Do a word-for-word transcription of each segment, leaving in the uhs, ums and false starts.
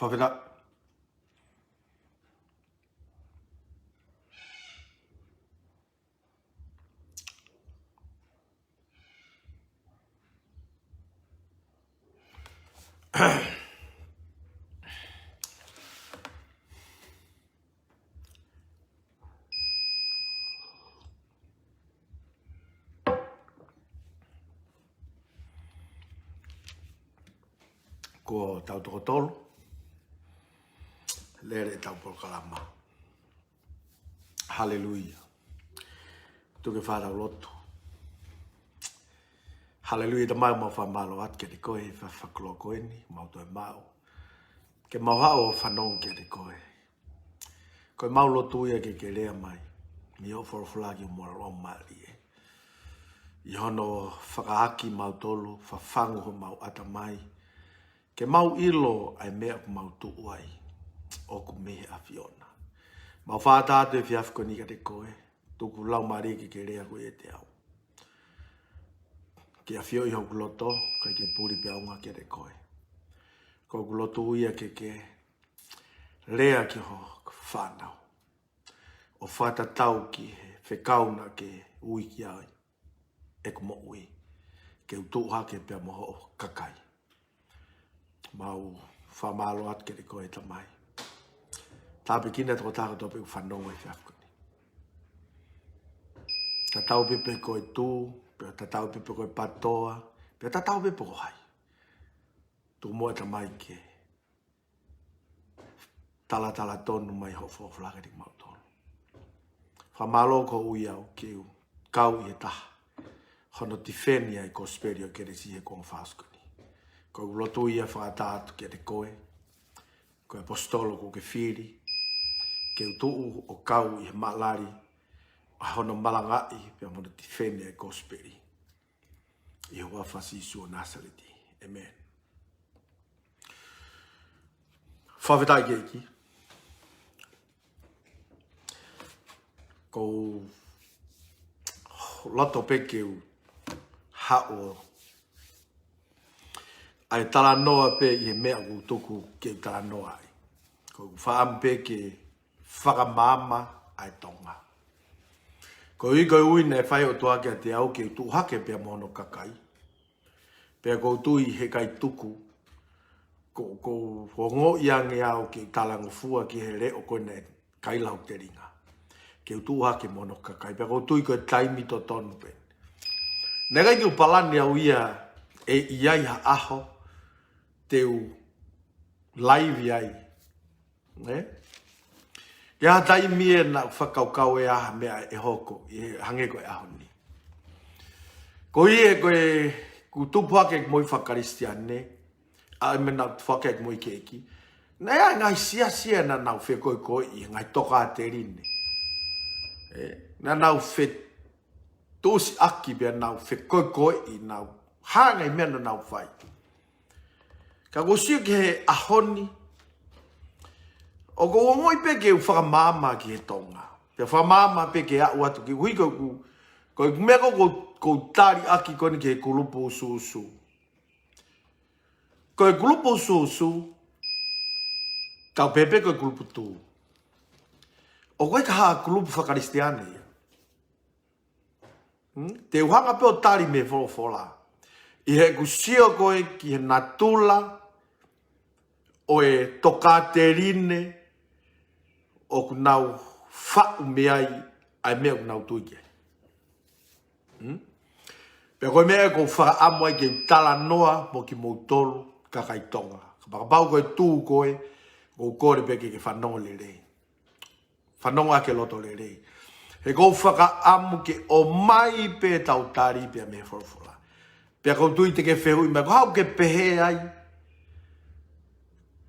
Fakafetaʻi. Ko tau toko tolu, lele ʻetau polokalama. Haleluia. Tuku ke tau lotu. Haleluia, Tamai, mau fakamālō atu kiate koe he efiafi fakakoloa ko eni, mau toe maʻu ke mau haʻu ʻo fanongo kiate koe. Ko ʻemau lotu ia ke ke lea mai mei hoʻo folofola ki homau laumālie, ʻi hono fakaaki mautolu, fafangu homau ʻatamai, ke mau ʻilo ʻa e meʻa ʻoku mau tuʻu ai ʻoku mei he ʻAfiona. Mau fakataha atu he efiafi ko eni kiate koe, tuku Laumālie ke ke lea koe ʻiate au. Ke ʻafioʻi hoku loto, kae ke puli pē ʻaunga kiate koe. Ko ʻeku lotu ia ke ke lea ki ho fānau, ʻo fakatatau ki he fekau naʻa ke ui ki ai ʻeku moʻui, ke u tuʻu hake pea mo hoʻo kakai. Mau fakamālō atu kiate koe, Tamai. Tāpuekina e tokotaha kotoa pē ʻoku fanongo he efiafi ko eni. Tatau pē pe ko e Tū, pea tatau pē pe ko e Patoa, pea tatau pē pe ko hai. Tuku muʻa, Tamai, ke talatala tonu mai hoʻo folofola kiate kimautolu. Fakamālō koeʻuhi au ke u kau ʻi he taha hono tifeni ʻa e kosipeli ʻo e kelesi he kuonga fakaʻosi ko eni. Ko ʻeku lotu ia fakataha atu kiate koe, ko e ʻaposetolo kuo ke fili, ke u tuʻu ʻo kau ʻi he maʻalali ʻa hono malangaʻi pea mo hono tifeni ʻa e kosipeli. ʻI he huafa ʻo Sīsū ʻo Nāsaleti. ʻĒmeni. Fakafetaʻi ki he ʻEiki. Ko u loto pē ke u haʻu ʻo ʻai talanoa pē ʻi he meʻa ʻoku tuku ke u talanoa ai. Ko u fakaʻamu pē ke fakamaama ʻa e Tonga. Koeʻuhi, koeʻuhi naʻe fai ʻe he ʻOtua kiate au ke u tuʻu hake pea mo hono kakai. Pea ʻoku ou tui he ʻikai tuku, ko, ko u ongoʻi ange au ke u talangofua ki he leʻo ko ē naʻe kai lau telinga, ke u tuʻu hake mo hono kakai. Pea ʻoku ou tui ko e taimi totonu pē. Naʻe ʻikai ke u palani au ia ʻe ʻi ai ha ʻaho te u laivi ai. Ē? Ke ʻi ai ha taimi ē naʻa ku fakakaukau ʻe ʻi ai ha meʻa ʻe hoko, ʻi he hangē ko e ʻaho ni. Ko ia ko ē, ʻeku tupu hake ʻeku moʻui faka-Kalisitiane, ʻa e meʻa naʻa ku tupu hake ʻeku moʻui keiki, naʻe ʻi ai e ngaahi siasi ia naʻa nau fekoekoeʻi, ngaahi tokāteline. Ē? Naʻa nau fetuʻusiʻaki pea nau fekoekoeʻi, nau hanga ʻi he meʻa naʻa nau fai. Ka ʻoku ou sio ki he ʻaho ni, ʻoku ou ongoʻi pē ke u fakamaama ki he Tonga. Pea fakamaama pē ke aʻu atu ki, ʻuhi ko ʻeku, ko ʻeku meʻa ko ē ʻoku ou, ʻoku ou tali ʻaki ko eni ki he kulupu ʻUsuʻusu. Ko e kulupu ʻUsuʻusu, kau pē pē ko e kulupu Tū. ʻOku ʻikai ha kulupu faka-Kalisitiane ia. Hmm? Te u hanga pē ʻo tali mei he folofola. ʻI heʻeku sio ko ē ki he natula ʻo e tokāteline ʻoku nau faʻu mei ai ʻa e meʻa ʻoku nau tui ki ai. Hmm? Pea ko e meʻa ʻoku ou fakaʻamu ai ke u talanoa mo kimoutolu kakai Tonga. Kapau ko e Tū koe, ʻoku ou kole pē ke ke fanongo lelei. Fanongo ʻaki e loto lelei. He ʻoku ou fakaʻamu ke ʻomai pē ʻetau tali pea mei he folofola. Pea ʻoku ou tui te ke fehuʻi mai, ko e hā ʻoku ke pehē ai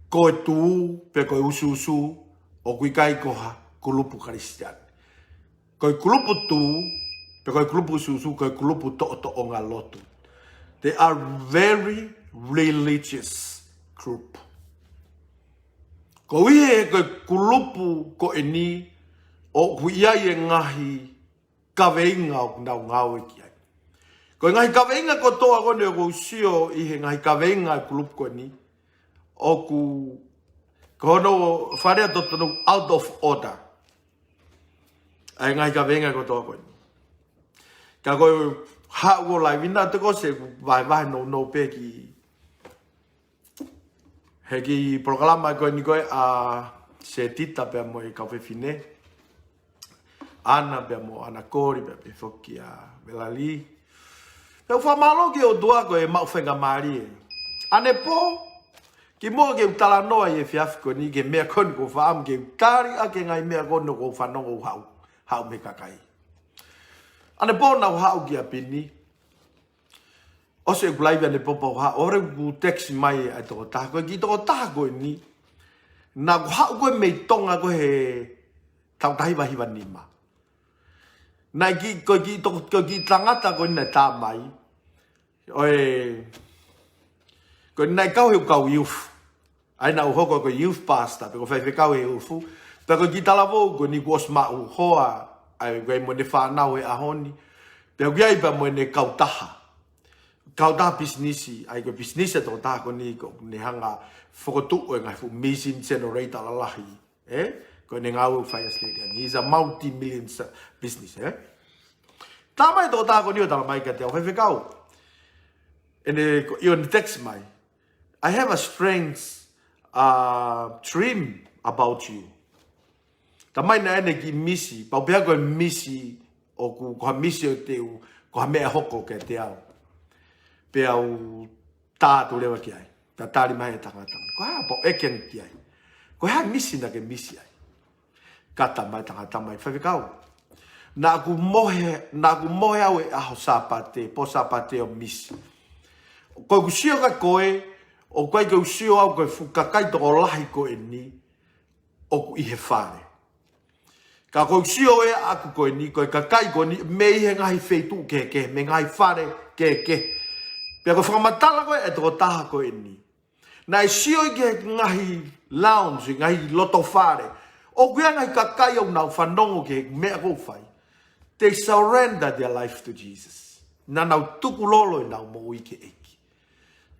ko e Tū, pe ko e ʻUsuʻusu, ʻoku ʻikai ko ha kulupu Kalisitiane. Ko e kulupu Tū, pe ko e kulupu ʻUsuʻusu, ko e kulupu toʻotoʻonga lotu. They are very religious group. Koeʻuhi he ko e kulupu ko eni ʻoku ʻi ai e ngaahi kaveinga ʻoku nau ngāue ki ai. Ko e ngaahi kaveinga kotoa ko eni ʻoku ou sio ʻi he ngaahi kaveinga ʻa e kulupu ko eni, ʻoku Ko hono fakalea totonu, out of order. ʻA e ngaahi kaveinga kotoa ko eni. Ka ko e haʻu ʻo live ʻi he ʻaho ko ē, se vahevahe nounou pē ki he kiʻi polokalama ko eni ko ē ʻa Setita pea mo e kau fefine. ʻAna pea mo ʻAna Koli pea pehē foki ʻa Velali. Pea u fakamālō ki he ʻOtua ko e maʻu faingamālie. ʻAnepō, kimuʻa ke u talanoa ʻi he efiafi ko eni ki he meʻa ko eni ʻoku ou faʻa ʻamu ke u tali ʻaki e ngaahi meʻa ko eni ʻoku ou fanongo ʻoku haʻu, haʻu mei he kakai. ʻAnepō naʻa ku haʻu ki ʻapi ni. ʻOsi ʻeku live ʻanepō pea u haʻu, ʻo ʻoku text mai ʻa e tokotaha ko ē, kiʻi tokotaha ko eni. Naʻa ku haʻu ko ē mei Tonga ko ē he taʻu taha hiva hiva nima. Naʻe kiʻi, ko e kiʻi toko, ko e kiʻi tangata ko eni naʻe tā mai. ʻOi, ko eni naʻe kau he ʻū kau youth. ʻA ia naʻa ku hoko ko e youth pastor, pe ko e faifekau he ʻufu. Pea ko e kiʻi talavou ko eni kuo ʻosi maʻu hoa, ʻa ia ko e mo ʻene fānau he ʻaho ni. Pea ʻoku ʻi ai pea mo ʻene kautaha. Kautaha pisinisi, ʻa ia ko e pisinisi ʻa e tokotaha ko eni ʻoku ne hanga ʻo fokotuʻu e ngaahi fuʻu mission generator lalahi. ʻE? Ko ʻene ngāue ʻoku fai ʻi ʻAositelēlia ni. He's a multi-million sa-, business, ʻe? Tā mai e tokotaha ko eni ʻo tala mai kiate au, faifekau. ʻEne, ko, ʻi heʻene text mai. I have a strange, uh, dream about you. Tā mai naʻe ʻi ai ʻene kiʻi misi, pea u pehē ko e misi ʻoku, ko ha misi ʻoku te u, ko ha meʻa hoko kiate au. Pea u tā atu leva ki ai. Pea tali mai e tangata. Ko e hā, pea u ʻeke ange ki ai. Ko e hā e misi naʻa ke misi ai? Kata mai e tangata mai, faifekau. Naʻa ku mohe, naʻa ku mohe au he ʻaho Sāpate, pō Sāpate ʻo misi. Ko ʻeku sio kia koe, ʻoku ʻikai ke u sio au ko e fuʻu kakai tokolahi ko eni ʻoku ʻi he fale. Ka ko ʻeku sio ʻe ʻaku ko eni, ko e kakai ko eni, mei he ngaahi feituʻu kehekehe, mei he ngaahi fale kehekehe. Pea ko e fakamatala ko ē ʻa e tokotaha ko eni. Naʻe sio ia ki he ngaahi lounge, ngaahi loto fale. ʻOku ʻi ai e ngaahi kakai ʻoku nau fanongo ki he meʻa ʻoku ou fai. They surrender their life to Jesus. Naʻa nau tukulolo ʻenau moʻui ki he ʻEiki.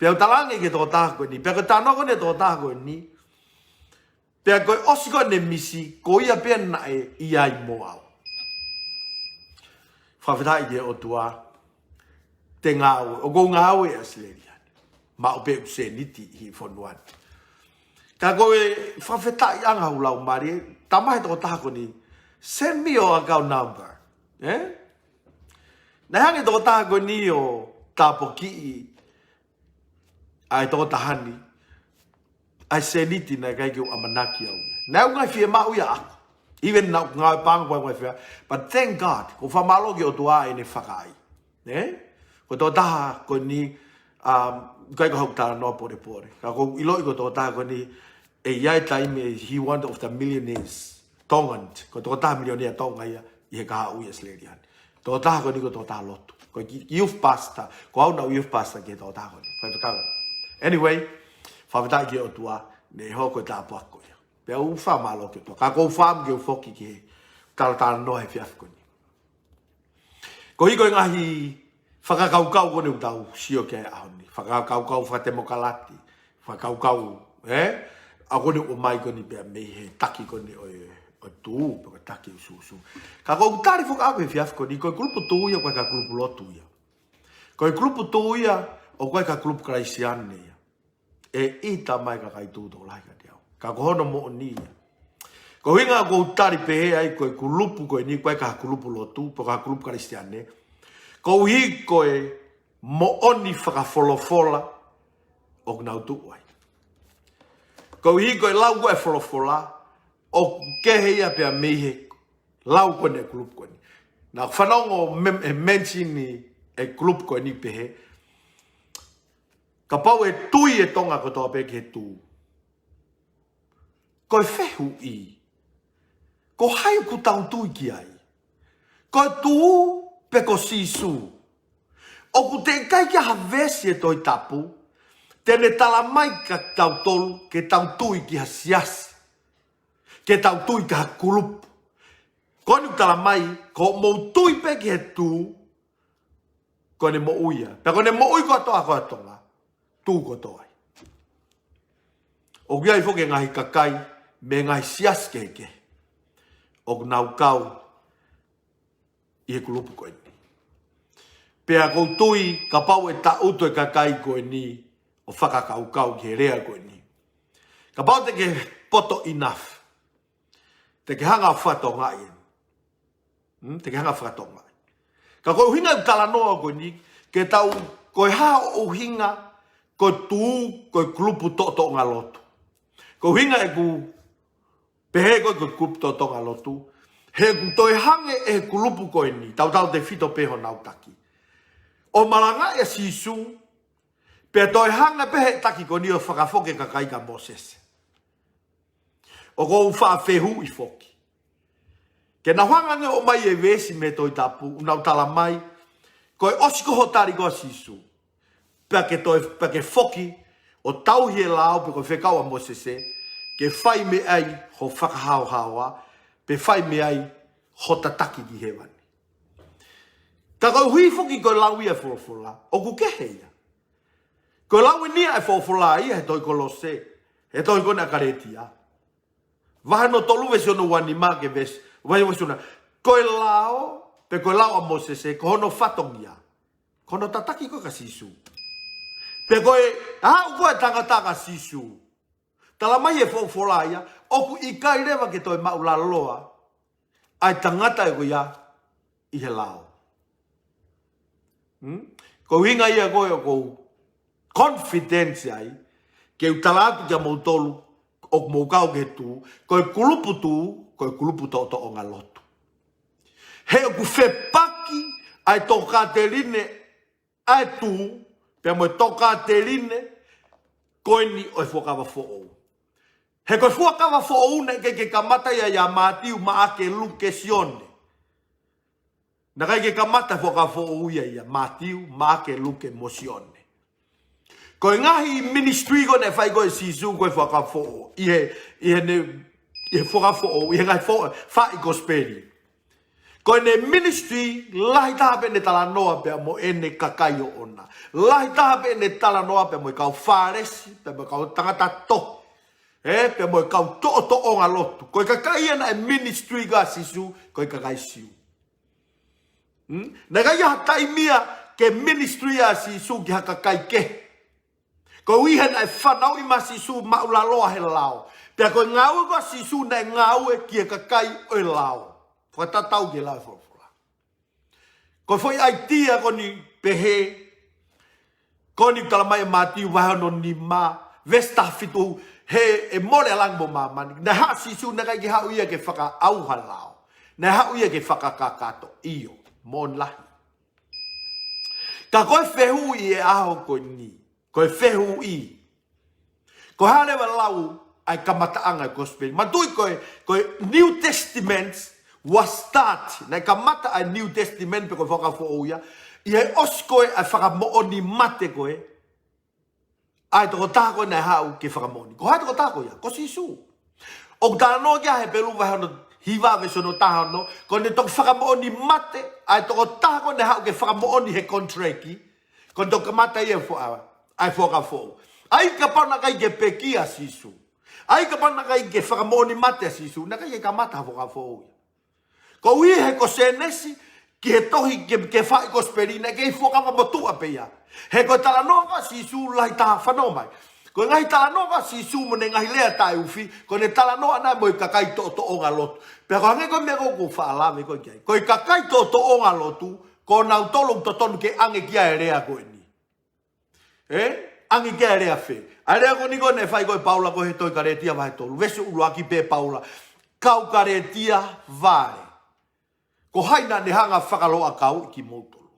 Pea u talaange ki he tokotaha ko eni. Pea ko e talanoa ko eni ʻa e tokotaha ko eni. Pea ko e ʻosi ko ē ʻene misi, ko ia pē naʻe ʻi ai mo au. Fakafetaʻi ki he ʻOtua, te u ngāue, ʻoku ou ngāue ʻi ʻAositelēlia ni. Maʻu pē ʻeku sēniti ʻi he fonua ni. Ka ko e fakafetaʻi ange ʻa hoku laumālie, tā mai e tokotaha ko eni, send me your account number. ʻE? Naʻe hanga ʻe he tokotaha ko eni ʻo tāpuakiʻi ʻa e tokotaha ni, ʻa e sēniti naʻe ʻikai ke u ʻamanaki au. Naʻe ʻi ai e ngaahi fiemaʻu ia ʻaʻaku. Even naʻa ku ngāue paʻanga, ko e ngaahi fie-, but thank God, ʻoku ou fakamālō ki he ʻOtua ʻi heʻene fakaʻai. ʻE? Ko e tokotaha ko eni, um, ʻikai ko haʻaku talanoa polepole. Ka ʻoku ou ʻiloʻi ko e tokotaha ko eni, ʻe ʻi ai e taimi, he one of the millionaires. Tongan, ko e tokotaha milionea Tonga ia, ʻi he kahaʻu ʻi ʻAositelēlia ni. Tokotaha ko eni ko e tokotaha lotu. Ko e ki-, youth pastor, ko au naʻa ku youth pastor ki he tokotaha ko eni. Faifekau. Anyway, fakafetaʻi ki he ʻOtua, naʻe hoko e tāpuaki ko ia. Pea u fakamālō ki he ʻOtua. Ka ʻoku ou faʻa ʻamu ke u foki ki he talatalanoa he efiafi ko eni. Koeʻuhi ko e ngaahi fakakaukau ko eni ʻoku tau sio ki ai he ʻaho ni. Fakakaukau fakatemokalati. Fakakaukau, ʻe? ʻA ko eni ʻoku ʻomai ko eni pea mei he taki ko eni ʻo e, ʻo e tuʻu, pe ko e taki ʻo e ʻusuʻusu. Ka ʻoku ou tali foki au he efiafi ko eni, ko e kulupu tuʻu ia, ʻoku ʻikai ko ha kulupu lotu ia. Ko e kulupu tuʻu ia, ʻoku ʻikai ko ha kulupu Kalisitiane ia. ʻE ʻita mai e kakai tuʻu tokolahi kiate au. Ka ko hono moʻoni ia. Ko e ʻuhinga ʻoku ou tali pehē ai ko e kulupu ko eni, ʻoku ʻikai ko ha kulupu lotu, pe ko ha kulupu Kalisitiane. Koeʻuhi ko e moʻoni fakafolofola ʻoku nau tuʻu ai. Koeʻuhi ko e lau ko ē ʻa e folofola, ʻoku kehe ia pea mei he lau ko eni ʻa e kulupu ko eni. Naʻa ku fanongo mem-, he mention ʻa e kulupu ko eni pehē. Kapau ʻe tui e Tonga kotoa pē ki he tuʻu. Ko e fehuʻi. Ko hai ʻoku tau tui ki ai? Ko e tuʻu pe ko Sīsū? ʻOku teʻeki ai ke ʻi ai ha veesi he Tohi Tapu, te ne tala mai kia tautolu, ke tau tui ki ha siasi. Ke tau tui ki ha kulupu. Ko eni ʻoku tala mai, ko hoʻomou tui pē ki he tuʻu, ko ʻene moʻui ia. Pea ko ʻene moʻui kotoa ko ē ʻa Tonga, tuʻu kotoa ai. ʻOku ʻi ai foki e ngaahi kakai mei he ngaahi siasi kehekehe ʻoku nau kau ʻi he kulupu ko eni. Pea ʻoku ou tui kapau ʻe taʻutu e kakai ko eni ʻo fakakaukau ki he lea ko eni, kapau te ke poto enough, te ke hanga ʻo fakatokangaʻi eni. Hmm, te ke hanga ʻo fakatokangaʻi. Ka ko e ʻuhinga ʻeku talanoa ko eni, ke tau, ko e hā hoʻo ʻuhinga, ko e tū, ko e kulupu toʻotoʻonga lotu. Ko e ʻuhinga ʻeku pehē ko e, ko e kulupu toʻotoʻonga lotu, he ʻoku toe hanga ʻe he kulupu ko eni, tautautefito pē honau taki, ʻo malangaʻi ʻa Sīsū, pea toe hanga pē ʻe he taki ko eni ʻo fakafoki e kakai kia Mōsese. ʻOku ou faʻa fehuʻi foki. Ke nau hanga ange ʻo ʻomai e veesi mei he Tohi Tapu, ʻo nau tala mai, ko e ʻosi ko hoʻo tali ko ē ʻa Sīsū, pea ke toe, pea ke foki ʻo tauhi e lao pe ko e fekau ʻa Mōsese, ke fai mei ai hoʻo fakahaohaoa, pe fai mei ai hoʻo tataki ki hēvani. Ka koeʻuhi foki ko e lau ia ʻa e folofola, ʻoku kehe ia. Ko e lau eni ia ʻa e folofola ia he tohi Kolose, he tohi ko eni ʻa Kalētia. Vahe hono tolu veesi hono ua nima ki he veesi, vahe veesi hono, ko e lao, pe ko e lao ʻa Mōsese, ko hono fatongia, ko hono tataki ko ē kia Sīsū. Pea ko e aʻu ko ē ʻa e tangata kia Sīsū, tala mai ʻe he folofola ia, ʻoku ʻikai leva ke toe māʻulaloa ʻa e tangata ko ia ʻi he lao. Hmm? Ko e ʻuhinga ia ko ē ʻoku ou confidence ai, ke u tala atu kia moutolu ʻoku mou kau ki he tū, ko e kulupu tū, ko e kulupu toʻotoʻonga lotu. He ʻoku fepaki ʻa e tokāteline ʻa e tū, pea mo e tokāteline ko eni ʻo e Fuakava Foʻou. He ko e Fuakava Foʻou naʻe ʻikai ke kamata ia ʻia Mātiu, Maʻake, Luke, Sione. Naʻe ʻikai ke kamata e Fuakava Foʻou ia ʻia Mātiu, Maʻake, Luke mo Sione. Ko e ngaahi ministry ko ē naʻe fai ko ē ʻe Sīsū ko e Fuakava Foʻou, ʻi he, ʻi heʻene, ʻi he Fuakava Foʻou, ʻi he ngaahi fo-, faʻahi kosipeli. Ko ʻene ministry, lahi taha pē ʻene talanoa pea mo ʻene kakai ʻoʻona. Lahi taha pē ʻene talanoa pea mo e kau Fālesi, pea mo e kau tangata tohi. Ē, pea mo e kau toʻotoʻonga lotu. Ko e kakai ia naʻe ministry kia Sīsū, ko e kakai Siu. Hmm? Naʻe ʻikai ha taimi ia ke ministry ʻa Sīsū ki ha kakai kehe. Koeʻuhi he naʻe fanauʻi mai ʻa Sīsū māʻulaloa he lao. Pea ko e ngāue ko ē ʻa Sīsū naʻe ngāue ki he kakai ʻo e lao. Fakatatau ki he lao ʻo e folofola. Ko e foʻi ʻaitia ko eni pehē, ko eni tala mai ʻe Mātiu vahe hono nima, veesi taha fitu, he ʻe mole ʻa langi mo māmani. Naʻe haʻu ʻa Sīsū naʻe ʻikai ke haʻu ia ke fakaʻauha lao. Naʻe haʻu ia ke fakakakato, ʻio, moʻoni lahi. Ka ko e fehuʻi ʻi he ʻaho ko eni, ko e fehuʻi, ko e hā leva e lau ʻa e kamataʻanga ʻo e kosipeli? Manatuʻi ko e, ko e New Testament was start. Naʻe kamata ʻa e New Testament pe ko e Fuakava Foʻou ia ʻi he ʻosi ko ē ʻa e fakamoʻoni mate ko ē ʻa e tokotaha ko ē naʻe haʻu ke fakamoʻoni. Ko hai e tokotaha ko ia? Ko Sīsū. ʻOku talanoa ki ai ʻa Hepelū vahe hono hiva veesi hono taha ono, ko ʻene toki fakamoʻoni mate ʻa e tokotaha ko ē naʻe haʻu ke fakamoʻoni he konitileki, ko ʻene toki kamata ia e fua-, ʻa e Fuakava Foʻou. ʻAi kapau naʻe ʻikai ke pekia ʻa Sīsū, ʻai kapau naʻe ʻikai ke fakamoʻoni mate ʻa Sīsū, naʻe ʻikai ke kamata ha Fuakava Foʻou ia. Koeʻuhi he ko Sēnesi ki he tohi ki he, ki he faʻahi kosipeli naʻe kei fuakava motuʻa pē ia. He ko e talanoa ko ē ʻa Sīsū lahi taha, fanongo mai. Ko e ngaahi talanoa ko ē ʻa Sīsū mo ʻene ngaahi lea taʻeufi, ko ʻene talanoa ʻana mo e kakai toʻotoʻonga lotu. Pea ko e hangē ko e meʻa ko ē ʻoku ou faʻa lave ko ē ki ai. Ko e kakai toʻotoʻonga lotu, ko nautolu ʻoku totonu ke ʻange ki ai e lea ko eni. Ē? ʻAnge ki ai e lea fē? ʻA e lea ko eni ko ē naʻe fai ko ē ʻe Paula ko ē he tohi Kalētia vahe tolu. Veesi ʻuluaki pē ʻa Paula. Kau Kalētia vale. Ko hai naʻa ne hanga fakaloʻakauʻi kimoutolu?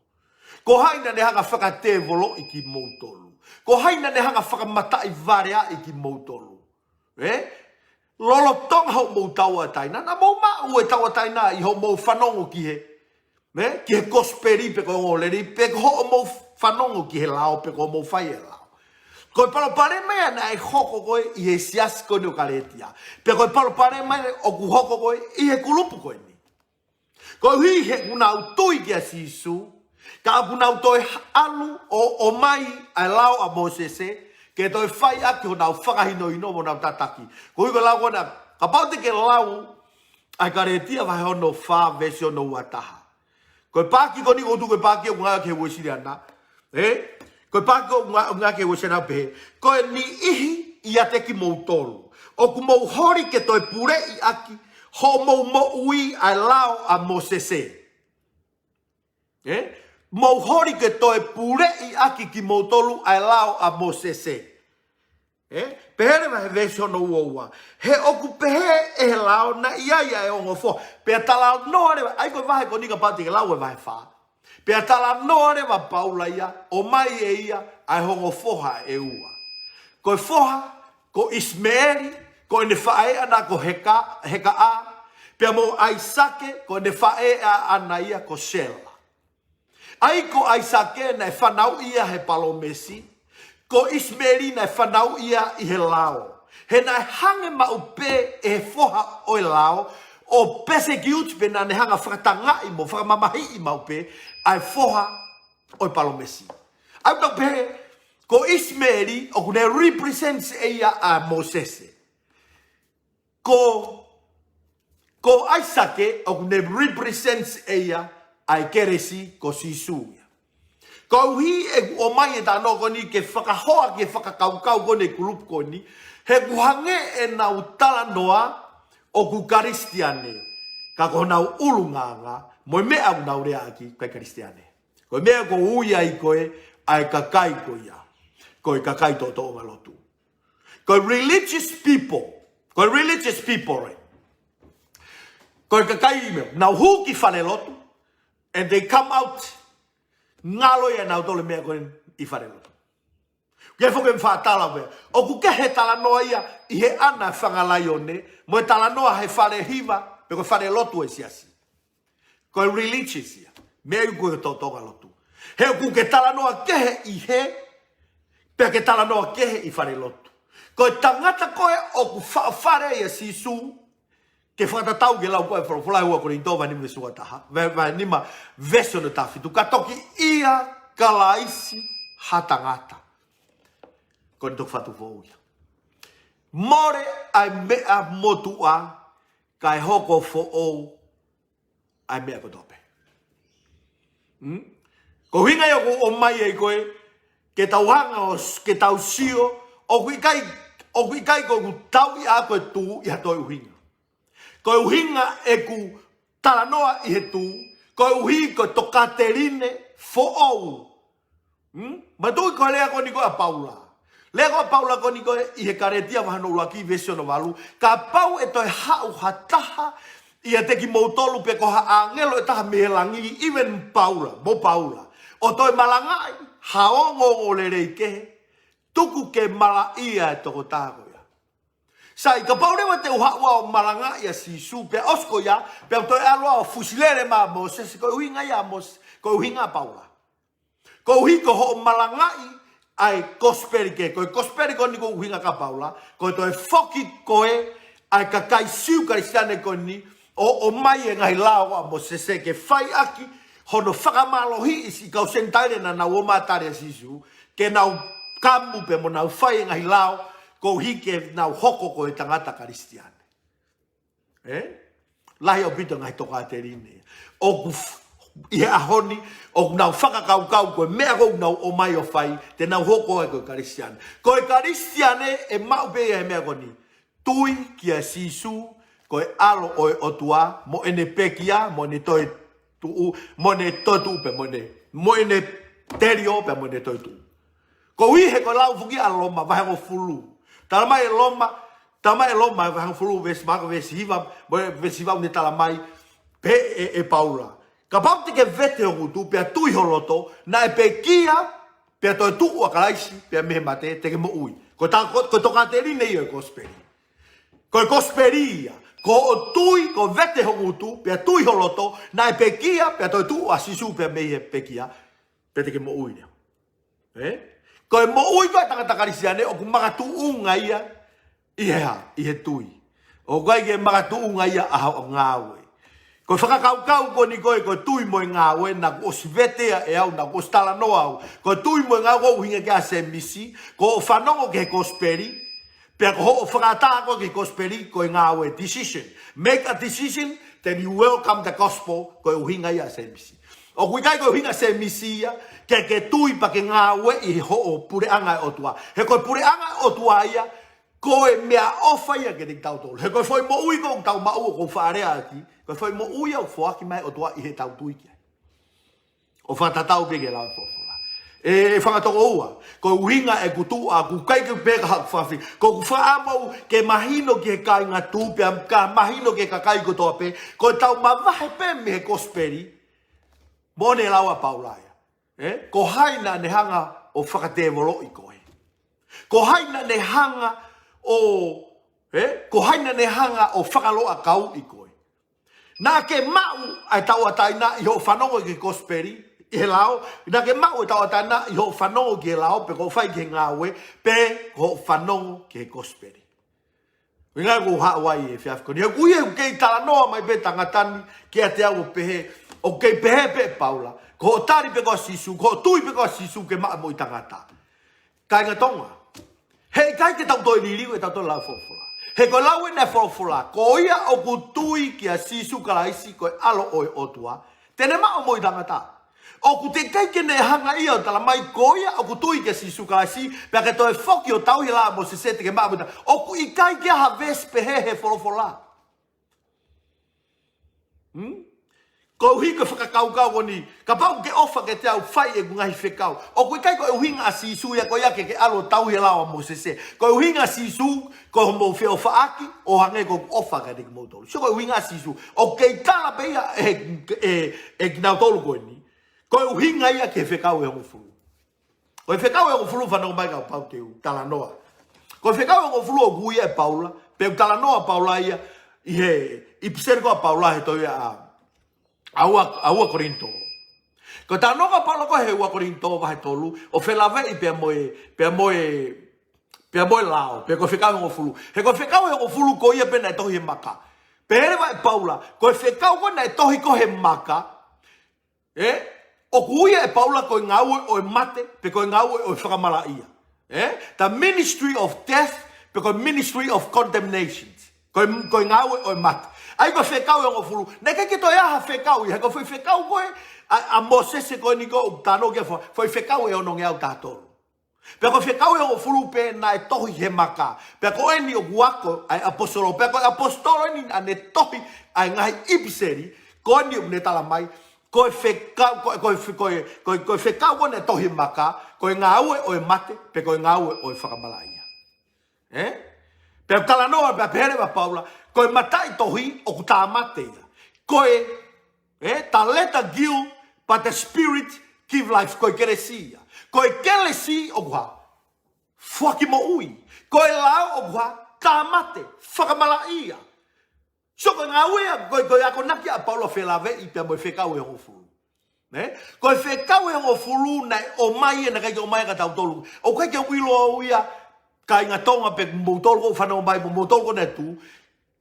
Ko hai naʻa ne hanga fakatēvoloʻi kimoutolu? Ko hai naʻa ne hanga fakamataʻivaleaʻi kimoutolu? Ē? Lolotonga hoʻomou tauʻatāina, naʻa mou maʻu e tauʻatāina ʻi hoʻomou fanongo ki he, ē? Ki he kosipeli pe ko e ongoongolelei, pe ko hoʻomou fanongo ki he lao, pe ko hoʻomou fai e lao. Ko e palopalema ia naʻe hoko ko ē ʻi he siasi ko eni ʻo Kalētia. Pea ko e palopalema ia ʻoku hoko ko ē ʻi he kulupu ko eni. Koeʻuhi he ʻoku nau tui kia Sīsū, ka ʻoku nau toe ʻalu ʻo, ʻomai ʻa e lao ʻa Mōsese, ke toe fai ʻaki honau fakahinohino mo honau tataki. Ko e ʻuhi ko e lau ko ena, kapau te ke lau ʻa e Kalētia vahe hono fā veesi hono ua taha. Ko e paaki ko eni ʻoku tuku, ko e paaki ʻoku ngāueʻaki ʻe he Uēsiliana. Ē? Ko e paaki ʻoku ngā-, ngāueʻaki ʻe he Uēsiliana pehē: Ko e niʻihi ʻiate kimoutolu ʻoku mou holi ke toe puleʻi ʻaki hoʻomou moʻui ʻa e lao ʻa Mōsese. Ē? Mou holi ke toe puleʻi ʻaki kimoutolu ʻa e lao ʻa Mōsese. Ē? Pehē leva he veesi hono ua ua: He ʻoku pehē ʻe he lao naʻe ʻi ai ʻa e ongo foha. Pea talanoa leva, ʻa ia ko e vahe ko eni kapau te ke lau e vahe fā. Pea talanoa leva Paula ia, ʻomai ʻe ia ʻa e ongo foha ʻe ua. Ko e foha, ko ʻIsimeeli, ko ʻene faʻē ʻana ko Heka-, Hekaʻā, pea mo ʻAisake, ko ʻene faʻē ʻana ia ko Sela. ʻA ia ko ʻAisake naʻe fanauʻi ia he palōmesi, ko ʻIsimeeli naʻe fanauʻi ia ʻi he lao. He naʻe hanga maʻu pē ʻe he foha ʻo e lao ʻo persecute, pe naʻa ne hanga fakatangaʻi mo fakamamahiʻi maʻu pē ʻa e foha ʻo e palōmesi. ʻA ia ʻoku tau pehē, ko ʻIsimeeli ʻoku ne represent ʻe ia ʻa Mōsese. Ko, ko ʻAisake ʻoku ne represent ʻe ia ʻa e kelesi ko Sīsū ia. Koeʻuhi ʻeku ʻomai e talanoa ko eni ke fakahoa ki he fakakaukau ko eni ʻa e kulupu ko eni, he ʻoku hangē ʻenau talanoa ʻoku Kalisitiane, ka ko honau ʻulungaanga mo e meʻa ʻoku nau leaʻaki ʻoku ʻikai Kalisitiane. Ko e meʻa ʻoku ui ai ko ē ʻa e kakai ko ia, ko e kakai toʻotoʻonga lotu. Ko e religious people, ko e religious people, right? Ko e kakai meʻa, nau hū ki fale lotu, and they come out, ngalo ia nautolu e meʻa ko ē ʻi fale lotu. Ke foki e fakatala pē, ʻoku kehe e talanoa ia ʻi he ʻana e fanga laione, mo e talanoa he fale hiva, pe ko e fale lotu ʻo e siasi. Ko e religious ia. Meʻa ia ko e toʻotoʻonga lotu. He ʻoku ke talanoa kehe ʻi hē, pea ke talanoa kehe ʻi fale lotu. Ko e tangata ko ē ʻoku faʻa fale ʻia Sīsū, ke fakatatau ki he lau ko ē ʻa e folofola ua Kolinitō vahe nima veesi ua taha, vahe, vahe nima veesi hono taha fitu, ka toki ʻia Kalaisi ha tangata. Ko eni toki fatu foʻou ia. Mole ʻa e meʻa motuʻa, kae hoko foʻou ʻa e meʻa kotoa pē. Hmm? Ko e ʻuhinga ia ʻoku ʻomai ai ko ē, ke tau hanga ʻo s-, ke tau sio, ʻoku ʻikai, ʻoku ʻikai ko ʻeku tauʻi ʻa ko e tū ʻi ha toe ʻuhinga. Ko e ʻuhinga ʻeku talanoa ʻi he tū, koeʻuhi ko e tokāteline foʻou. Hmm? Manatuʻi ko e lea ko eni ko ē ʻa Paula. Lea ko ē ʻa Paula ko eni ko ē ʻi he Kalētia vahe hono ʻuluaki veesi hono valu. Kapau ʻe toe haʻu ha taha ʻiate kimoutolu pe ko ha ʻāngelo ʻe taha mei he langi, even Paula, mo Paula, ʻo toe malangaʻi ha ongoongolelei kehe, tuku ke malaʻia e tokotaha ko ia. Sai, kapau leva te u haʻu au ʻo malangaʻi ʻa Sīsū, pea ʻosi ko ia, pea u toe ʻalu au ʻo fusi lele mai ʻa Mōsese, ko e ʻuhinga ia ʻa Mōsese, ko e ʻuhinga ʻa Paula. Koeʻuhi ko hoʻo malangaʻi ʻa e kosipeli kehe, ko e kosipeli ko eni ko e ʻuhinga kia Paula, ko e toe foki ko ē ʻa e kakai Siu Kalisitiane ko eni, ʻo, ʻomai e ngaahi lao ʻa Mōsese ke fai ʻaki hono fakamālohiʻi siʻi kau Senitaile naʻa nau ō mai ʻo tali ʻa Sīsū, ke nau kamu pea mo nau fai e ngaahi lao, koeʻuhi ke nau hoko ko e tangata Kalisitiane. Ē? Lahi ʻaupito e ngaahi tokāteline ʻoku f-, ʻi he ʻaho ni, ʻoku nau fakakaukau ko e meʻa ʻoku nau ō mai ʻo fai, te nau hoko ai ko e Kalisitiane. Ko e Kalisitiane ʻe maʻu pē ia he meʻa ko eni. Tui kia Sīsū, ko e ʻAlo ʻo e ʻOtua, mo ʻene pekia, mo ʻene toetuʻu, mo ʻene toetuʻu pē mo ʻene, mo ʻene telio pē mo ʻene toetuʻu. Koeʻuhi he ko e lau foki ʻa Loma, vahe hongofulu. Tala mai ʻe Loma, tala mai ʻe Loma, vahe hongofulu, veesi, Maʻake veesi hiva, mo e veesi hiva ʻoku ne tala mai, pehē ʻe, ʻe Paula. Kapau te ke vete ho ngutu, pea tui ho loto, naʻe pekia, pea toetuʻu ʻa Kalaisi, pea mei he mate, te ke moʻui. Ko e ta-, ko, ko e tokāteline ia ʻo e kosipeli. Ko e kosipeli ia. Ko hoʻo tui, ko e vete ho ngutu, pea tui ho loto, naʻe pekia, pea toetuʻu ʻa Sīsū, pea mei he pekia, pea te ke moʻui leva. Ē? Ko e moʻui ko ē ʻa e tangata Kalisitiane, ʻoku makatuʻunga ia ʻi he hā, ʻi he tui. ʻOku ʻikai ke makatuʻunga ia ʻi haʻo ngāue. Ko e fakakaukau ko eni ko e, ko e tui mo e ngāue, naʻá ku ʻosi vete ia ʻe au, naʻá ku ʻosi talanoa au. Ko e tui mo e ngāue ko e ʻuhinga ki ai ʻa Sēmisi, ko hoʻo fanongo ki he kosipeli, pea ko hoʻo fakaʻatā ko ē ki he kosipeli, ko e ngāue, decision. Make a decision, then you welcome the gospel, ko e ʻuhinga ia ʻa Sēmisi. ʻOku ʻikai ko e ʻuhinga ʻa Sēmisi ia, ke ke tui pea ke ngāueʻi hoʻo puleʻanga ʻo e ʻOtua. He ko e puleʻanga ʻo e ʻOtua ia, ko e meʻaʻofa ia kiate kitautolu. He ko e foʻi moʻui ko ē ʻoku tau maʻu ʻoku ou faʻa lea ʻaki, ko e foʻi moʻui ia ʻoku foaki mai ʻe he ʻOtua ʻi heʻetau tui ki ai. ʻO fakatatau pē ki he lau ʻa e folofola. ʻE, ʻe fanga tokoua, ko e ʻuhinga ʻeku tuʻu ʻaʻaku, ʻikai ke pehē ka haʻaku fakafi, ko ʻeku fakaʻamu ke mahino ki he kāinga tuʻu, pea ka mahino ki he kakai kotoa pē, ko ʻetau mavahe pē mei he kosipeli, moʻoni e lau ʻa Paula ia. Ē? Ko hai naʻá ne hanga ʻo fakatēvoloʻi koe? Ko hai naʻá ne hanga ʻo, ē? Ko hai naʻá ne hanga ʻo fakaloʻakauʻi koe? Naʻá ke maʻu ʻa e tauʻatāina ʻi hoʻo fanongo ki he kosipeli, ʻi he lao, naʻá ke maʻu e tauʻatāina ʻi hoʻo fanongo ki he lao, pe ko hoʻo fai ki he ngāue, pe ko hoʻo fanongo ki he kosipeli. ʻUhinga ia ʻoku ou haʻu ai he efiafi ko eni. He ʻoku ʻi ai, ʻoku kei talanoa mai pē tangata ni kiate au ʻo pehē, ʻoku kei pehē pē ʻe Paula, ko hoʻo tali pē ko ē ʻa Sīsū, ko hoʻo tui pē ko ē ʻa Sīsū ke maʻu e moʻui taʻengata. Kāinga Tonga, heʻikai ke tau toe liliu ʻetau toe lau folofola. He ko e lau eni ʻa e folofola, ko ia ʻoku tui kia Sīsū Kalaisi ko e ʻAlo ʻo e ʻOtua, te ne maʻu moʻui taʻengata. ʻOku teʻeki ai ke ne hanga ia ʻo talamai ko ia ʻoku tui kia Sīsū Kalaisi, pea ke toe foki ʻo tauhi e lao ʻa Mōsese te ke maʻu moʻui taʻengata. ʻOku ʻikai ke ʻi ai ha veesi pehē he folofola. Hmm? Koeʻuhi ko e fakakaukau ko eni, kapau ʻoku ke ʻofa kiate au, fai ʻeku ngaahi fekau. ʻOku ʻikai ko e ʻuhinga ʻa Sīsū ia ko ia ke ke ʻalu ʻo tauhi e lao ʻa Mōsese. Ko e ʻuhinga ʻa Sīsū, ko hoʻomou feʻofaʻaki, ʻo hangē ko ʻeku ʻofa kiate kimoutolu. Sio, ko e ʻuhinga ʻa Sīsū, ʻoku kei tala pē ia ʻe, ʻe, ʻe kinautolu ko eni. Ko e ʻuhinga ia ki he fekau ʻe hongofulu. Ko e fekau ʻe hongofulu, fanongo mai kapau te u talanoa. Ko e fekau ʻe hongofulu ʻoku ui ia ʻe Paula, pe ʻoku talanoa ʻa Paula ia ʻi he ʻipiseli ko ē ʻa Paula he tohi ʻa, ʻa ua, ʻa ua Kolinitō. Ko e talanoa ko ē ʻa Paula ko ē he ua Kolinitō vahe tolu, ʻo felāveʻi pea mo e, pea mo e, pea mo e lao, pe ko e fekau ʻe hongofulu. He ko e fekau ʻe hongofulu ko ia pē naʻe tohi he maka. Pehē leva ʻe Paula, ko e fekau ko ē naʻe tohi ko ē he maka, ē? ʻOku ui ia ʻe Paula ko e ngāue ʻo e mate, pe ko e ngāue ʻo e fakamalaʻia. Ē? The ministry of death, pe ko e ministry of condemnation. Ko e, ko e ngāue ʻo e mate. ʻA ia ko e fekau ʻe hongofulu. Naʻe ʻikai ke toe ʻi ai ha fekau ia, he ko e foʻi fekau ko ē ʻa, ʻa Mōsese ko eni ko ē ʻoku talanoa ki ai, fo-, foʻi fekau ʻe onongeau taha tolu. Pea ko e fekau ʻe hongofulu pē naʻe tohi he maka. Pea ko eni ʻoku ako ʻa e ʻaposetolo. Pea ko e ʻaposetolo eni naʻá ne tohi ʻa e ngaahi ʻipiseli, ko eni ʻoku ne talamai, ko e fekau, ko e, ko e fe-, ko e, ko e, ko e fekau ko ē naʻe tohi he maka, ko e ngāue ʻo e mate, pe ko e ngāue ʻo e fakamalaʻia. Ē? Pea talanoa, pea pehē leva ʻa Paula, ko e mataʻitohi ʻoku tāmate ia. Ko e, ē, the letter kill, but the spirit give life, ko e kelesi ia. Ko e kelesi ʻoku hā? Foaki moʻui. Ko e lao ʻoku hā? Tāmate, fakamalaʻia. So ko e ngāue ia, ko e, ko e akonaki ʻa Paula felāveʻi pea mo e fekau ʻe hongofulu. Nē? Ko e fekau ʻe hongofulu naʻe ʻomai ia, naʻe ʻikai ke ʻomai ia kia tautolu. ʻOku ʻikai ke u ʻilo au ia, kāinga Tonga pe moutolu ko ē ʻoku fanongo mai, mo moutolu ko ē naʻe tuʻu.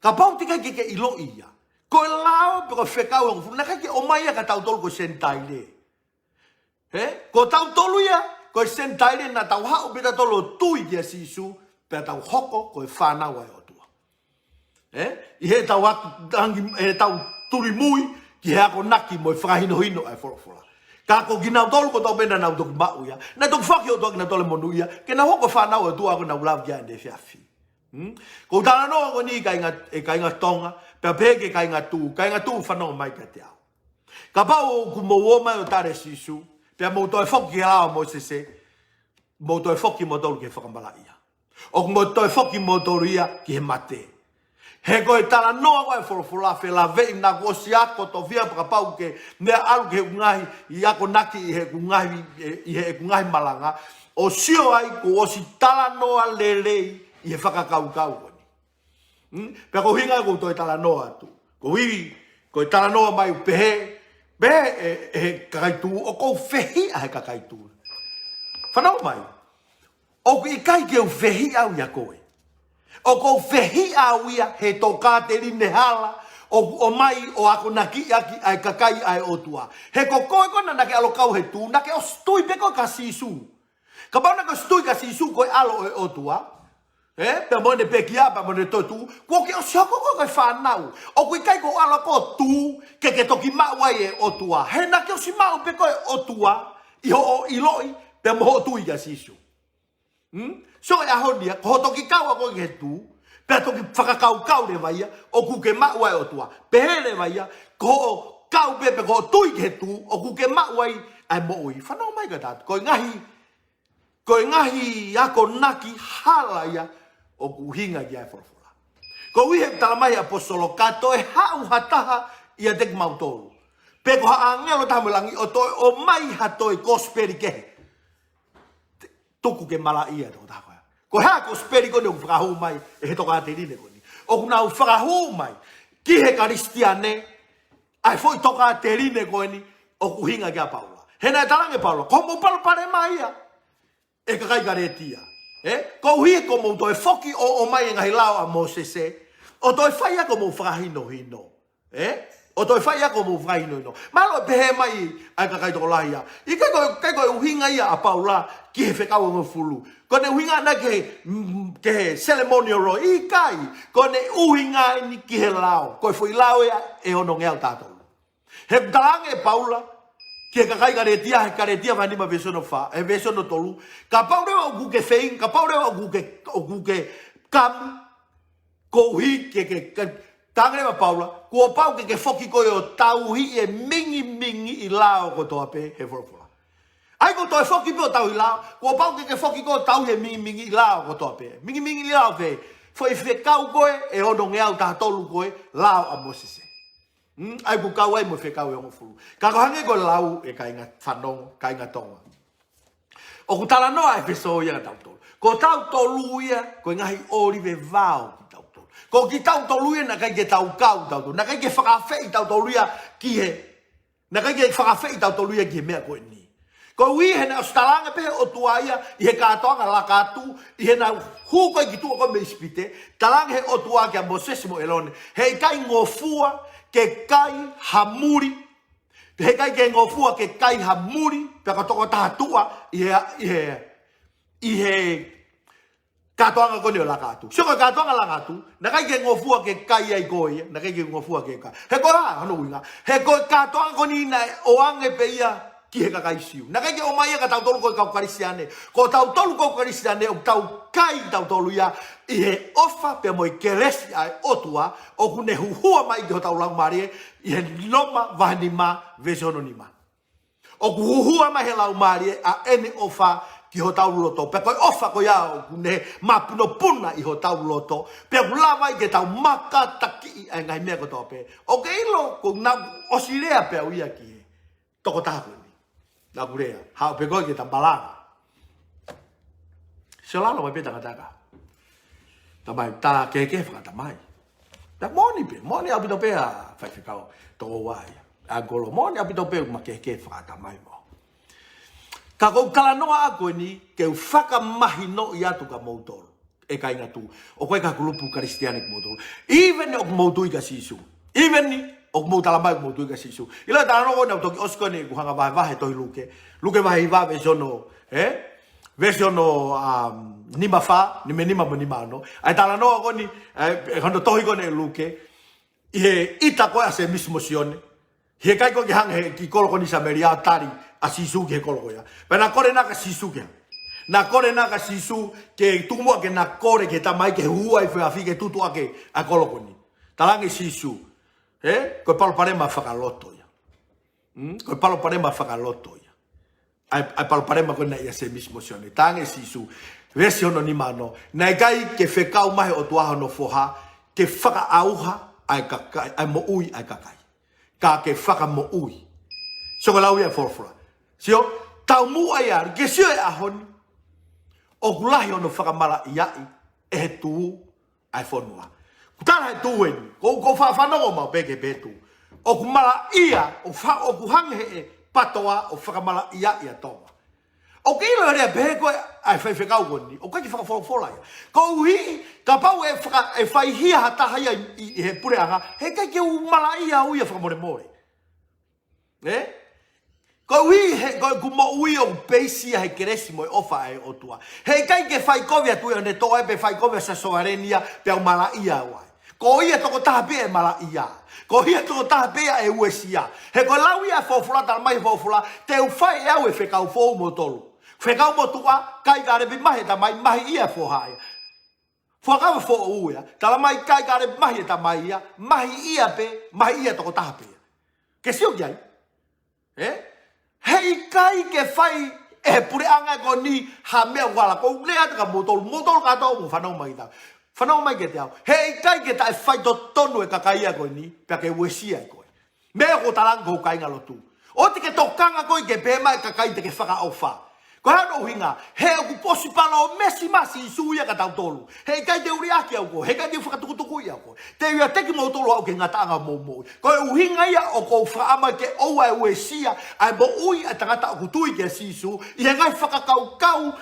Kapau teʻeki ai ke ke ʻiloʻi ia, ko e lao pe ko e fekau ʻe hongofulu, naʻe ʻikai ke ʻomai ia kia tautolu ko e Senitaile. Ē? Ko tautolu ia, ko e Senitaile naʻa tau haʻu pē tautolu ʻo tui kia Sīsū, pea tau hoko ko e fānau ʻa e ʻOtua. Ē? ʻI heʻetau ak-, tangi, ʻetau tulimui ki he akonaki mo e fakahinohino ʻa e folofola. Ka ko kinautolu kotoa pē naʻa nau toki maʻu ia, naʻe toki foaki ʻe he ʻOtua kinautolu e monūʻia ke nau hoko ko e fānau ʻa e ʻOtua, ko ʻenau lava ki ai ʻanefē ʻafi. Hmm? Ko e talanoa ko eni kāinga, ʻe kāinga Tonga, pea pehē ki he kāinga tuʻu, kāinga tuʻu fanongo mai kiate au. Kapau ʻoku mou ō mai ʻo tali ʻa Sīsū, pea mou toe foki ki he lao ʻa Mōsese, mou toe foki moutolu ki he fakamalaʻia. ʻOku mou toe foki moutolu ia ki he mate. He ko e talanoa ko ē ʻa e folofola felāveʻi, naʻá ku ʻosi ako tofiʻa pea kapau ʻokú ke meʻa ʻalu ki heʻeku ngaahi akonaki ʻi heʻeku ngaahi, ʻi heʻeku ngaahi malanga, ʻo sio ai kuo u ʻosi talanoa lelei ʻi he fakakaukau ko eni. Hmm? Pea ko e ʻuhinga ia ʻoku ou toe talanoa atu. Koeʻuhi, ko e talanoa mai ʻoku pehē, pehē ʻe, ʻe he kakai tuʻu, ʻoku ou fehiʻa he kakai tuʻu. Fanongo mai. ʻOku ʻikai ke u fehiʻa au ia koe. ʻOku ou fehiʻa au ia he tokāteline hala, ʻoku ʻomai ʻo akonakiʻi ʻaki ʻa e kakai ʻa e ʻOtua. He ko koe ko ena naʻa ke ʻalu ʻo kau he tū, naʻa ke ʻosi tui pē koe kia Sīsū. Kapau naʻa ke ʻosi tui kia Sīsū ko e ʻAlo ʻo e ʻOtua, ē, pea mo ʻene pekia, pea mo ʻene toetuʻu, kuo ke ʻosi hoko koe ko e fānau. ʻOku ʻikai ko hoʻo ʻalu ʻo tū ke ke toki maʻu ai e ʻOtua. He naʻa ke ʻosi maʻu pē koe e ʻOtua ʻi hoʻo ʻiloʻi pea mo hoʻo tui kia Sīsū. Hmm? So e ʻaho ni ia, ko hoʻo toki kau ʻa koe ki he tū, pea toki fakakaukau leva ia ʻoku ke maʻu ai e ʻOtua. Pehē leva ia, ko hoʻo kau pē pe ko hoʻo tui ki he tū, ʻoku ke maʻu ai ʻa e moʻui. Fanongo mai kia tautolu. Ko e ngaahi, ko e ngaahi akonaki hala ia ʻoku ʻuhinga ki ai e folofola. Koeʻuhi he talamai ʻe he ʻaposetolo, ka toe haʻu ha taha ʻiate kimautolu, pe ko ha ʻāngelo ʻe taha mei langi, ʻo toe ʻomai ha toe kosipeli kehe, tuku ke malaʻia e tokotaha ko ia. Ko e hā e kosipeli ko eni ʻoku fakahū mai ʻe he tokāteline ko eni? ʻOku nau fakahū mai ki he Kalisitiane ʻa e foʻi tokāteline ko eni ʻoku ʻuhinga ki ai ʻa Paula. He naʻe talaange ʻe Paula, ko hoʻomou palopalema ia, ʻe kakai Kalētia, ē? Koeʻuhi ko hoʻomou toe foki ʻo ʻomai e ngaahi lao ʻa Mōsese, ʻo toe fai ʻaki hoʻomou fakahinohino. Ē? ʻO toe fai ʻaki hoʻomou fakahinohino. Mahalo ʻe pehē mai ʻa e kakai tokolahi ia, ʻikai ko, ʻikai ko e ʻuhinga ia ʻa Paula ki he fekau ʻe hongofulu. Ko ʻene ʻuhinga ʻana ki he, mm, ki he ceremonial law. ʻIkai, ko ʻene ʻuhinga eni ki he lao. Ko e foʻi lao ia ʻe onongeau taha tolu. He ʻoku talaange ʻe Paula ki he kakai Kalētia, he Kalētia vahe nima veesi hono fā, ē, veesi hono tolu. Kapau leva ʻoku ke feinga, kapau leva ʻoku ke, ʻoku ke kamu, koeʻuhi ke, ke, ke, talaange leva ʻe Paula, kuo pau ke ke foki koe ʻo tauhi e mingimingiʻi lao kotoa pē he folofola. ʻA ia ko e toe foki pē ʻo tauhi lao, kuo pau ke ke foki koe ʻo tauhi e mingimingiʻi lao kotoa pē. Mingimingiʻi lao pē, foʻi fekau ko ē ʻe onongeau taha tolu ko e lao ʻa Mōsese. Hmm, ʻa ia ʻoku kau ai mo e fekau ʻe hongofulu. Ka ko e hangē ko e lau ʻe kāinga fanongo, kāinga Tonga. ʻOku talanoa ʻa e ʻEfesō ia kia tautolu. Ko tautolu ia, ko e ngaahi ʻōlive vao kitautolu. Ko kitautolu ia naʻe ʻikai ke tau kau tautolu. Naʻe ʻikai ke fakaafeʻi tautolu ia ki he. Naʻe ʻikai ke fakaafeʻi tautolu ia ki he meʻa ko eni. Koeʻuhi he naʻe ʻosi talaange pē ʻe he ʻOtua ia ʻi he kātoanga Laka Atu, ʻi heʻena hū ko ē ki tuʻa ko ē mei ʻIsipite, talaange ʻe he ʻOtua kia Mōsese mo ʻĒlone, heʻikai ngofua ke kai ha muli, heʻikai ke ngofua ke kai ha muli, pea ko e tokotaha tuʻa ʻi he, ʻi he, ʻi he kātoanga ko eni ʻo Laka Atu. Sio ko e kātoanga Laka Atu, naʻe ʻikai ke ngofua ke kai ai ko ia, naʻe ʻikai ke ngofua ke kai. He ko e hā hono ʻuhinga? He ko e kātoanga ko eni naʻe ʻoange pē ia ki he kakai Siu. Naʻe ʻikai ke ʻomai ia kia tautolu ko e kau Kalisitiane. Ko tautolu ko e kau Kalisitiane, ʻoku tau kai tautolu ia ʻi he ʻofa pea mo e kelesi ʻa e ʻOtua, ʻoku ne huhua mai ki hotau laumālie, ʻi he Loma vahe nima, veesi hono nima. ʻOku huhua mai he laumālie ʻa ʻene ʻofa ki hotau loto. Pea ko e ʻofa ko ia ʻoku ne mapunopuna ʻi hotau loto. Pea ʻoku lava ai ke tau makatakiʻi ʻa e ngaahi meʻa kotoa pē. ʻOku ke ʻilo, ko ʻeku ʻosi lea pē au ia ki he tokotaha ko eni. Naʻa ku lea, haʻu pē koe ke ta malanga. Sio lalo mai pē tangata ka. Tamai, tā kehekehe fakatamai. Tā moʻoni pē, moʻoni ʻaupito pē ʻa faifekau toko ua ia. ʻA kolo, moʻoni ʻaupito pē ʻoku ma kehekehe fakatamai mo. Ka ko ʻeku talanoa ʻaʻaku eni, ke u fakamahinoʻi atu kia moutolu. ʻE kāinga Tonga. ʻOku ʻikai ko ha kulupu Kalisitiane kimoutolu. Even ʻoku mou tui kia Sīsū. Even ʻoku mou talamai ʻoku mou tui kia Sīsū. ʻIlo e talanoa ko eni ʻoku toki ʻosi ko eni ʻeku hanga vahevahe tohi Luke. Luke vahe hiva veesi ono, ē? Veesi ono, um, nima fā, nima nima mo nima ono. ʻA e talanoa ko eni, ē, ʻe hono tohi ko eni ʻe Luke. ʻI he ʻita ko ē ʻa Sēmisi mo Sione. Heʻikai ko ē ke hanga ʻe he kiʻi kolo ko eni Samēlia ʻo tali ʻa Sīsū ki he kolo ko ia. Pea naʻa kole naʻa kia Sīsū ke hanga. Naʻa kole naʻa kia Sīsū ke tuku muʻa ke na kole ki he Tamai ke huhua ʻi he efiafi ke tutu ʻaki ʻa e kolo ko eni. Talaange ʻe Sīsū. Ē? Ko e palopalema fakaloto ia. Hmm? Ko e palopalema fakaloto ia. ʻA e, ʻa e palopalema ko ena ʻia Sēmisi mo Sione. Talaange ʻe Sīsū, veesi hono nima ono, naʻe ʻikai ke fekau mai ʻe he ʻOtua hono foha, ke fakaʻauha ʻa e kakai, ʻa e moʻui ʻa e kakai. Ka ke fakamoʻui. Sio ko e lau ia ʻa e folofola. Sio, taumuʻa ia, ke sio he ʻaho ni, ʻoku lahi hono fakamalaʻiaʻi ʻe he tū ʻa e fonua. Kuo tala ʻe he tū eni, ko, ko e fakafanongo maʻu pē ki he tū. ʻOku malaʻia, ʻoku fa-, ʻoku hangē ʻe he patoa ʻoku fakamalaʻiaʻi ʻa Tonga. ʻOku ke ʻilo leva pē ko e ʻai faifekau ko eni, ʻoku ʻikai ke fakafolofola ia. Koeʻuhi, kapau ʻe faka-, ʻe faihia ha taha ia ʻi, ʻi, ʻi he puleʻanga, heʻikai ke u malaʻia au ia fakamolemole. Ē? Koeʻuhi, he, ko ʻeku moʻui ʻoku peisi ia he kelesi mo e ʻofa ʻa e ʻOtua. Heʻikai ke fai kovi atu ia ʻo ne toʻo ai pe fai kovi ʻa Sosovaleni ia, pea u malaʻia au ai. Ko ia tokotaha pē ʻe malaʻia. Ko ia tokotaha pē ʻe uesia. He ko e lau ia ʻa e folofola, tala mai ʻe he folofola, te u fai ʻe au e fekau foʻou moutolu. Fekau motuʻa, kai ka lepi mahi e tamai, mahi ia foha ia. Fuakava foʻou ia, tala mai kai ka lepi mahi e tamai ia, mahi ia pē, mahi ia tokotaha pē ia. Ke sio ki ai. Ē? Heʻikai ke fai ʻe he puleʻanga ko eni ha meʻa vala ko u lea atu kia moutolu, moutolu kātoa ʻoku fanongo mai tau. Fanongo mai kiate au. Heʻikai ke taʻe faitotonu e kakai ia ko eni, pea ke uesia ai koe. Meʻa ko talanga ko e kāinga lotu. ʻOua te ke tokanga koe ke pehē mai kakai te ke fakaʻofa. Ko e hā hono ʻuhinga, he ʻoku ʻosi palōmesi mai ʻa Sīsū ia kia tautolu. Heʻikai te u liʻaki au koe, heʻikai te u fakatukutukuʻi au koe. Te u ʻiate kimoutolu ʻo aʻu ki he ngataʻanga ʻo hoʻomou moʻui. Ko e ʻuhinga ia ʻoku ou fakaʻamu ke ʻoua ʻe uesia ʻa e moʻui ʻa e tangata ʻoku tui kia Sīsū, ʻi he ngaahi fakakaukau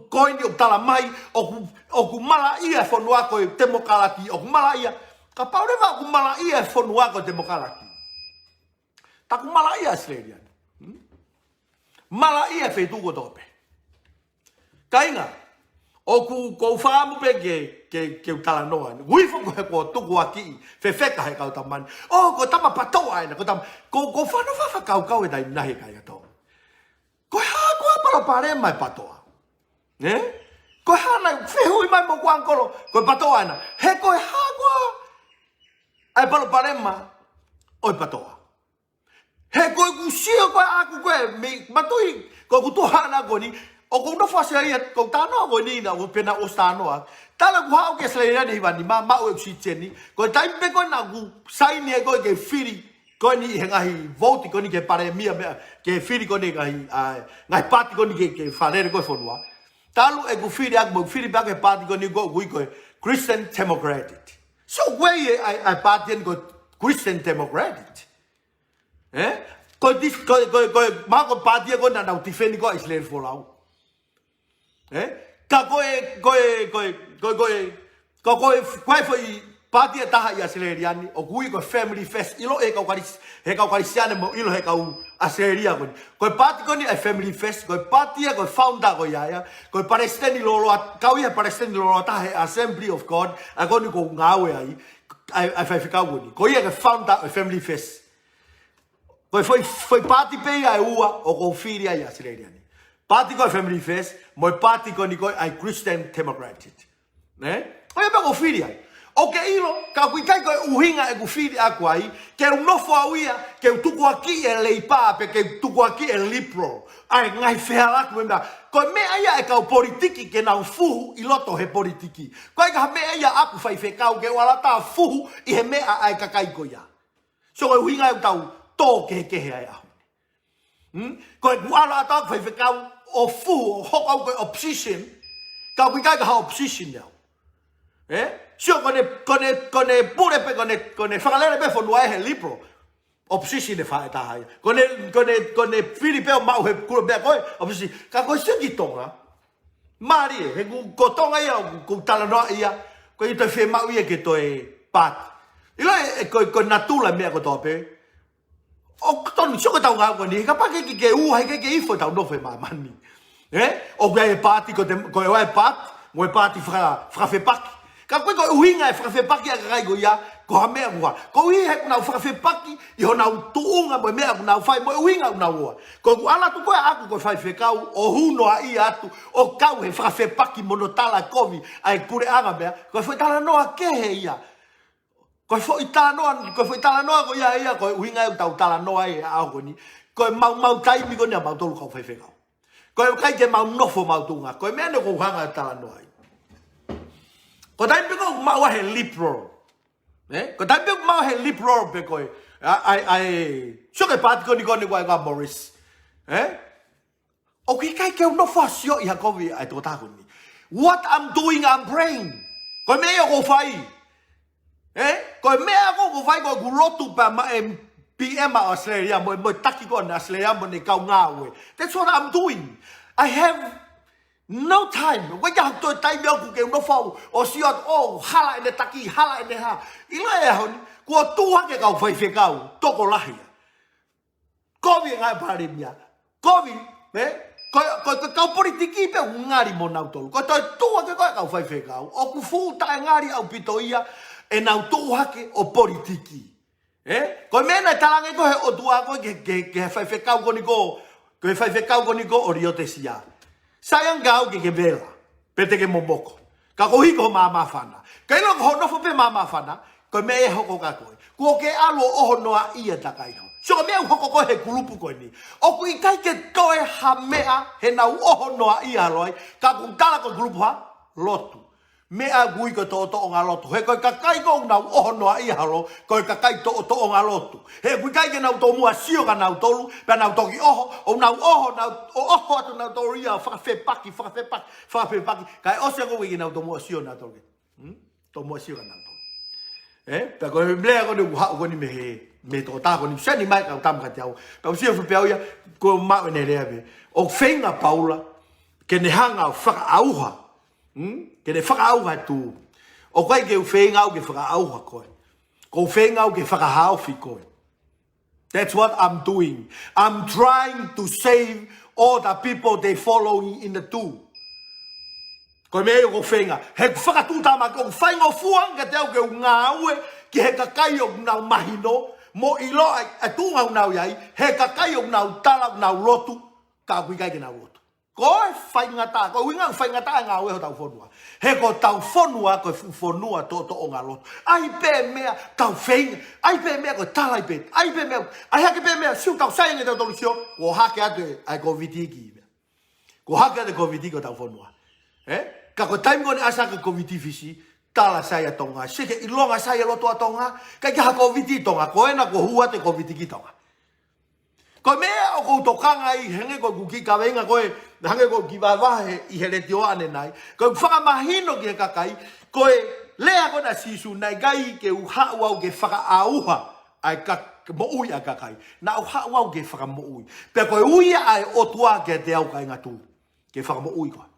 ko eni ʻoku tala mai, ʻoku, ʻoku malaʻia e fonua ko e temokalati, ʻoku malaʻia. Kapau leva ʻoku malaʻia e fonua ko e temokalati, tā ʻoku malaʻia ʻa ʻAositelēlia ni. Hmm? Malaʻia e feituʻu kotoa pē. Kāinga, ʻoku, ʻoku ou fakaʻamu pē ke, ke, ke u talanoa ni. Ui fo ko he ko tukuakiʻi, fefeka he kau tama ni. ʻŌ, ko e tama PATOA ena, ko e tama, ʻoku, ʻoku ou fanongo fakakaukau he taimi lahi kāinga Tonga. Ko e hā koā e palopalema e PATOA? Ē? Ko e hā naʻe fehuʻi mai mo ʻeku ʻangikolo, ko e PATOA ena. He ko e hā koā e palopalema ʻo e PATOA? He ko ʻeku sio ko ē ʻaʻaku ko ē, mei matui, ko ʻeku tuʻunga ko eni, ʻoku ou nofo ʻAositelēlia, ʻoku ou talanoa ko eni naʻa, ʻoku pehē naʻa ku ʻosi talanoa. Talu ʻeku haʻu ki ʻAositelēlia ni Hiva ni, ma, maʻu ʻeku sititeni, ko e taimi pē ko ē naʻa ku saini ai ko ē ke fili, ko eni he ngaahi vouti ko eni ki he palēmia meʻa, ke fili ko eni ngaahi, ʻa, ngaahi paati ko eni ke, ke fakalele ko ē e fonua. Talu ʻeku fili ʻaʻaku mo ʻeku fili pē ʻaʻaku he paati ko eni ko ē ʻoku ui ko e Christian Democratic. So, ko e hā e, ʻa e, ʻa e paati eni ko e Christian Democratic? Ē? Ko e tif-, ko e, ko e, ko e, mahalo ko e paati ia ko ē naʻa nau tifeni ko ē ʻa ʻIsileli folau. Ē? Ka ko e, ko e, ko e, ko e, ko e, ko e, ko e foʻi paati ʻe taha ʻi ʻAositelēlia ni, ʻoku ui ko e Family First, ʻiloʻi ʻe he kau Kalis-, he kau Kalisitiane mo ʻilo he kau ʻAositelēlia ko eni. Ko e paati ko eni ʻa e Family First, ko e paati ia, ko e founder ko ia ia, ko e palesiteni lōloa, kau ia palesiteni lōloa taha he Assembly of God, ʻa ko eni ʻoku ou ngāue ai, ʻa e, ʻa e faifekau ko eni. Ko ia ko e founder ʻo e Family First. Ko e foʻi, foʻi paati pē ia ʻe ua ʻoku ou fili ai ʻAositelēlia ni. Paati ko e Family First, mo e paati ko eni ko e ʻa e Christian Democratic. Nē? Ko ia pē ʻoku ou fili ai. ʻOku ke ʻilo, ka ʻoku ʻikai ko e ʻuhinga ʻeku fili ʻaʻaku ai, ke u nofo au ia, ke u tukuakiʻi e Leipa, pe ke u tukuakiʻi e Liberal. ʻA e ngaahi fehālaaki mo e meʻa. Ko e meʻa ia ʻa e kau politiki ke nau fuhu ʻi loto he politiki. Ko e ʻikai ha meʻa ia ʻaʻaku faifekau ke u ʻalu atu ʻo fuhu ʻi he meʻa ʻa e kakai ko ia. So ko e ʻuhinga ia ʻoku tau tō kehekehe ai ʻaho ni. Hmm? Ko ʻeku ʻalu atu ʻaʻaku faifekau ʻo fuhu ʻo hoko au ko e opposition, ka ʻoku ʻikai ko ha opposition au. Ē? Sio ko ʻene, ko ʻene, ko ʻene pule pē, ko ʻene, ko ʻene fakalele pē e fonua ʻe he Liberal. Opposition ʻe faʻa taha ia. Ko ʻene, ko ʻene, ko ʻene fili pē ʻo maʻu he kula pē ko e opposition. Ka ko e sio ki Tonga. Mālie, he ko, ko Tonga ia, ko, ko talanoa ia, ko e ʻikai toe fiemaʻu ia ke toe paati. ʻIlo e, e ko, ko e natula e meʻa kotoa pē. ʻOku tonu, sio ko ʻetau ngāue ko eni, he kapau ʻe ʻikai ke, ke ua, he ʻikai ke ifo ʻetau nofo he māmani. Ē? ʻOku ʻi ai e paati, ko e te, ko e ʻoku ʻi ai e paati, mo e paati faka-, fakafepaki. Ka ko e, ko e ʻuhinga e fakafepaki ʻa e kakai ko ia, ko ha meʻa ʻoku hā. Koeʻuhi he ʻoku nau fakafepaki ʻi honau tuʻunga mo e meʻa ʻoku nau fai, mo e ʻuhinga ʻoku nau ō ai. Ko ʻeku ʻalu atu ko ē ʻaʻaku ko e faifekau, ʻo hunoaʻi atu, ʻo kau he fakafepaki mo hono tala kovi ʻa e puleʻanga meʻa, ko e foʻi talanoa kehe ia. Ko e foʻi talanoa, ko e foʻi talanoa ko ia ia, ko e ʻuhinga ia ʻoku tau talanoa ai he ʻaho ko eni. Ko e maumau taimi ko eni ʻa mautolu kau faifekau. Ko e ʻikai ke mau nofo ʻi homau tuʻunga. Ko e meʻa eni ʻoku ou hanga ʻo talanoa ai. Ko e taimi pē ko ē ʻoku maʻu ai he Liberal. Ē? Ko e taimi pē ʻoku maʻu ai he Liberal pē ko e, ʻa, ʻa, ʻa e, sio ki he paati ko eni ko eni ko e ʻa Morris. Ē? ʻOku ʻikai ke u nofo ʻo sio ʻi ha kovi ʻa e tokotaha ko eni. What I'm doing, I'm praying. Ko e meʻa ia ʻoku ou fai. Ē? Ko e meʻa ʻoku ou fai ko ʻeku lotu pē maʻa e PM ʻa ʻAositelēlia, mo, mo e taki ko ē ʻAositelēlia, mo ʻene kau ngāue. That's what I'm doing. I have no time. ʻOku ʻikai ke u toe taimi ʻoku ke u nofo au ʻo sio atu, ʻo hala ʻene taki, hala ʻene hā. ʻIlo e ʻaho ni, kuo tuʻu hake kau faifekau tokolahi ia. Kovi e ngaahi palēmia. Kovi, ē? Ko, ko, ko e kau politiki pē ʻoku ngali mo nautolu. Ko e toe tuʻu hake ko e kau faifekau. ʻOku fuʻu taʻengali ʻaupito ia ʻenau tuʻu hake ʻo politiki. Ē? Ko e meʻa naʻe talaange ko ē he ʻOtua ko ē ki he, ki he, ki he faifekau ko eni ko, ki he faifekau ko eni ko ʻo Liotesia. Sai ange au ke ke vela, pe te ke momoko. Ka ko hiko māmāfana. Ka ʻilo ko hoʻo nofo pē māmāfana, ko e meʻa ʻe hoko kia koe. Kuo ke ʻalu ʻo ʻoho noaʻia takai ho. Sio ko e meʻa ʻoku hoko ko ē he kulupu ko eni. ʻOku ʻikai ke toe ha meʻa heʻenau ʻoho noaʻia ʻalu ai, ka ʻoku tala ko e kulupu ha lotu. Meʻa ʻoku ui ko e toʻotoʻonga lotu. He ko e kakai ko ē ʻoku nau ʻoho noaʻia ʻalu, ko e kakai toʻotoʻonga lotu. He ʻoku ʻikai ke nau tomuʻa sio kia nautolu, pea nau toki ʻoho, ʻo nau ʻoho, nau, ʻo ʻoho atu nautolu ia, fakafepaki, fakafepaki, fakafepaki. Kae ʻosi ko ē ʻikai ke nau tomuʻa sio nautolu. Hmm? Tomuʻa sio kia nautolu. Ē? Pea ko e lea ko eni ʻoku haʻu ko eni mei he, mei he tokotaha ko eni, seni mai kau tama kiate au. Pea u sio fepea ia, ko e maʻu ʻene lea pē. ʻOku feinga Paula, ke ne hanga ʻo fakaʻauha. Hmm? Ke ne fakaʻauha e tū. ʻOku ʻikai ke u feinga au ke fakaʻauha koe. ʻOku ou feinga au ke fakahaofi koe. That's what I'm doing. I'm trying to save all the people they following in the two. Ko e meʻa ia ʻoku ou feinga. He ʻoku fakatuʻutāmaki, ʻoku faingofua ange kiate au ke u ngāue ki he kakai ʻoku nau mahino, mo ʻilo ai, ʻa e tuʻunga ʻoku nau ʻi ai, he kakai ʻoku nau tala ʻoku nau lotu, ka ʻoku ʻikai ke nau lotu. Ko e faingataʻa, ko e ʻuhinga faingataʻa e ngāue hotau fonua. He ko hotau fonua, ko e fuʻu fonua toʻotoʻonga lotu. ʻAi pē meʻa, tau feinga. ʻAi pē meʻa, ko e tala ai pē. ʻAi pē meʻa, ʻai hake pē meʻa, sio tau sai ange tautolu sio, kuo hake atu e, ʻa e Kōviti ki meʻa. Kuo hake atu e Kōviti ki hotau fonua. Ē? Ka ko e taimi ko ē naʻe ʻasi ai e Kōviti Fisi, tala sai ʻa Tonga. Sio ki he ʻilonga sai e lotu ʻa Tonga, ʻikai ke ha Kōviti Tonga, ko ena kuo hū atu e Kōviti ki Tonga. Ko e meʻa ʻoku ou tokanga ai, hangē ko ʻeku kiʻi kaveinga ko ē, hangē ko ʻeku kiʻi vahevahe ʻi he letiō ʻanenai. Ko ʻeku fakamahino ki he kakai, ko e lea ko ena ʻa Sīsū naʻe ʻikai ke u haʻu au ke fakaʻauha ʻa e ka-, moʻui ʻa e kakai. Naʻa ku haʻu au ke fakamoʻui. Pea ko e ui ia ʻa e ʻOtua kiate au kāinga tuʻi. Ke fakamoʻui koe.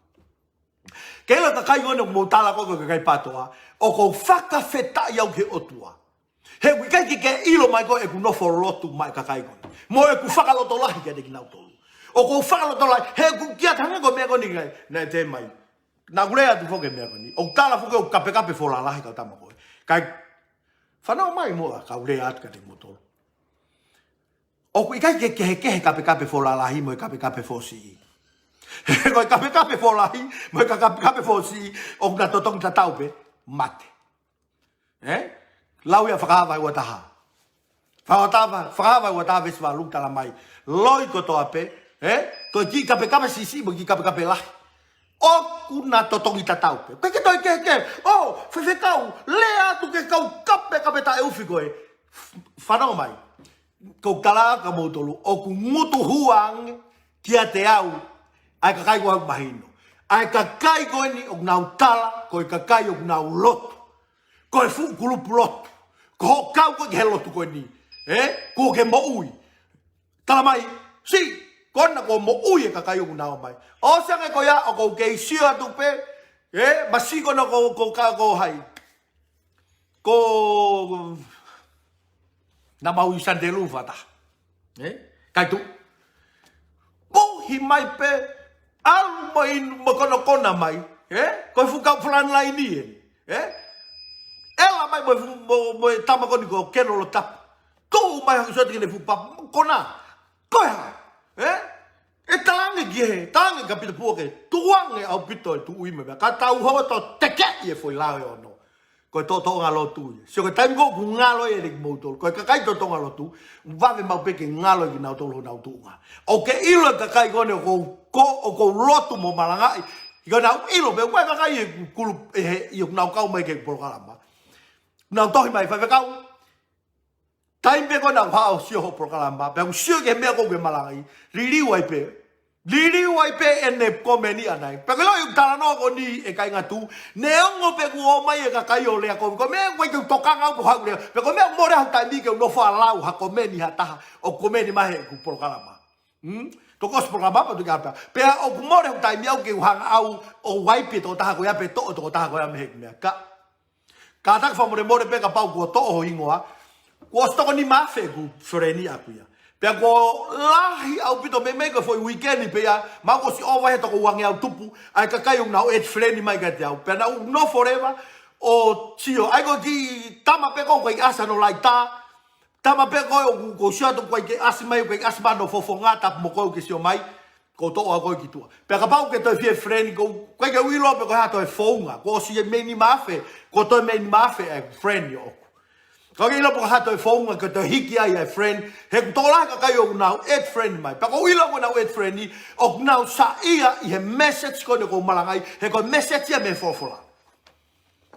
Ke ʻilo e kakai ko eni ʻoku mou tala ko ē ko e kakai PTOA, ʻoku ou fakafetaʻi au ki he ʻOtua. He ʻoku ʻikai ke ke ʻilo mai koe ʻeku nofo lotu maʻa e kakai ko eni. Mo ʻeku fakalotolahi kiate kinautolu. ʻOku ou fakalotolahi, he ʻoku kiate hangē ko e meʻa ko eni kai, naʻe tē mai. Naʻa ku lea atu foki he meʻa ko eni. ʻOku tala foki ʻoku kapekape foʻi lalahi kau tama ko ē. Kae fanongo mai muʻa kau lea atu kiate kimoutolu. ʻOku ʻikai ke kehekehe kapekape foʻi lalahi mo e kapekape foʻi siʻi. Ko e kapekape foʻi lalahi mo e ka-, kapekape foʻi siʻi, ʻoku na totongi tatau pē, mate. Ē? Lau ia Fakahā vahe ua taha. Fakahā, Fakahā vahe ua taha veesi valu tala mai. Loi kotoa pē, ē? Ko e kiʻi kapekape siʻisiʻi mo e kiʻi kapekape lahi, ʻoku na totongi tatau pē. ʻIkai ke toe kehekehe. ʻŌ, faifekau, lea atu ki he kau kapekape taʻeufi ko ē. F-, fanongo mai. ʻOku ou tala kia moutolu, ʻoku ngutu hua ange kiate au ʻa e kakai ko ē ʻoku mahino. ʻA e kakai ko eni ʻoku nau tala ko e kakai ʻoku nau lotu. Ko e fuʻu kulupu lotu. Ko hoʻo kau ko ē ki he lotu ko eni. Ē? Kuo ke moʻui. Tala mai, siʻi, ko ena kuo moʻui e kakai ʻoku nau ō mai. ʻOsi ange ko ia, ʻoku ou kei sio atu pē, ē, masiʻi ko ena ko, ko ka ko hai. Ko, naʻa mau ʻi Santa Lufa ta. Ē? Kai tu. Moʻui mai pē, ʻalu mai mo konakona mai. Ē? Ko e fuʻu kau frontline ē. Ē? ʻEla mai mo, mo, mo e tama ko eni ko Kenolo Tapu. Tuʻu mai hake soti ki he fuʻu papa. Kona. Ko e hā? Ē? ʻE talaange ki he, talaange kia Pita Puake, tukuange ʻaupito e tuʻu ʻi he meʻa. Ka tau hoto tekeʻi e foʻi lao ʻe ono. Ko e toʻotoʻonga lotu ia. Sio ko e taimi ko ē ʻoku ngalo ai ʻe kimoutolu. Ko e kakai toʻotoʻonga lotu, vave maʻu pē ke ngalo ʻe kinautolu honau tuʻunga. ʻOku ke ʻilo e kakai ko eni ʻoku ou, ko, ʻoku ou lotu mo malangaʻi. ʻIkai ke nau ʻilo pē, ko e kakai ʻi he kulu, ʻi he, ʻi heʻenau kau mai ki he polokalama. Nau tohi mai, faifekau. Taimi pē ko ē naʻa ku haʻu ʻo sio hoʻo polokalama, pea u sio ki he meʻa ko ē ʻoku ke malangaʻi, liliu ai pē. Liliu ai pē ʻene komeni ʻanai. Pea ke ʻilo ʻeku talanoa ko eni ʻe kāinga tuʻi, neongo pē kuo ō mai e kakai ʻo lea kovi. Ko e meʻa ʻoku ʻikai ke u tokanga au pe ko e hā ʻoku lea. Pea ko e meʻa ʻoku mole au taimi ke u nofo ʻo lau ha komeni ha taha ʻoku komeni mai heʻeku polokalama. Hmm? Toko ʻosi polokalama pea tuku atu. Pea ʻoku mole hoku taimi au ke u hanga au ʻo waipi e tokotaha ko ia pe toʻo e tokotaha ko ia mei heʻeku meʻa. Ka, kātaki fakamolemole pē kapau kuo toʻo ho hingoa. Kuo ʻosi toko nima afe ʻeku friend ʻaʻaku ia. Pea kuo lahi ʻaupito, meimei ko e foʻi weekend pē ia, mahalo kuo ʻosi ʻova he toko uangeau tupu ʻa e kakai ʻoku nau add friend mai kiate au. Pea nau nofo leva ʻo sio. ʻA ia ko e kiʻi tama pē ko ē ʻoku ʻikai ʻasi hono laitā. Tama pē ko ē ʻoku, ʻoku ou sio atu ʻoku ʻikai ke ʻasi mai, ʻoku ʻikai ʻasi mai hono fofonga, tapu mo koe ʻoku ke sio mai, ʻoku ou toʻo ʻa koe ki tuʻa. Pea kapau ʻoku ke toe fie friend, ʻoku, ʻoku ʻikai ke u ʻilo pe ko e hā toe founga, kuo ʻosi e mei nima afe, kuo toe mei nima afe e friend ʻoʻoku. Ka ʻoku ʻikai ke u ʻilo pe ko e hā toe founga, ke toe hiki ai e friend, he ʻoku tokolahi e kakai ʻoku nau add friend mai. Pea ʻoku ou ʻilo ʻoku nau add friend, ʻoku nau saiʻia ʻi he message ko eni ʻoku ou malangaʻi, he ko e message ia mei he folofola.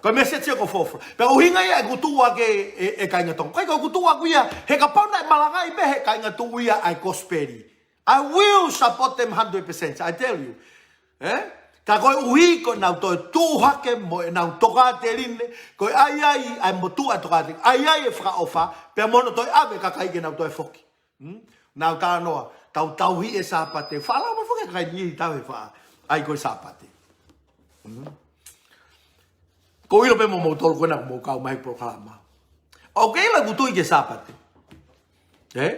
Ko e message ia ko e folofola. Pea ko e ʻuhinga ia ʻeku tuʻu ʻaki e, e, e kāinga Tonga. ʻIkai ko ʻeku tuʻu ʻaʻaku ia, he kapau naʻe malangaʻi pē ʻe he kāinga Tonga ia ʻa e kosipeli, I will support them hundred percent, I tell you. Eh? Ka koeʻuhi ko ʻenau toe tuʻu hake mo ʻenau tokāteline, ko e ʻai ai ʻa e motuʻa tokāteline, ʻai ai e fakaʻofa, pea mo hono toe ʻave e kakai ke nau toe foki. Hmm? Nau talanoa, tau tauhi e Sāpate. Faʻa lau mai foki e kakai ni ʻi he tauhi e faʻa, ʻai ko e Sāpate. Hmm? ʻOku ou ʻilo pē mo moutolu ko ena ʻoku mou kau mai he polokalama. ʻOku ke ʻilo ʻeku tui ki he Sāpate. Eh?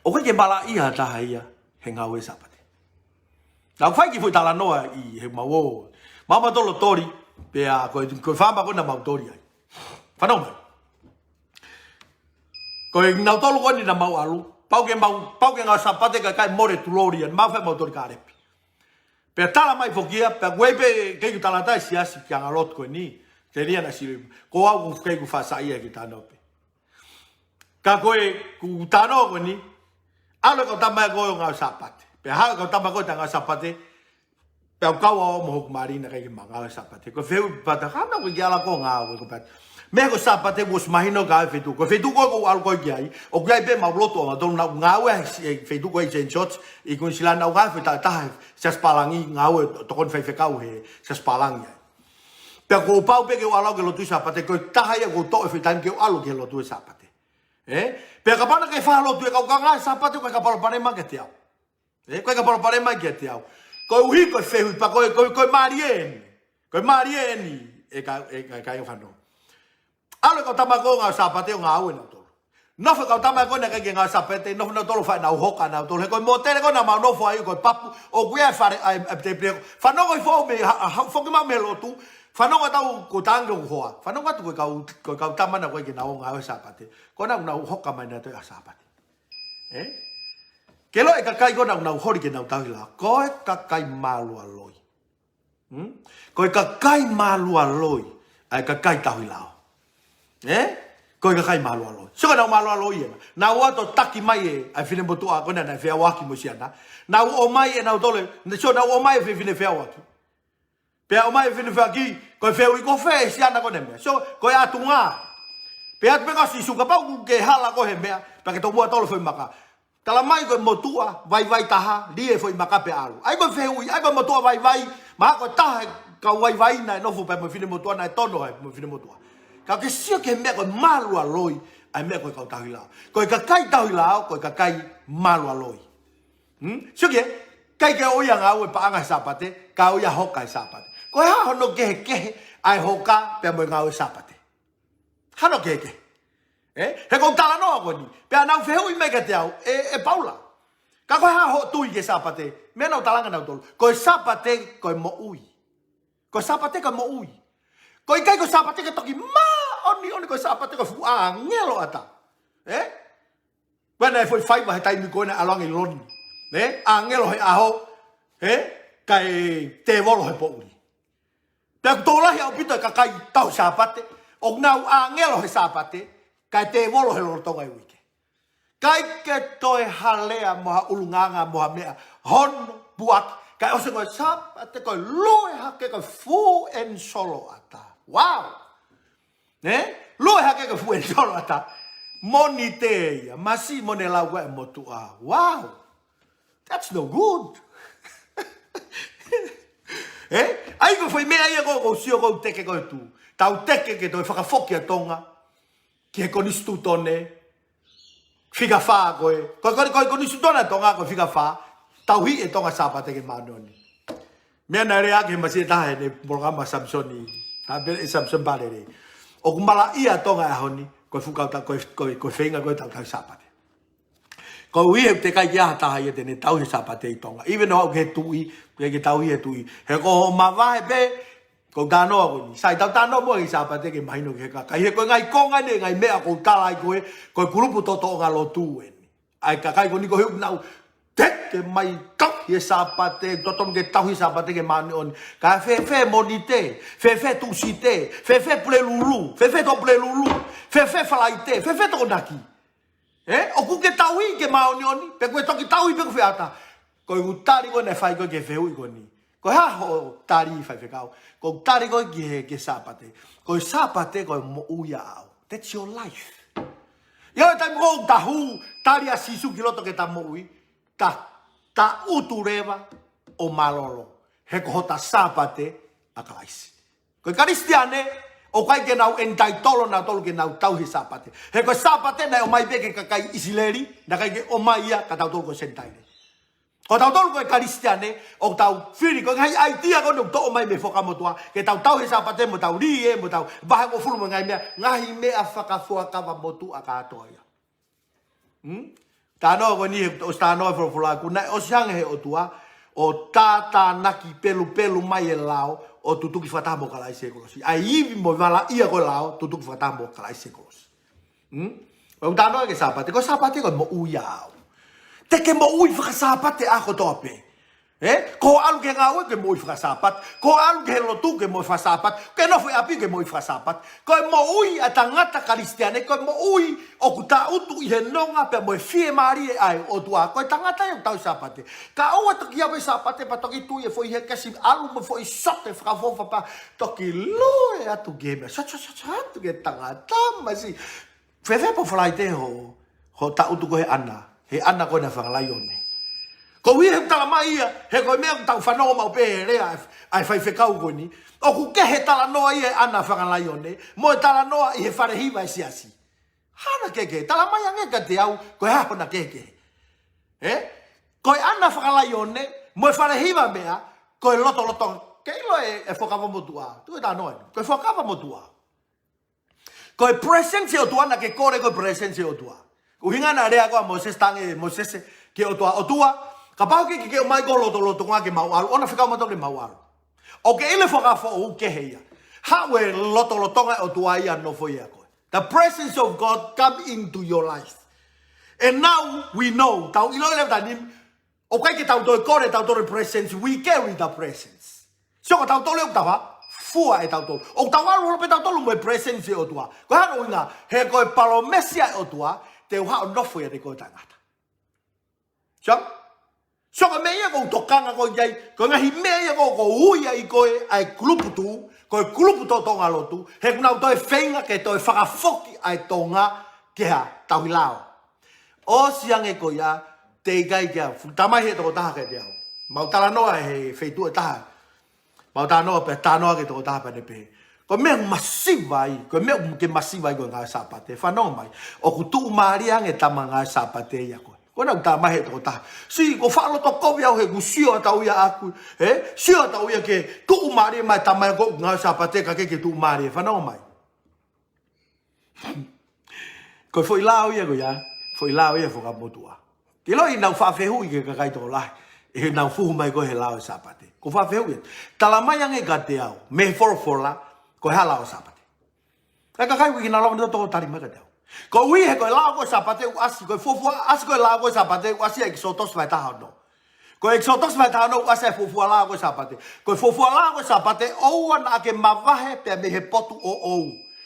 ʻOku ʻikai ke malaʻia ha taha ia he ngāue Sāpate. Naʻá ku fai e kiʻi foʻi talanoa ʻi he mau ō. Mau mautolu ʻo toli, pea ko e, ko e fāmili ko ē naʻa mau toli ai. Fanongo mai. Ko e nautolu ko eni naʻa mau ʻalu. Pau ke mau, pau ke ngāue Sāpate kae ʻikai mole tulori ʻa e mau fai mau toli kālepi. Pea tala mai foki ia, pea ʻoku ʻi ai pē ʻeku talanoa siasi ki he anga lotu ko eni. Telia naʻe sio. Ko au ʻoku ʻikai ke u faʻa saiʻia ki he talanoa pē. Ka ko ʻeku talanoa ko eni, ʻalu e kau tama ko ē ʻo ngāue Sāpate. Pea haʻu e kau tama ko ē ʻo ngāue Sāpate, pea u kau au mo hoku mali naʻe ʻikai ke ma ngāue Sāpate. Ko e fehuʻi pē ʻe taha, ko e hā naʻá ke ʻalu ai ʻo ngāue, ko e pehē. Meʻa ko e Sāpate kuo ʻosi mahino ki he feituʻu. Ko e feituʻu ko ē ʻoku ou ʻalu ko ē ki ai, ʻoku ʻi ai pē mau lotu ʻo mautolu naʻa nau ngāue he si-, he feituʻu ko ē ʻi Saint George, ʻi Kuinisilani, naʻa nau ngāue he taʻu ʻe taha he siasi pālangi, ngāue tokoni faifekau he siasi pālangi ai. Pea kuo pau pē ke u ʻalu au ki he lotu Sāpate, ko e taha ia ʻoku ou toʻo e foʻi taimi ke u ʻalu ki he lotu Sāpate. Eh? Pea kapau naʻá ke faʻa lotu e kau kāinga Sāpate, ʻoku ʻikai ke palopalema kiate au. Eh? ʻOku ʻikai ke palopalema kiate au. Koeʻuhi ko e fehuʻi pē ko ē, ko e, ko e mālie eni. Ko e mālie eni, e ka, e ka, e kāinga fanongo. ʻAlu e kau tama ko ē ʻo ngāue Sāpate ʻo ngāue nautolu. Nofo e kau tama ko ē naʻe ʻikai ke ngāue Sāpate, nofo nautolu ʻo fai ʻenau hoka nautolu. He ko e mōtele ko ē naʻa mau nofo ai ko e papu, ʻoku ʻi ai e fale ʻa e, ʻa e tēpile. Fanongo hifo mei, ha, ha, foki mai mei he lotu. Fanongo atu kuo tangi hoku hoa. Fanongo atu ko e kau, ko e kau tama naʻe ʻikai ke nau ngāue Sāpate. Ko ena ʻoku nau hoka mai nautolu ʻaho Sāpate. Eh? Ke ʻilo e kakai ko ena ʻoku nau holi ke nau tauhi lao. Ko e kakai mālualoi. Hmm? Ko e kakai mālualoi, ʻa e kakai tauhi lao. Eh? Ko e kakai mālualoi. Sio ko ʻenau mālualoi ena. Naʻa nau ō atu ʻo taki mai e, ʻa e finemotuʻa ko ena naʻe feʻauaki mo e siana. Naʻa nau ʻomai ʻenautolu, sio naʻa nau ʻomai e fefine feʻauaki. Pea ʻomai e fefine feʻauaki, ko e fehuʻi ko fē e siana ko ena e meʻa. Sio, ko e ʻatunga. Pea ʻatu pē ʻa Sīsū kapau ʻoku ke hala koe he meʻa, pea ke tomuʻa tolo foʻi maka. Tala mai ko e motuʻa vaivai taha, lī e foʻi maka pea ʻalu. ʻA ia ko e fehuʻi, ʻa ia ko e motuʻa vaivai, mahalo ko e taha e kau vaivai naʻe nofo pē mo e finemotuʻa naʻe tono ai mo e finemotuʻa. Ka ke sio ki he meʻa ko e mālualoi, ʻa e meʻa ko e kau tauhi lao. Ko e kakai tauhi lao, ko e kakai mālualoi. Hmm? Sio ki ai, ʻikai ke ʻoua ia ngāue paʻanga he Sāpate, kae ʻoua ia hoka he Sāpate. Ko e hā hono kehekehe ʻa e hoka pea mo e ngāue Sāpate? Hano kehekehe. Eh? He ʻoku ou talanoa ko eni. Pea nau fehuʻi mai kiate au, ʻe, ʻe Paula. Ka ko e hā hoʻo tui ki he Sāpate? Meʻa naʻa nau talaange nautolu. Ko e Sāpate ko e moʻui. Ko e Sāpate ko e moʻui. ʻOku ʻikai ko e Sāpate ko e toki māʻoniʻoni, ko e Sāpate ko e fuʻu ʻāngelo ʻatā. Eh? Ko ena e foʻi faiva he taimi ko ena ʻa e ʻalu ange ʻi Loni. Eh? ʻĀngelo he ʻaho. Eh? Kae tēvolo he poʻuli. Pea ʻoku tokolahi ʻaupito e kakai tauhi Sāpate, ʻoku nau ʻāngelo he Sāpate, kae tēvolo he lolotonga e uike. ʻIkai ke toe ha lea mo ha ʻulungaanga mo ha meʻa hono puaki, kae ʻosi ko e Sāpate ko e lue hake ko e fuʻu ʻenisolo ʻatā. Wow! Eh? Lue hake ko e fuʻu ʻenisolo ʻatā. Mōnite ia, masiʻi mo ne lau ko ē e motuʻa. Wow! That's no good. Eh? ʻA ia ko e foʻi meʻa ia ko ē ʻoku ou sio ʻoku ou teke ko e tuʻu. Tau teke ke toe fakafoki ʻa Tonga ki he konisitūtone. Fika fā ko ē. Ko e, ko e, ko e konisitūtone ʻa Tonga ko e fika fā. tauhi ʻe Tonga Sāpate ke māʻoniʻoni. Meʻa naʻe lea ki he masiʻi taha he polokalama Samisoni, tā pele ʻe Samisoni Palele. ʻOku malaʻia ʻa Tonga he ʻaho ni, ko e fuʻu kau ta-, ko e, ko e, ko e feinga ko e tau tauhi Sāpate. Koeʻuhi he ʻoku teʻeki ai ke ʻi ai ha taha ia te ne tauhi e Sāpate ʻi Tonga. Even ʻo aʻu ki he tuʻi, ʻikai ke tauhi ʻe he tuʻi. He ko hoʻo mavahe pē, ko e talanoa ko eni. Sai, tau talanoa muʻa ki he Sāpate ke mahino ki he kakai. He ko e ngaahi konga eni, ngaahi meʻa ʻoku ou tala ai ko ē, ko e kulupu tōtōʻonga lotu eni. ʻA e kakai ko eni ko e ʻuhinga naʻa nau teke mai tauhi e Sāpate, totonu ke tauhi e Sāpate ke māʻoniʻoni. Ka fēfē Mōnite, fēfē Tūsite, fēfē Pulelulu, fēfē Tuʻapulelulu, fēfē Falaite, fēfē Tokonaki. Ē, ʻoku ke tauhi ke māʻoniʻoni, pe ko e toki tauhi pe ko fē ʻata. Ko ʻeku tali ko ē naʻe fai ko ē ki he fehuʻi ko eni. Ko e hā hoʻo tali, faifekau? Ko ʻeku tali ko ē ki he, ki he Sāpate. Ko e Sāpate ko e moʻui ʻaʻau. That's your life. ʻI he taimi ko ē ʻoku ta hū, tali ʻa Sīsū ki loto ke ta moʻui, ta, ta utu leva ʻo mālōlō. He ko hota Sāpate ʻa Kalaisi. Ko e Kalisitiane, ʻoku ʻikai ke nau entitle nautolu ke nau tauhi e Sāpate. He ko e Sāpate naʻe ʻomai pē ki he kakai ʻIsileli, naʻe ʻikai ke ʻomai ia kia tautolu ko e Senitaile. Ko tautolu ko e Kalisitiane, ʻoku tau fili ko e ngaahi ʻaitia ko eni ʻoku toʻo mai mei he Fuakava Motuʻa, ke tau tauhi e Sāpate mo tau lī ē, mo tau vahe hongofulu mo e ngaahi meʻa, ngaahi meʻa fakafuakava motuʻa kātoa ia. Hmm? Talanoa ko eni, he ʻosi talanoa e folofola, kuo naʻe ʻosi hanga he ʻOtua ʻo tātānaki pelupelu mai e lao, ʻo tutuki fakataha mo Kalaisi he kolosi. ʻA e ivi mo e valaʻia ko e lao, tutuki fakataha mo Kalaisi he kolosi. Hmm? ʻOku talanoa ki he Sāpate, ko e Sāpate ko e moʻui ʻaʻau. Te ke moʻui faka-Sāpate ʻaho kotoa pē. Ē? Ko hoʻo ʻalu ki he ngāue ke moʻui faka-Sāpate. Ko hoʻo ʻalu ki he lotu ke moʻui faka-Sāpate. Ke nofo ʻi ʻapi ke moʻui faka-Sāpate. Ko e moʻui ʻa e tangata Kalisitiane, ko e moʻui ʻoku tangutu ʻi he nonga pea mo e fiemālie ʻa e ʻOtua. Ko e tangata ia ʻoku tauhi e Sāpate. Ka ʻoua toki ʻave e Sāpate pea toki tui e foʻi hekesi, ʻalu mo e foʻi sote fakaʻofoʻofa pea toki lue atu ki he meʻa. Sot, sot, sot, sot atu ki he tangata masi. Fēfē pē Falaite hoʻo, hoʻo tangutu ko ē he ʻana, he ʻana ko ē ʻa e fanga laione? Koeʻuhi he ʻoku tala mai ia, he ko e meʻa ʻoku tau fanongo maʻu pē he lea ʻa e, ʻa e faifekau ko eni. ʻOku kehe e talanoa ia he ʻana ʻa e fanga laione mo e talanoa ʻi he fale hiva ʻa e siasi. Hā hona kehekehe? Tala mai ange kiate au, ko e hā hona kehekehe? Ē? Ko e ʻana ʻa e fanga laione mo e fale hiva meʻa, ko e lotolotonga. Ke ʻilo e, e Fuakava Motuʻa. Tuku e talanoa eni. Ko e Fuakava Motuʻa. Ko e presence ʻo e ʻOtua naʻa ke kole ko e presence ʻo e ʻOtua. ʻUhinga naʻe lea ko ē ʻa Mōsese, talaange ʻe Mōsese ki he ʻOtua, ʻOtua, kapau ʻoku ʻikai ke ke ʻomai koe ho lotolotonga ke mau ʻalu, ʻoua naʻa fekau mautolu ke mau ʻalu. ʻOku ke ʻilo e Fuakava Foʻou kehe ia. Haʻu e lotolotonga ʻo e ʻOtua ia ʻo nofo ʻiate koe. The presence of God come into your life. And now we know, tau ʻilo leva ʻe tautolu ni, ʻoku ʻikai ke tau toe kole tautolu e presence, we carry the presence. Sio, ko tautolu ʻoku tau fua ʻe tautolu. ʻOku tau ʻalu holo pē tautolu mo e presence ʻo e ʻOtua. Ko e hā hono ʻuhinga? He ko e palōmesi ia ʻa e ʻOtua, te u haʻu ʻo nofo ʻiate koe, tangata. Sio? Sio, ko e meʻa ia ʻoku ou tokanga ko ē ki ai, ko e ngaahi meʻa ia ʻoku ou ui ai ko ē ʻa e kulupu tuʻu, ko e kulupu tōtōʻonga lotu, he ʻoku nau toe feinga ke toe fakafoki ʻa e Tonga ki ha tauhi lao. ʻOsi ange ko ia, teʻeki ai ke ʻalu. Tala mai he tokotaha kiate au. Mau talanoa he feituʻu ʻe taha. Mau talanoa pea talanoa ki he tokotaha pea ne pehē, ko e meʻa ʻoku masiva ai, ko e meʻa ʻoku ke masiva ai ko e ngāue Sāpate. Fanongo mai. ʻOku tuʻumālie ange e tama ngāue Sāpate ia ko ē. Ko ena ʻoku tala mai he tokotaha. Sī, ʻoku faʻa loto kovi au he ʻoku sio atu au ia ʻaʻaku. Ē? Sio atu au ia ki he tuʻumālie mai e tama ia ko ē ngāue Sāpate ka ʻikai ke tuʻumālie. Fanongo mai. Ko e foʻi lao ia ko ia, foʻi lao ia Fuakava Motuʻa. Ke ʻiloʻi naʻa ku faʻa fehuʻi ki he kakai tokolahi, ʻi heʻenau fuhu mai ko ē he lao ʻo e Sāpate. Ko e faʻa fehuʻi, tala mai ange kiate au, mei he folofola, ko e hā e lao ʻo e Sāpate? Kae kakai ʻoku ʻikai ke nau lava ʻo tali mai kiate au. Koeʻuhi he ko e lao ko ē ʻo e Sāpate ʻoku ʻasi, ko e fuofua ʻasi ko ē e lao ko ē ʻo e Sāpate ʻoku ʻasi ʻi he ʻEkisoto vahe taha ono. Ko e ʻEkisoto vahe taha ono ʻoku ʻasi ai e fuofua lao ko ē ʻo e Sāpate. Ko e fuofua lao ko ē ʻo e Sāpate, ʻoua naʻa ke mavahe pea mei he potu ʻoʻou.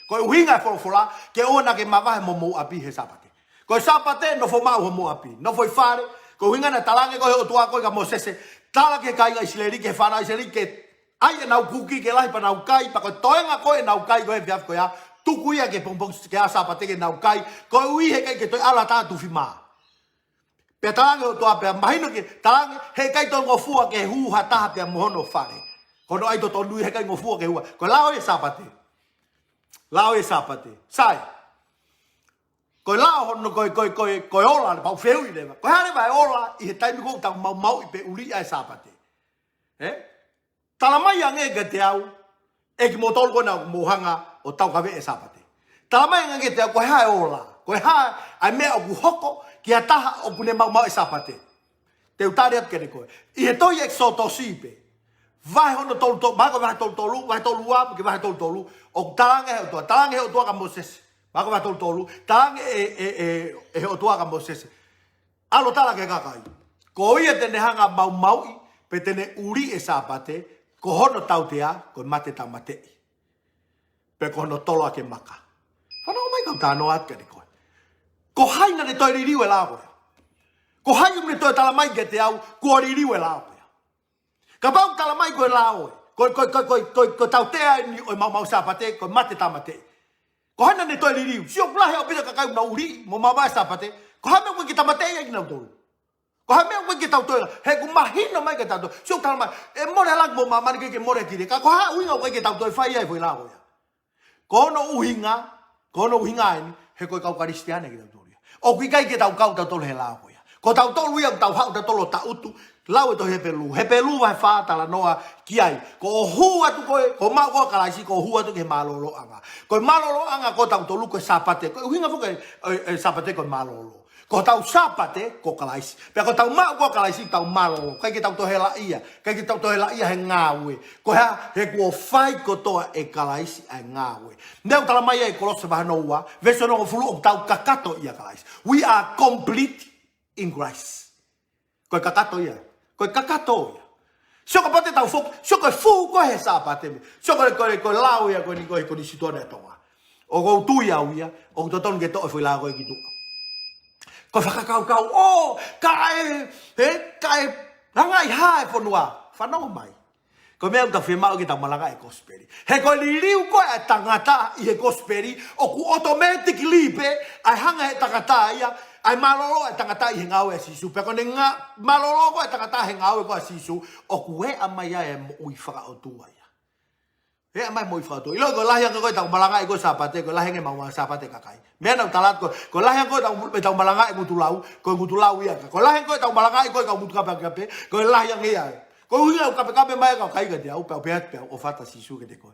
Ko e ʻuhinga e folofola, ke ʻoua naʻa ke mavahe mo homou ʻapi he Sāpate. Ko e Sāpate, nofo maʻu homou ʻapi. Nofo ʻi fale, ko e ʻuhinga naʻe talaange ko ē ʻe he ʻOtua ko ē kia Mōsese, tala ki he kāinga ʻIsileli, ki he fānau ʻIsileli, ke ʻai ʻenau kuki ke lahi pea nau kai, pea ko e toenga ko ē ʻenau kai ko ē he efiafi ko ia, tuku ia ki he pongipongi, ki he ʻaho Sāpate ke nau kai, koeʻuhi he ʻikai ke toe ʻalu ha taha tufi mā. Pea talaange ʻe he ʻOtua pea mahino ke talaange, he ʻikai toe ngofua ke hū ha taha pea mo hono fale. Ko hono ʻai totonu ia, he ʻikai ngofua ke hū. Ko e lao ia ʻo e Sāpate. Lao ia ʻo e Sāpate. Sai. Ko e lao hono, ko e, ko e, ko e, ko e ola, pau fehuʻi leva. Ko e hā leva e ola ʻi he taimi ko ē ʻoku tau maumauʻi pe ʻuliʻi ʻa e Sāpate? Ē? Tala mai ange kiate au, ʻe kimoutolu ko ena ʻoku mou hanga ʻo taukaveʻi e Sāpate. Tala mai ange kiate au, ko e hā e ola, ko e hā ʻa e meʻa ʻoku hoko ki ha taha ʻoku ne maumauʻi e Sāpate. Te u tali atu kiate koe. ʻI he tohi ʻEkisoto sipe. Vahe hono tolu tolu, Maʻake vahe tolu tolu, vahe tolu ua, ki he vahe tolu tolu, ʻoku talaange he ʻOtua, talaange he ʻOtua kia Mōsese. Maʻake vahe tolu tolu, talaange ʻe, ʻe, ʻe, ʻe he ʻOtua kia Mōsese. ʻAlu ʻo tala ki he kakai. Ko ia te ne hanga ʻo maumauʻi, pe te ne ʻuliʻi e Sāpate, ko hono tautea, ko e mate tāmateʻi. Pe ko hono tolo ʻaki e maka. Fanongo mai kau talanoa atu kiate koe. Ko hai naʻa ne toe liliu e lao ko ia? Ko hai ʻoku ne toe tala mai kiate au, kuo liliu e lao ko ia? Kapau ʻoku tala mai ko e lao ē. Ko, ko, ko, ko, ko, ko e tautea eni ʻo e maumau Sāpate, ko e mate tāmateʻi. Ko hai naʻa ne toe liliu? Sio, ʻoku lahi ʻaupito e kakai ʻoku nau ʻuliʻi mo maumau e Sāpate. Ko e hā e meʻa ʻoku ʻikai ke tāmateʻi ai kinautolu? Ko e hā e meʻa ʻoku ʻikai ke tau toe, he ʻoku mahino mai kiate kitautolu. Sio, tala mai, ʻe mole ʻa langi mo māmani, ʻikai ke mole ʻa e kile. Ka ko e hā e ʻuhinga ʻoku ʻikai ke tau toe fai ai e foʻi lao ko ia? Ko hono ʻuhinga, ko hono ʻuhinga eni, he ko e kau Kalisitiane kitautolu ia. ʻOku ʻikai ke tau kau kitautolu he lao ko ia. Ko kitautolu ia ʻoku tau haʻu kitautolu ʻo taʻutu, lau e tohi Hepelū. Hepelū vahe fā talanoa ki ai. Ko hoʻo hū atu koe, ko hoʻo maʻu koe ʻa Kalaisi, ko hoʻo hū atu ki he mālōlōʻanga. Ko e mālōlōʻanga ko kitautolu ko e Sāpate. Ko e ʻuhinga foki e, e, e Sāpate ko e mālōlō. Ko hotau Sāpate ko Kalaisi. Pea ko ʻetau maʻu ko ē ʻa Kalaisi, tau mālōlō. ʻIkai ke tau toe helaʻia. ʻIkai ke tau toe helaʻia he ngāue. Ko e hā, he kuo fai kotoa ʻe Kalaisi ʻa e ngāue. Naʻe tala mai ʻe Kolose vahe hono ua, veesi hono hongofulu, ʻoku tau kakato ʻia Kalaisi. We are complete in Christ. Ko e kakato ia. Ko e kakato ia. Sio, kapau te tau foki, sio, ko e fuhu ko ē he Sāpate. Sio, ko e, ko e, ko e lao ia ko eni ko ē he Konisitūtone ʻa Tonga. ʻOku ou tui au ia, ʻoku totonu ke toʻo e foʻi lao ko ē ki tuʻa. Ko e fakakaukau, ʻō, kae, he, kae, hanga ʻi hā e fonua. Fanongo mai. Ko e meʻa ʻoku tau fiemaʻu ke tau malangaʻi e kosipeli. He ko e liliu ko ē ʻa e tangata ʻi he kosipeli, ʻoku automatically pē, ʻa e hanga ʻe he tangata ia, ʻa e mālōlō ʻa e tangata ʻi he ngāue ʻa Sīsū. Pea ko ʻene ngā-, mālōlō ko ē ʻa e tangata he ngāue ko ē ʻa Sīsū, ʻoku ʻeʻa mai ai e moʻui fakaʻotua ia. ʻEʻa mai e moʻui fakaʻotua. ʻIlo, ko e lahi ange ko ē ʻetau malangaʻi ko ē Sāpate, ko e lahi ange e maumau Sāpate kakai. Meʻa naʻa ku tala atu ko ē, ko e lahi ange ko ē ʻetau, ʻetau malangaʻi e ngutu lau, ko e ngutu lau ia ka. Ko e lahi ange ko ē ʻetau malangaʻi ko ē kau ngutu kapekape, ko e lahi ange ia. Ko e ʻuhinga ʻoku kapekape mai e kakai kiate au, pea u pehē atu pē au, ʻofa atu ʻa Sīsū kiate koe.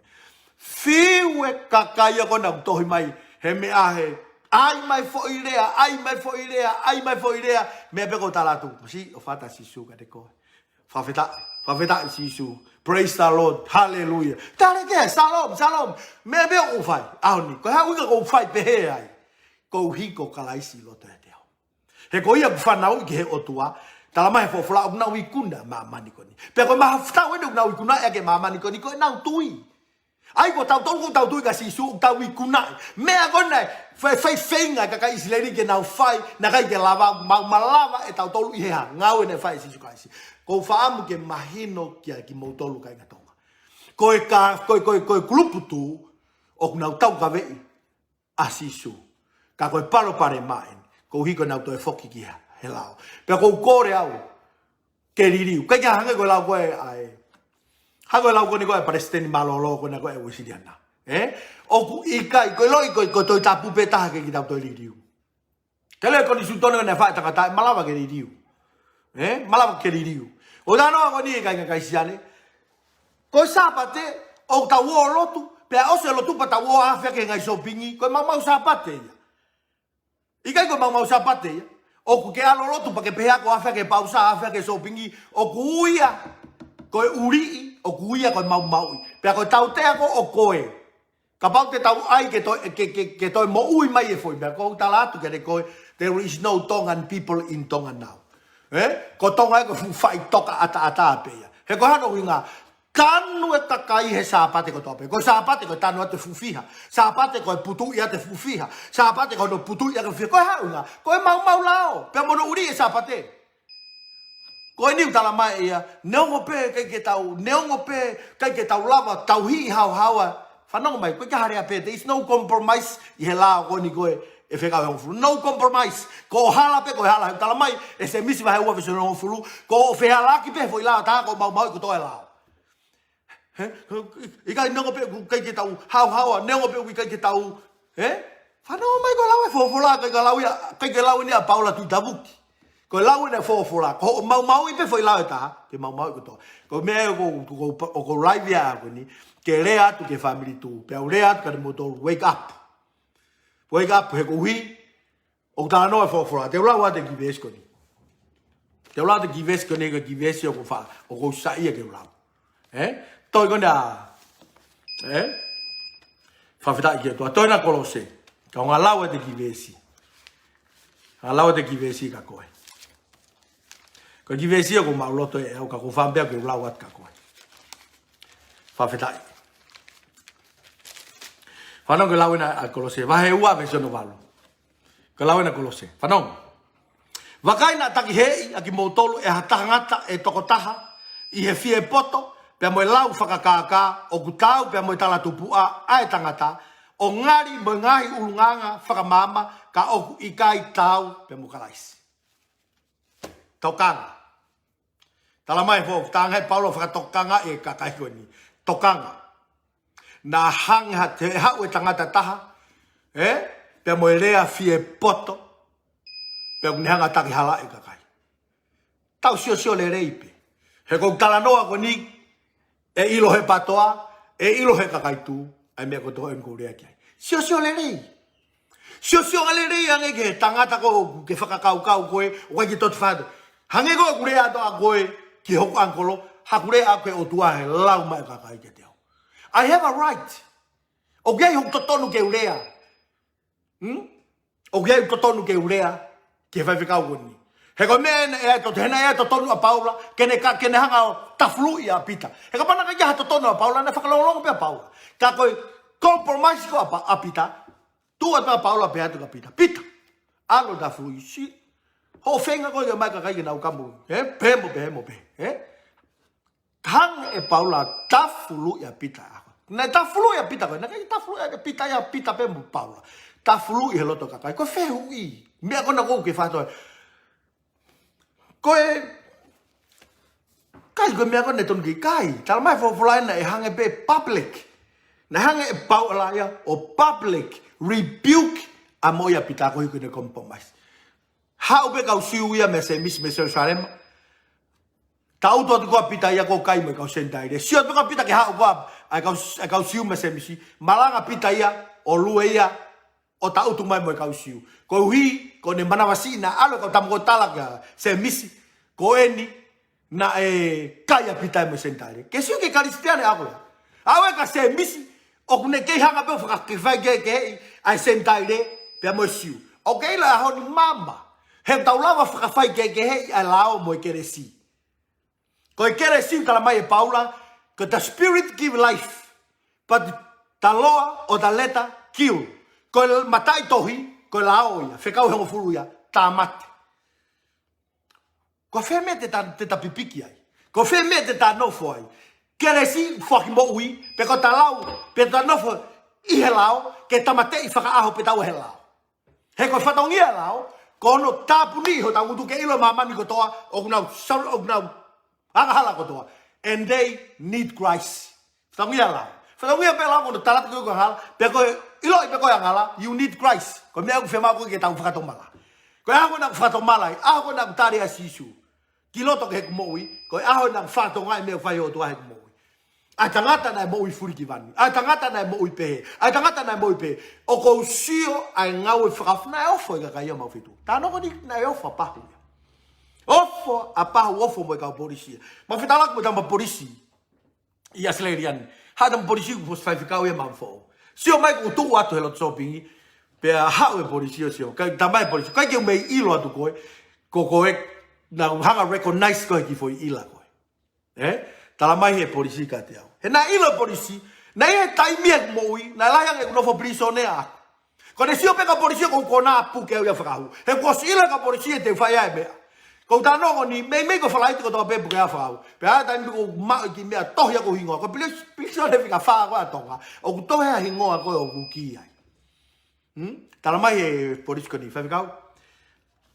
Fiu e kakai ia ko ē naʻa ku tohi mai, he meʻa he, ʻai mai foʻi lea, ʻai mai foʻi lea, ʻai mai foʻi lea, meʻa pē ʻoku ou tala atu, masi, ʻofa atu ʻa Sīsū kiate koe. Fakafetaʻi, fakafetaʻi Sīsū. Praise the Lord. Hallelujah. Tale ke, shalom, shalom. Meʻa pē ʻoku ou fai, ʻaho ni. Ko e hā e ʻuhinga ʻoku ou fai pehē ai? Koeʻuhi ko Kalaisi ʻi loto ʻiate au. He ko ia ʻoku fanauʻi ki he ʻOtua, tala mai he folofola ʻoku nau ikuna ʻa māmani ko eni. Pea ko e mahafutau eni ʻoku nau ikuna ʻaki ʻa māmani ko eni, ko ʻenau tui. ʻA ia ko tautolu ʻoku tau tui kia Sīsū, ʻoku tau ikunaʻi. Meʻa ko ena naʻe fai, fai feinga e kakai ʻIsileli ke nau fai, naʻe ʻikai ke lava, ma-, malava ʻe tautolu ʻi he hā, ngāue naʻe fai ʻe Sīsū Kalaisi. ʻOku ou fakaʻamu ke mahino kia kimoutolu kāinga Tonga. Ko e ka-, ko e, ko e, ko e kulupu tuʻu, ʻoku nau taukaveʻi ʻa Sīsū. Ka ko e palopalema eni, koeʻuhi ko ʻenau toe foki ki hā, he lao. Pea ʻoku ou kole au ke liliu. ʻIkai ke hangē ko e lau ko ē ʻa e, hangē ko e lau ko eni ko ē ʻa e palesiteni mālōlō ko ena ko ē ʻa e Uēsiliana. Ē? ʻOku ʻikai, ko e ʻiloʻi ko e, ko e Tohi Tapu pē taha ke kei tau toe liliu. Ke lea ko eni Sīsū tonu naʻe fai e tangata, ʻe malava ke liliu. Ē? Malava ke liliu. ʻO talanoa ko eni e kāinga Kalisitiane. Ko e Sāpate, ʻoku tau ō ʻo lotu, pea ʻosi e lotu pea tau ō ʻo ʻaʻahi ki he ngaahi sōpingi, ko e maumau Sāpate ia. ʻIkai ko e maumau Sāpate ia. ʻOku ke ʻalu ʻo lotu pea ke pehē ʻoku ʻaʻahi ki he pausa, ʻaʻahi ki he sōpingi, ʻoku ui ia ko e ʻuliʻi, ʻoku ui ia ko e maumauʻi. Pea ko e tautea ko ē ʻo koe. Kapau te tau ʻai ke toe, ke, ke, ke toe moʻui mai e foʻi meʻa, ʻoku ou tala atu kiate koe, there is no Tongan people in Tonga now. Ē? Ko Tonga ē ko e fuʻu faʻitoka ʻataʻatā pē ia. He ko e hā hono ʻuhinga, tanu e kakai he Sāpate kotoa pē. Ko e Sāpate ko e tanu atu e fuʻu fiha. Sāpate ko e putuʻi atu e fuʻu fiha. Sāpate ko hono putuʻi atu e fuʻu fiha. Ko e hā e ʻuhinga, ko e maumau lao. Pea mo hono ʻuliʻi e Sāpate. Ko eni ʻoku tala mai ia, neongo pē ʻikai ke tau, neongo pē ʻikai ke tau lava, tau hiʻi haohaoa. Fanongo mai, ko e ʻikai ha lea pē, there is no compromise ʻi he lao ko eni ko ē, ʻe fekau he hongofulu. No compromise. Ko e hala pē, ko e hala, he ʻoku tala mai ʻe Sēmisi vahe ua veesi hono hongofulu, ko e fehālaaki pē foʻi lao, tā ko e maumauʻi kotoa e lao. Ē? ʻIkai, neongo pē ʻoku ʻikai ke tau haohaoa, neongo pē ʻoku ʻikai ke tau, ē? Fanongo mai, ko e lau e folofola, ʻikai ke lau ia, ʻikai ke lau eni ʻa Paula Tuʻitavuki. Ko e lau eni e folofola, ko hoʻo maumauʻi pē foʻi lau ʻe taha, ke maumauʻi kotoa. Ko e meʻa ko, ko, ko, ko, ko e live ia ko eni, ke lea atu ki he fāmili tuʻu, pea u lea atu kiate kimoutolu, wake up. Wake up, he koeʻuhi, ʻoku talanoa e folofola, te u lau atu e kiʻi veesi ko eni. Te u lau atu e kiʻi veesi ko eni, ko e kiʻi veesi ʻoku fa, ʻoku ou saiʻia ke u lau. Ē? Toe ko ena, ē? Fakafetaʻi ki he ʻOtua. Toe ena Kolose. Ka u hanga ʻo lau atu e kiʻi veesi. Hanga ʻo lau atu e kiʻi veesi kia koe. Ko e kiʻi veesi ʻoku maʻuloto ʻe au ka ʻoku ou fakaʻamu pē ke u lau atu kia koe. Fakafetaʻi. Fanongo ki he lau ena ʻa Kolose. Vahe ua veesi hono valu. Ko e lau ena Kolose. Fanongo. Vakai naʻa takiheeʻi ʻa kimoutolu ʻe ha tangata ʻe toko taha ʻi he fiepoto, pea mo e lau fakakākā, ʻoku taau pea mo e talatupuʻa ʻa e tangata, ʻo ngali mo e ngaahi ʻulungaanga fakamaama, ka ʻoku ʻikai taau pea mo Kalaisi. Tokanga. Tala mai foʻi, tokanga ʻe Paula fakatokanga e kakai ko eni. Tokanga. Naʻa hanga ʻe he, haʻu e tangata taha, ē? Pea mo e lea fiepoto, pea ʻoku ne hanga ʻo takihalaʻi e kakai. Tau siosio lelei pē. He ko e talanoa ko eni, ʻe ʻilo he PTOA, ʻe ʻilo he kakai tuʻu, ʻa e meʻa kotoa eni ʻoku ou lea ki ai. Siosio lelei. Siosio ange lelei ange ki he tangata ko ē ʻoku ke fakakaukau ko ē, ʻoku ʻikai ke toki fatu. Hangē ko ʻeku lea atu ʻa koe ki hoku uncle, haʻaku lea ʻaʻaku ki he ʻOtua he lau mai e kakai kiate au. I have a right. ʻOku ʻi ai hoku totonu ke u lea. Hmm? ʻOku ʻi ai hoku totonu ke u lea ki he faifekau ko eni. He ko e meʻa ena ʻe ʻi ai e toto-, he naʻe ʻi ai e totonu ʻa Paula, ke ne ka, ke ne hanga ʻo tafuluʻi ʻa Pita. He kapau naʻe ʻikai ke ʻi ai ha totonu ʻa Paula, naʻe fakalongolongo pē ʻa Paula. Ka ko e compromise ko ē ʻa Pa-, ʻa Pita, tuʻu atu ʻa Paula pehē atu kia Pita. Pita, ʻalu ʻo tafuluʻi, sio. Hoʻo feinga ko ē ke ʻomai e kakai ke nau kamu. Ē? Pehē mo pehē mo pehē. Ē? Hanga ʻe Paula ʻo tafuluʻi ʻa Pita. Naʻe tafuluʻi ʻa Pita ko ē. Naʻe ʻikai tafuluʻi ʻa Pita ia, Pita pē mo Paula. Tafuluʻi he loto kakai. Ko e fehuʻi. Meʻa ko ena ʻoku ke fatu. Ko e, ʻikai ko e meʻa ko ena ʻe tonu ke ʻikai. Tala mai e folofola ena ʻe hanga pē ʻo public. Naʻe hanga ʻe Paula ia ʻo public rebuke ʻa e moʻui ʻa Pita koeʻuhi ko ʻene compromise. Haʻu pē kau Siu ia mei Sēmisi mei Selusalema. Tangutu atu ko ē ʻa Pita ia ʻo kai mo e kau Senitaile. Sio atu ko ē ʻa Pita ke haʻu ko ē ʻa e kau, ʻa e kau Siu mei Sēmisi. Malanga ʻa Pita ia ʻo lue ia ʻo tangutu mai mo e kau Siu. Koeʻuhi ko ʻene manavasiʻi naʻe ʻalu e kau tama ko ē ʻo tala kia Sēmisi, ko eni naʻe kai ʻa Pita ia mo e Senitaile. Ke sio ki he Kalisitiane ʻaʻaku ia. ʻAʻu ia kia Sēmisi, ʻoku ne kei hanga pē ʻo faka-, ke faikehekeheʻi ʻa e Senitaile pea mo e Siu. ʻOku ke ʻilo ʻa e ʻaho ni maama, he ʻoku tau lava ʻo fakafaikehekeheʻi ʻa e lao mo e kelesi. Ko e kelesi ʻoku tala mai ʻe Paula, ko e the spirit give life, but the law or the letter kill. Ko e mataʻitohi, ko e lao ia, fekau ʻe hongofulu ia, tāmate. Ko e fē meʻa te ta, te ta pipiki ai? Ko e fē meʻa te ta nofo ai? Kelesi foaki moʻui, pe ko e ta lau, pe ta nofo ʻi he lao, ke tāmateʻi fakaʻaho pē taua he lao. He ko e fatongia e lao, ko hono tāpuniʻi hotau ngutu ke ʻilo ʻe māmani kotoa, ʻoku nau sal-, ʻoku nau angahala kotoa. And they need Christ. Fatongia e lao. Fatongia pē e lao ko hono tala atu ko e angahala, pe ko e ʻiloʻi pe ko e angahala, you need Christ. Ko e meʻa ʻoku fiemaʻu ko ē ke tau fakatomala. Ko e ʻaho ko ē naʻa ku fakatomala ai, ʻaho ko ē naʻa ku tali ʻa Sīsū ki loto ki heʻeku moʻui, ko e ʻaho naʻa ku fakatokangaʻi e meʻa ʻoku fai ʻe he ʻOtua heʻeku moʻui. ʻA e tangata naʻe moʻui fulikivanu. ʻA e tangata naʻe moʻui pehē. ʻA e tangata naʻe moʻui pehē. ʻOku ou sio ʻa e ngāue fakaofo naʻe ofo e kakai ia ʻo Maʻufetuʻu. Talanoa ko eni naʻe ofo ʻa Pahu ia. Ofo ʻa Pahu, ofo mo e kau polisi ia. Mau fetaulaki mo e tama polisi ʻi ʻAositelēlia ni. Haʻu e tama polisi kuo ʻosi faifekau ia maʻa Maʻufoʻou. Sio mai kuo u tuʻu atu he loto sōpingi. Pea haʻu e polisi ʻo sio. Kae tala mai e polisi, ʻikai ke u mei ʻilo atu koe. Ko koe naʻa ku hanga ʻo recognize koe he kiʻi foʻi ʻila ko ē. Ē? Tala mai ʻe he polisi kiate au. He naʻe ʻilo e polisi, naʻe ʻi ai e taimi ʻi heʻeku moʻui, naʻe lahi ange ʻeku nofo pilīsone ʻaʻaku. Ko ʻene sio pē e kau polisi ʻoku ou konā puke au ia fakaʻaho. He kuo ʻosi ʻilo e kau polisi ʻe te u fai ʻa e meʻa. Ko ʻeku talanoa ko eni, meimei ko e falaite kotoa pē puke au fakaʻaho. Pea ʻi ai e taimi ʻoku ou maʻu e kiʻi meʻa tohi ʻa hoku hingoa. Ko e pilis-, pilīsone fika fā ko ē ʻa Tonga. ʻOku tohi ʻa e hingoa ko ē ʻoku ki ai. Hmm? Tala mai ʻe he polisi ko eni, faifekau,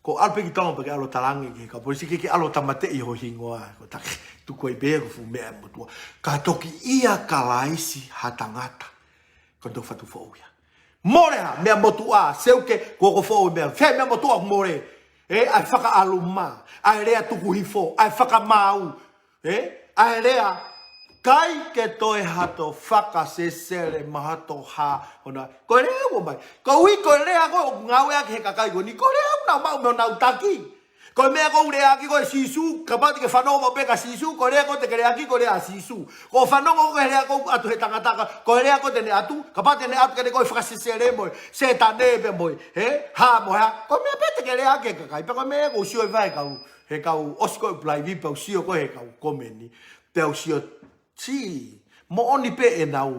ko e ʻalu pē ki Tonga pea ke ʻalu ʻo talaange ki he kau polisi ke ke ʻalu ʻo tāmateʻi ho hingoa, ko e taki, tuku ai pē ko e fuʻu meʻa motuʻa. Ka toki ʻia Kalaisi ha tangata, ko e toki fatu foʻou ia. Mole ha meʻa motuʻa, seuke, ko ko foʻou meʻa. Fē meʻa motuʻa ʻoku mole? ʻE, ʻa e fakaʻaluma, ʻa e lea tuku hifo, ʻa e fakamaau. ʻE, ʻa e lea, ʻikai ke toe hato fakasesele mahato ha, hona. Ko e lea ʻoku ʻomai. Koeʻuhi ko e lea ko ē ʻoku ngāueʻaki he kakai ko eni. Ko e lea ʻoku nau maʻu mei honau taki. Ko e meʻa ʻoku leaʻaki ko ē ʻe Sīsū, kapau te ke fanongo pē kia Sīsū, ko e lea ko ē te ke leaʻaki, ko e lea ʻa Sīsū. ʻOku fanongo ko ē he lea ʻoku ʻatu he tangata, ko e lea ko ē te ne ʻatu, kapau te ne ʻatu kiate koe fakasesele mo e Sētane pea mo e, hē, hā mo e hā. Ko e meʻa pē te ke leaʻaki ki he kakai, pea ko e meʻa ʻoku ou sio he vahe kau, he kau ʻosi ko ē ʻo e live pea u sio ko ē he kau komeni. Pea u sio, Sī, moʻoni pē ʻenau,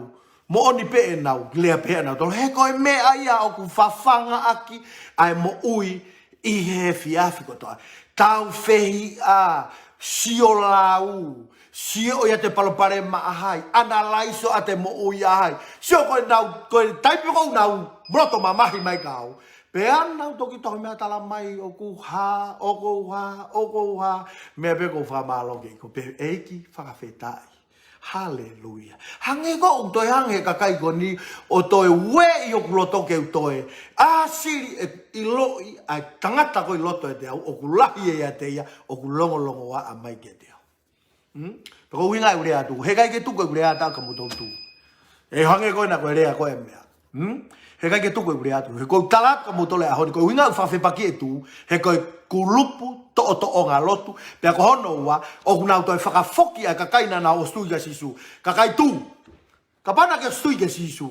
moʻoni pē ʻenau lea pē ʻenau tolo. He ko e meʻa ia ʻoku fafangaʻaki ʻa e moʻui ʻi he efiafi kotoa. Tau fehiʻa, sio lau, sio ʻoku ʻi ai e palopalema ʻa hai, analaiso ʻa e moʻui ʻa hai. Sio ko ʻenau, ko e taipe ko ē ʻoku nau loto mamahi mai kia au. Pea nau toki tohi meʻa tala mai ʻoku hā, ʻoku hā, ʻoku hā, meʻa pē ʻoku ou fakamālō ki ai, ko e pehē ʻEiki fakafetaʻi. Haleluia. Hangē ko ʻeku toe hanga he kakai ko eni ʻo toe ueʻi hoku loto ke u toe ʻāsili ʻeku ʻiloʻi ʻa e tangata ko ē ʻi loto ʻiate au, ʻoku lahi ʻiate ia, ʻoku longolongoaʻa mai kiate au. Hmm? Pea ko e ʻuhinga ʻeku lea atu, he ʻikai ke tuku ʻeku lea atu kia moutolu. ʻE hangē ko ena ko e lea ko e meʻa. Hmm? He ʻikai ke tuku ʻeku lea atu. He ʻoku ou tala atu kia moutolu he ʻaho ni, ko e ʻuhinga ʻeku fakafepaki ʻe tuʻu, he ko e kulupu toʻotoʻonga lotu, pea ko hono ua, ʻoku nau toe fakafoki ʻa e kakai naʻa nau ʻosi tui kia Sīsū. Kakai tuʻu, kapau naʻa ke ʻosi tui kia Sīsū,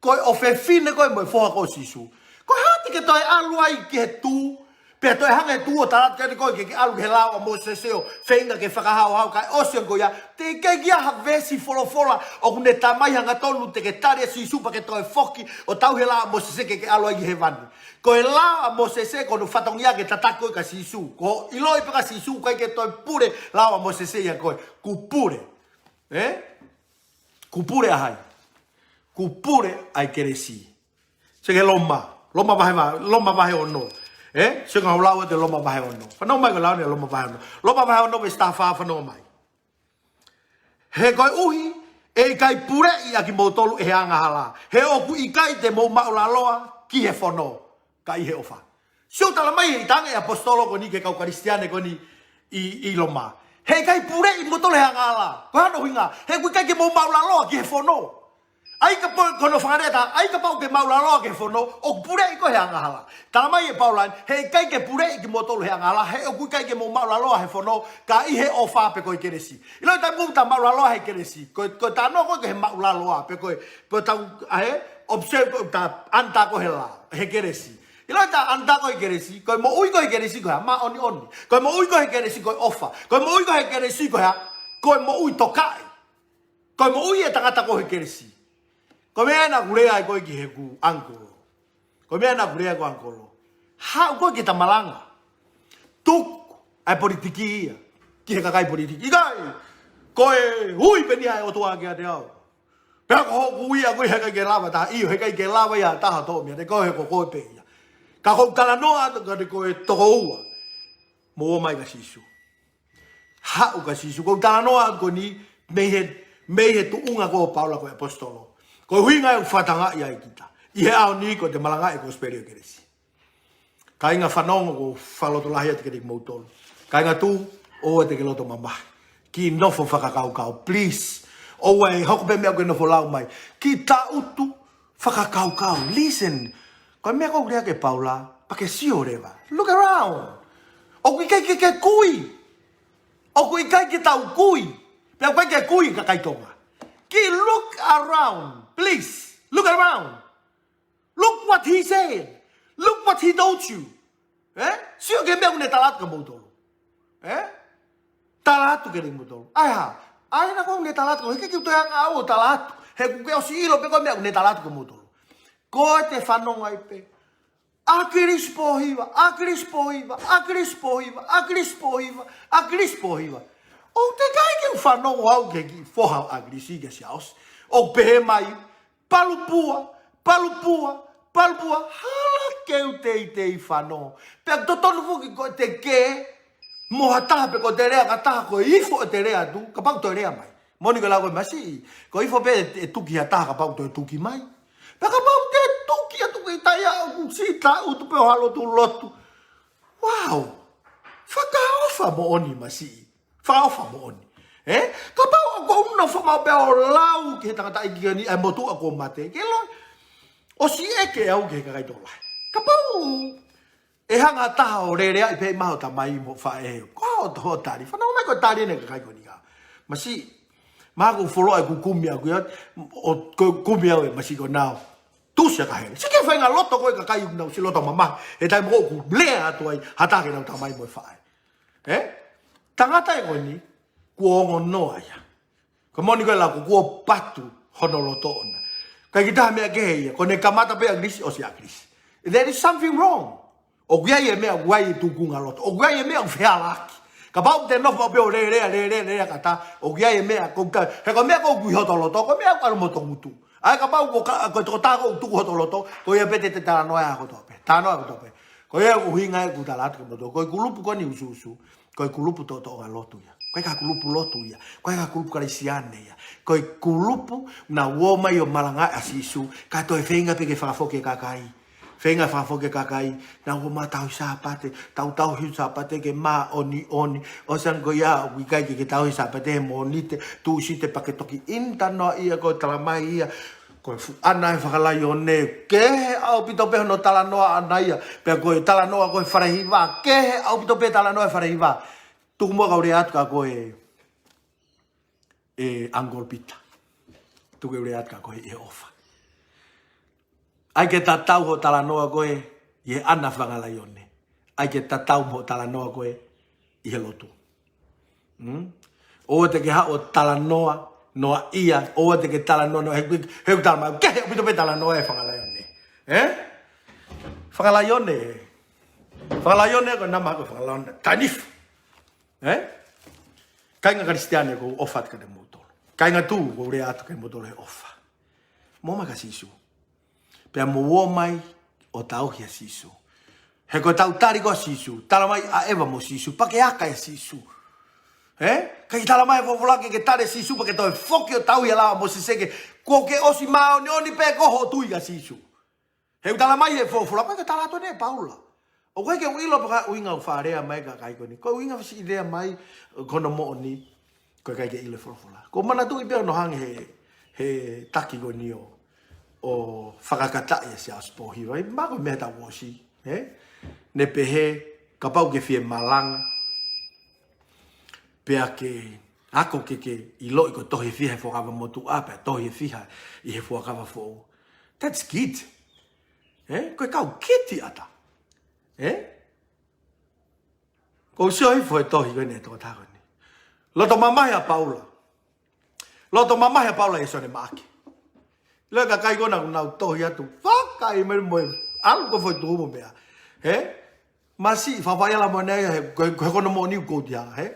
ko e ʻofefine koe mo e foha ko ē ʻo Sīsū, ko e hā te ke toe ʻalu ai ki he tuʻu, pea toe hanga ʻe he tuʻu ʻo tala atu kiate koe ke ke ʻalu ki he lao ʻa Mōsese ʻo feinga ke fakahaohaoa kae ʻosi ange ko ia, teʻeki ai ke ʻi ai ha veesi folofola ʻoku ne talamai hangatonu te ke tali ʻa Sīsū pea ke toe foki ʻo tauhi e lao ʻa Mōsese ke ke ʻalu ai ki hēvani. Ko e lao ʻa Mōsese ko hono fatongia ke tataki koe kia Sīsū. Ko hoʻo ʻiloʻi pē kia Sīsū ʻoku ʻikai ke toe pule lao ʻa Mōsese ia kia koe. Kuo pule. Ē? Kuo pule ʻa hai? Kuo pule ʻa e kelesi. Sio ki he Loma. Loma vahe va-, Loma vahe ono. Ē? Sio ki he lau ʻa e Loma vahe ono. Fanongo mai ki he lau ʻa e Loma vahe ono. Loma vahe ono veesi taha fā, fanongo mai. He koeʻuhi ʻe ʻikai puleʻi ʻa kimoutolu ʻe he angahala, he ʻoku ʻikai te mou maʻulaloa ki he fono, ka ʻi he ʻofa. Sio, tala mai he ʻitangi ʻe he ʻaposetolo ko eni ki he kau Kalisitiane ko eni ʻi, ʻi Loma. He ʻikai puleʻi kimoutolu ʻe he angahala. Ko hono ʻuhinga, he ʻoku ʻikai ke mou maʻulaloa ki he fono. ʻAi kapau, ko hono fakalea ʻe taha, ʻai kapau ke maʻulaloa ki he fono, ʻoku puleʻi koe ʻe he angahala. Tala mai ʻe Paula, he ʻikai ke puleʻi kimoutolu ʻe he angahala, he ʻoku ʻikai ke mou maʻulaloa he fono, ka ʻi he ʻofa pe ko e kelesi. ʻIlo ʻetau mou ta maʻulaloa he kelesi, ko, ko e talanoa ko ē ki he maʻulaloa, pe ko e, ko ʻetau, ʻa e, observe ko ʻetau under ko ē he la, he kelesi. ʻIlo ʻetau under ko ē he kelesi, ko e moʻui ko ē he kelesi ko e hā? Māʻoniʻoni. Ko e moʻui ko ē he kelesi ko e ʻofa. Ko e moʻui ko ē he kelesi ko e hā? Ko e moʻui tokaʻi. Ko e moʻui ʻa e tangata ko ē he kelesi. Ko e meʻa naʻa ku lea ai ko ē ki heʻeku uncle. Ko e meʻa naʻa ku lea ko e uncle. Haʻu koe ki he tamalanga. Tuku ʻa e politiki ia ki he kakai politiki. ʻIkai, ko e ui pē eni ʻa e ʻOtua kiate au. Pea ko hoku ui ʻaʻaku ia he ʻikai ke lava taha, ʻio, he ʻikai ke lava ia taha toʻo meiate koe, he ko koe pē ia. Ka ʻoku ou talanoa atu kiate koe tokoua. Mou ō mai kia Sīsū. Haʻu kia Sīsū. ʻOku ou talanoa atu ko eni mei he, mei he tuʻunga ko ē ʻo Paula ko e ʻaposetolo. Ko e ʻuhinga ia ʻoku ou fakatangaʻi ai kita ʻi he ʻaho ni ko ʻete malangaʻi e kosipeli ʻo e kelesi. Kāinga, fanongo, ʻoku ou fakalotolahi atu kiate kimoutolu. Kāinga tuʻu, ʻoua te ke loto mamahi. Kiʻi nofo fakakaukau, please. ʻOua ʻe hoko pē meʻa ʻoku ke nofo lau mai. Kiʻi tangutu, fakakaukau, listen. Ko e meʻa ʻoku lea ki ai ʻa Paula, pea ke sio leva. Look around. ʻOku ʻikai ke ke kui. ʻOku ʻikai ke tau kui. Pea ʻoku ʻikai ke kui e kakai Tonga. Kiʻi look around, please. Look around. Look what he said. Look what he told you. Ē? Sio ki he meʻa ʻoku ne tala atu kia moutolu. Ē? Tala atu kia moutolu. ʻAi hā? ʻAi naʻa ʻoku ne tala atu, he ʻikai ke u toe hanga au ʻo tala atu. He ʻoku ke ʻosi ʻilo pē koe e meʻa ʻoku ne tala atu kia moutolu. Ko ʻete fanongo ai pē. ʻAkilisi Pōhiva, ʻAkilisi Pōhiva, ʻAkilisi Pōhiva, ʻAkilisi Pōhiva, ʻAkilisi Pōhiva. ʻOku teʻeki ai ke u fanongo au ki he kiʻi foha ʻo ʻAkilisi kia Siaosi. ʻOku pehē mai, palupua, palupua, palupua, hala ke u teitei fanongo. Pea totonu foki ko ʻete kē mo ha taha pe ko ʻete lea ki ha taha ko e ifo ʻete lea atu, kapau toe lea mai. Moʻoni ko e lau ko ē masiʻi, ko e ifo pē ʻe tuki ha taha kapau toe tuki mai. Pea kapau te tu, siʻi taʻu tu pē ʻo ha lotu lotu. Wow. Fakaʻofa moʻoni masiʻi. Fakaʻofa moʻoni. Ē? Kapau ʻoku ou nofo maʻu pē ʻo lau ki he tangataʻeiki ko eni ʻa e motuʻa kuo mate. Ke lau. ʻOsi ʻeke au ki he kakai tokolahi. Kapau ʻe hanga ha taha ʻo leleaʻi pē maho tamai mo faʻē. Ko e hā hoʻo tali? Fanongo mai ko e tali ʻeni ʻa e kakai ko eni ka. Masiʻi. Mahalo ʻoku fuoloa ʻeku kumi ʻaʻaku ia, ʻo ko e kumi au ʻe masiʻi ko ʻenau tuʻusi ʻa Kahele. Sio ki he faʻahinga loto ko ē ʻa e kakai ʻoku nau ʻosi loto mamahi. He taimi ko ē ʻoku lea atu ai ha taha ki heʻenau tamai mo e faʻē. Ē? Tangata ē ko eni, kuo ongo noa ia. Ko e moʻoni ko e lau ko ē kuo patu hono loto ʻoʻona. ʻIkai ke ʻi ai ha meʻa kehe ia, ko ʻene kamata pē ʻa ʻAkilisi, ʻosi ʻa ʻAkilisi. There is something wrong. ʻOku ʻi ai e meʻa ʻoku ʻi ai e tūkunga loto. ʻOku ʻi ai e meʻa ʻoku fehālaaki. Kapau te ke nofo pē ʻo lea, lea, lea, lea, lea kātaki. ʻOku ʻi ai e meʻa, ko ka, he ko e meʻa ʻoku ʻi hoto loto, ko e meʻa ʻoku ʻalu mo hoto ngutu. ʻA ia kapau ko ka, ko e tokotaha ʻoku tuku hoto loto, ko ia pē te te talanoa ʻa kotoa pē. Talanoa ʻa kotoa pē. Ko ia ʻoku ʻuhinga ʻeku tala atu kiate kimoutolu. Ko e kulupu ko eni ʻusuʻusu. Ko e kulupu toʻotoʻonga lotu ia. ʻIkai ko ha kulupu lotu ia. ʻIkai ko ha kulupu Kalisitiane ia. Ko e kulupu naʻa nau ō mai ʻo malangaʻi ʻa Sīsū. Kae toe feinga pē ke fakafoki e kakai. Feinga fakafoki e kakai. Naʻa nau ō mai ʻo tauhi Sāpate. Tau tauhi Sāpate ke māʻoniʻoni. ʻOsi ange ko ia, ʻoku ʻikai ke ke tauhi Sāpate he Mōnite. Tūsite pea ke toki ʻinitanoa ia ko e talamai ia. Ko e fuʻu ʻana ʻa e fakalaione, kehe ʻaupito pē hono talanoa ʻaʻana ia, pea ko e talanoa ko ē falehiva, kehe ʻaupito pē talanoa ʻa e falehiva. Tuku muʻa kau lea atu kia koe, ʻe Uncle Peter. Tuku ke u lea atu kia koe ʻi he ʻofa. ʻAi ke tatau hoʻo talanoa ko ē ʻi he ʻana fakalaione. ʻAi ke tatau mo hoʻo talanoa ko ē ʻi he lotu. Hmm? ʻOua te ke haʻu ʻo talanoa noaʻia, ʻoua te ke talanoa noa, he, he, he talamai, kehe ʻaupito pē talanoa ʻa e fakalaione. Ē? Fakalaione. Fakalaione ko e nama ko e fakalaione. Tanifu. Ē? Kāinga Kalisitiane ʻoku ou ʻofa atu kiate kimoutolu. Kāinga Tuʻi ʻoku ou lea atu kiate kimoutolu he ʻofa. Mou ō mai kia Sīsū. Pea mou ō mai ʻo tauhi ʻa Sīsū. He ko ʻetau tali ko ē ʻa Sīsū, talamai ʻa ʻEva mo Sīsū, pea ke aka ʻia Sīsū. Ē? ʻIkai talamai he folofola ke ke tali ʻa Sīsū, pea ke toe foki ʻo tauhi ʻa e lao ʻa Mōsese ke, kuo ke ʻosi māʻoniʻoni pē ko hoʻo tui kia Sīsū. He ʻoku talamai he folofola, ko e ke tala atu ʻeni ʻe Paula. ʻOku ʻikai ke u ʻilo pe ko e hā e ʻuhinga ʻoku faʻa lea mai ʻa e kakai ko eni. Ko e ʻuhinga ʻosi lea mai, ko hono moʻoni, ko e ʻikai ke ʻilo e folofola. ʻOku ou manatuʻi pē hono hanga he, he taki ko eni ʻo, ʻo fakakakato ʻa Siaosi Pōhiva. Mahalo ko e meʻa ʻe taha kuo ʻosi, ē? Ne pehē, kapau ʻoku ke fie malanga, pea ke ako ke ke ʻiloʻi ko e tohi ʻe fiha he Fuakava Motuʻa, pea tohi ʻe fiha ʻi he Fuakava Foʻou. That's good. Ē? Ko e kau kiti ʻatā. Ē? ʻOku ou sio hifo he tohi ko eni ʻa e tokotaha ko eni. Loto mamahi ʻa Paula. Loto mamahi ʻa Paula ʻia Sione Maʻake. Lea kakai ko ena ʻoku nau tohi atu. Fakaʻi mai mo e ʻalu ko e foʻi tuʻumu meʻa. Ē? Masiʻi fafaiala mo nei he, ko e, ko e hono moʻoni ʻoku ou tia, ē?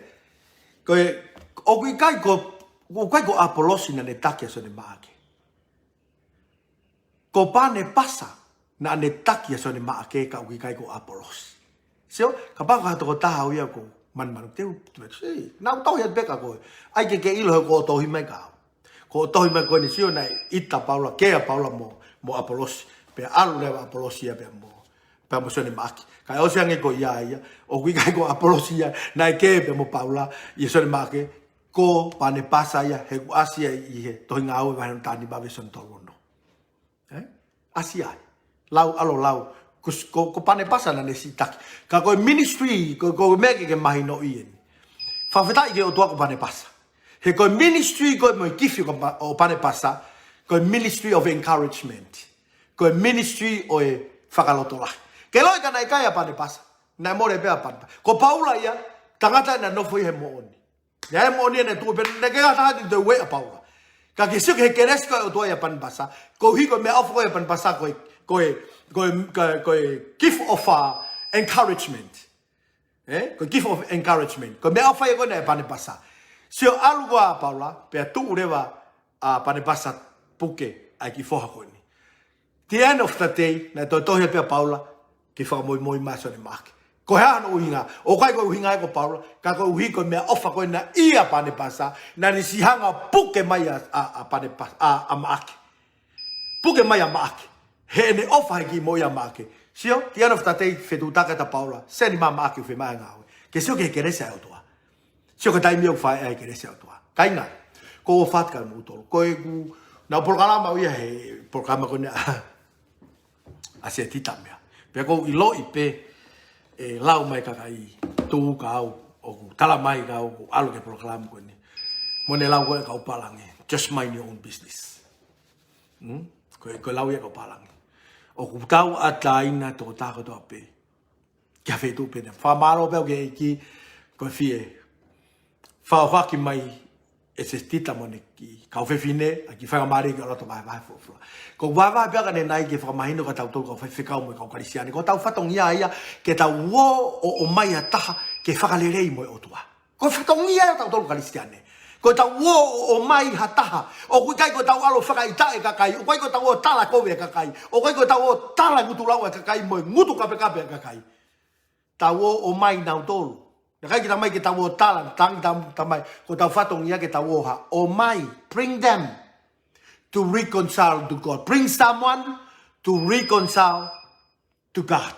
Ko e, ʻoku ʻikai ko, ʻoku ʻikai ko ʻApolosi naʻa ne taki ʻa Sione Maʻake. Ko Panepasa naʻa ne taki ʻa Sione Maʻake ka ʻoku ʻikai ko ʻApolosi. Sio, kapau ko ha tokotaha au ia ʻoku ou manumanu te u, te u, sio, naʻa ku tohi atu pē kia koe. ʻAi ke ke ʻilo he ko hoʻo tohi mai kia au. Ko hoʻo tohi mai ko eni sio naʻe ʻita ʻa Paula, kē ʻa Paula mo, mo ʻApolosi. Pea ʻalu leva ʻa ʻApolosi ia pea mo, pea mo Sione Maʻake. Kae ʻosi ange ko ia ia, ʻoku ʻikai ko ʻApolosi ia, naʻe kē pea mo Paula, ʻia Sione Maʻake, ko Panepasa ia, he ʻoku ʻasi ia ʻi he Tohi Ngāue vahe hono taha nima veesi hono tolu ono. Ē? ʻAsi ai. Lau, ʻalu ʻo lau. Ko s-, ko, ko Panepasa naʻa ne siʻi taki. Ka ko e ministry, ko, ko e meʻa ke ke mahinoʻi ʻeni. Fakafetaʻi ki he ʻOtua ko Panepasa. He ko e ministry ko ē mo e gift ko Pa-, ʻo Panepasa, ko e ministry of encouragement. Ko e ministry ʻo e fakalotolahi. Ke ʻiloʻi ka naʻe ʻikai ʻa Panepasa. Naʻe mole pē ʻa Panepasa. Ko Paula ia, tangata naʻe nofo ʻi he moʻoni. Naʻe moʻoni naʻe tuʻu pē, naʻe ʻikai ha taha te u ʻai ʻa Paula. Ka ke sio ki he kelesi ko ē ʻa e ʻOtua ʻia Panepasa, koeʻuhi ko e meʻaʻofa ko ē ʻa Panepasa ko e, ko e, ko e, ko e, ko e gift of, uh, encouragement. Ē? Ko e gift of encouragement. Ko e meʻaʻofa ia ko ena ʻa Panepasa. Sio ʻalu ko ē ʻa Paula, pea tuʻu leva ʻa Panepasa puke ʻa e kiʻi foha ko eni. The end of the day, naʻe tohi atu pē ʻa Paula, ke fakamoimoi mai ʻa Sione Maʻake. Ko e hā hono ʻuhinga, ʻoku ʻikai ko e ʻuhinga ia ko Paula, ka koeʻuhi ko e meʻaʻofa ko ena ʻia Panepasa, naʻa ne siʻi hanga ʻo puke mai ʻa, ʻa, ʻa Panepa-, ʻa, ʻa Maʻake. Puke mai ʻa Maʻake. Heʻene ʻofa he kiʻi moʻui ʻa Maʻake. Sio, the end of the day, fetuʻutaki ʻa Paula, seni mamaʻaki ʻo fai mai e ngāue. Ke sio ki he kelesi ʻa e ʻOtua. Sio ki he taimi ʻoku fai ai e kelesi ʻa e ʻOtua. Kāinga, ko u fat ka mu tolu. Ko ʻeku, naʻu polokalama ʻo ia he polokalama ko eni ʻa, ʻa Setita meʻa. Pea ʻoku ou ʻiloʻi pē, ʻe lau mai kakai, tuku au, ʻoku tala mai ka ʻoku ʻalu ki he polokalama ko eni. Mo ne lau ko e kau pālangi. Just mind your own business. Hmm? Ko e, ko e lau ia kau pālangi. ʻOku tau ʻatā ʻa e tokotaha kotoa pē. Ki ha feituʻu pē ʻe niʻihi. Fakamālō pē au ki he ʻEiki, ko e fie. Fakafoki mai ʻe Setita mo ʻene kiʻi kau fefine, ʻa e kiʻi faingamālie ke ʻalu atu ʻo vahevahe folofola. Ko e vahevahe pē ʻa ʻene ʻai ke fakamahino kia tautolu kau faifekau mo e kau Kalisitiane. Ko ʻetau fatongia ia, ke tau ō ʻo ʻomai ha taha, ke fakalelei mo e ʻOtua. Ko e fatongia ia ʻo tautolu Kalisitiane. Ko ʻetau ō ʻo ʻomai ha taha. ʻOku ʻikai ko ʻetau ʻalu ʻo fakaʻitaʻi e kakai. ʻOku ʻikai ko ʻetau ō ʻo tala kovi e kakai. ʻOku ʻikai ko ʻetau ō ʻo tala e ngutu lau e kakai mo e ngutu kapekape e kakai. Tau ō ʻo ʻomai nautolu. Naʻe ʻikai ke tau ō mai ke tau ō ʻo tala, tangi tam-, tamai. Ko ʻetau fatongia ke tau ō ʻo ʻomai. Bring them to reconcile to God. Bring someone to reconcile to God.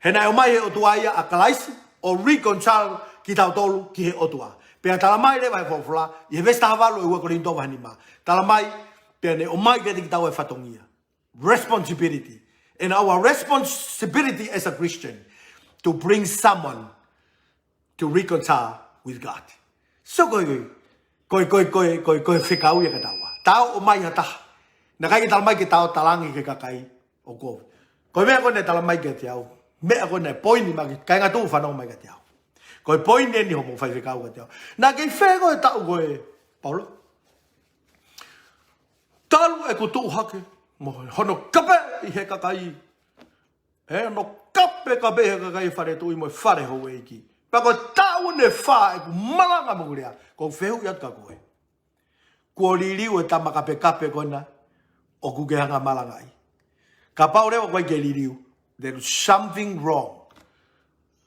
He naʻe ʻomai he ʻOtua ia ʻa Kalaisi ʻo reconcile kitautolu ki he ʻOtua. Pea tala mai leva he folofola, ʻi he veesi taha valu ʻo e ua Kolinitō vahe nima. Tala mai, pea ne ʻomai kiate kitaua e fatongia. Responsibility. And our responsibility as a Christian to bring someone to reconcile with God. So ko e, ko e, ko e, ko e, ko e, ko e fekau ia kia taua. Tau ō ʻo ʻomai ha taha. Naʻe ʻikai ke tala mai ke tau ō ʻo talangi ki he kakai ʻoku. Ko e meʻa ko ē naʻe tala mai kiate au. Meʻa ko ē naʻe poini mai ki, kāinga tuʻu fanongo mai kiate au. Ko e poini eni hoʻomo faifekau kiate au. Naʻa ke fē ko e taʻu ko ē, Paula? Talu ʻeku tuʻu hake, mo hono kape ʻi he kakai. He ʻoku ou kapekape he kakai fale tuʻi mo e fale houʻeiki. Pea ko e taʻu ʻe fā ʻeku malanga mo ʻeku lea, ʻoku ou fehuʻi atu kia koe. Kuo liliu e tama kapekape ko ena ʻoku ke hanga ʻo malangaʻi? Kapau leva ʻoku ʻikai ke liliu, there is something wrong.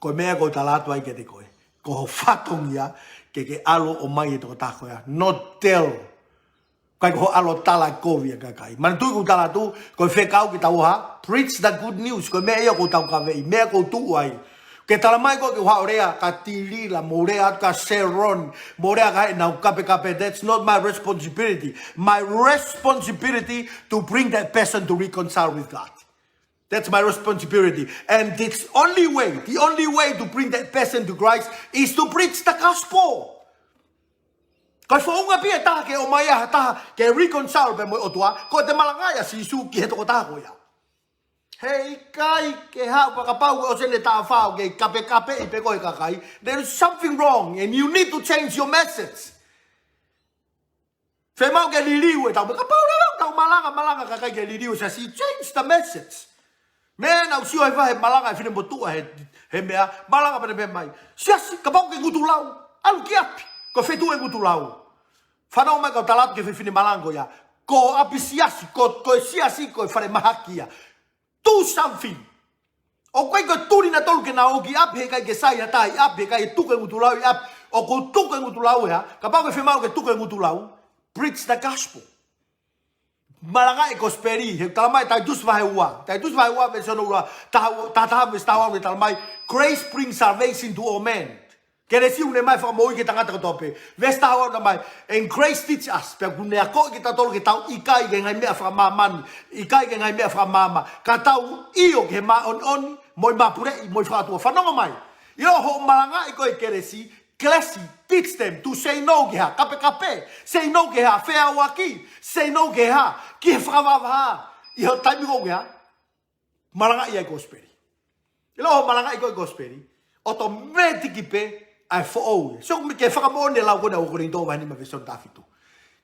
Ko e meʻa ʻoku ou tala atu ai kiate koe. Ko ho fatongia ke ke ʻalu ʻo ʻomai e tokotaha ko ia. Not tell. ʻIkai ko hoʻo ʻalu ʻo tala e kovi ʻa e kakai. Manatuʻi ʻoku ou tala atu, ko e fekau ke tau ō ʻo preach the good news. Ko e meʻa ia ʻoku ou taukaveʻi, meʻa ʻoku ou tuʻu ai. Ke tala mai ko ē ke u haʻu ʻo lea kia Tilila, mo lea atu kia Sharon, mo lea kia ʻenau kapekape. That's not my responsibility. My responsibility to bring that person to reconcile with God. That's my responsibility. And it's only way, the only way to bring that person to Christ is to preach the gospel. Ko e founga pē ia ʻe taha ke ʻomai ai ha taha ke reconcile pea mo e ʻOtua, ko ʻete malangaʻi ʻa Sīsū ki he tokotaha ko ia. Heʻikai ke haʻu pea kapau ʻoku ʻosi ʻene taʻu fā ʻoku ke kapekapeʻi pē koe he kakai. There is something wrong and you need to change your message. Fiemaʻu ke liliu e tau, kapau leva ʻoku tau malanga, malanga kae ʻikai ke liliu e siasi, change the message. Meʻa naʻa ku sio he vahe malanga e finemotuʻa he, he meʻa, malanga pea ne pehē mai. Siasi, kapau ʻoku ke ngutu lau, ʻalu ki ʻapi, ko e feituʻu e ngutu lau. Fanongo mai kau tala atu ki he fefine malanga ko ia. Ko ʻapi siasi, ko, ko e siasi, ko e fale mahaki ia. Do something. ʻOku ʻikai ko e tuli nautolu ke nau ō ki ʻapi, heʻikai ke sai ha taha ʻi ʻapi, heʻikai ke tuku e ngutu lau ʻi ʻapi. ʻOku tuku e ngutu lau ia. Kapau ʻoku ke fiemaʻu ke tuku e ngutu lau, preach the gospel. Malangaʻi e kosipeli, he tala mai Taitusi vahe ua. Taitusi vahe ua veesi hono ua, taha, taha, taha veesi taha ua ʻoku tala mai, grace brings salvation to all men. Kelesi ʻoku ne ʻomai fakamoʻui ki he tangata kotoa pē. Veesi taha ua ʻoku tala mai, and grace teach us. Pea ʻoku ne akoʻi kitautolu ke tau ʻikai ki he ngaahi meʻa fakamāmani, ʻikai ki he ngaahi meʻa fakamaama. Ka tau ʻio ki he māʻoniʻoni, mo e mapuleʻi, mo e fakaʻotua. Fanongo mai. ʻIo, hoʻo malangaʻi ko ē e kelesi, kelesi, teach them to say no ki he hā, kapekape, say no ki he hā, feʻauaki, say no ki he hā, ki he fakavahavahaʻa. ʻI hoʻo taimi ko ē ʻoku ke hā, malangaʻi ai e kosipeli. ʻIlo hoʻo malangaʻi ko ē e kosipeli, ʻotomētiki pē ʻa e foʻou ia. So, ke fakamoʻoni e lau ko ena ʻa ua Kolinitō vahe nima veesi taha fitu.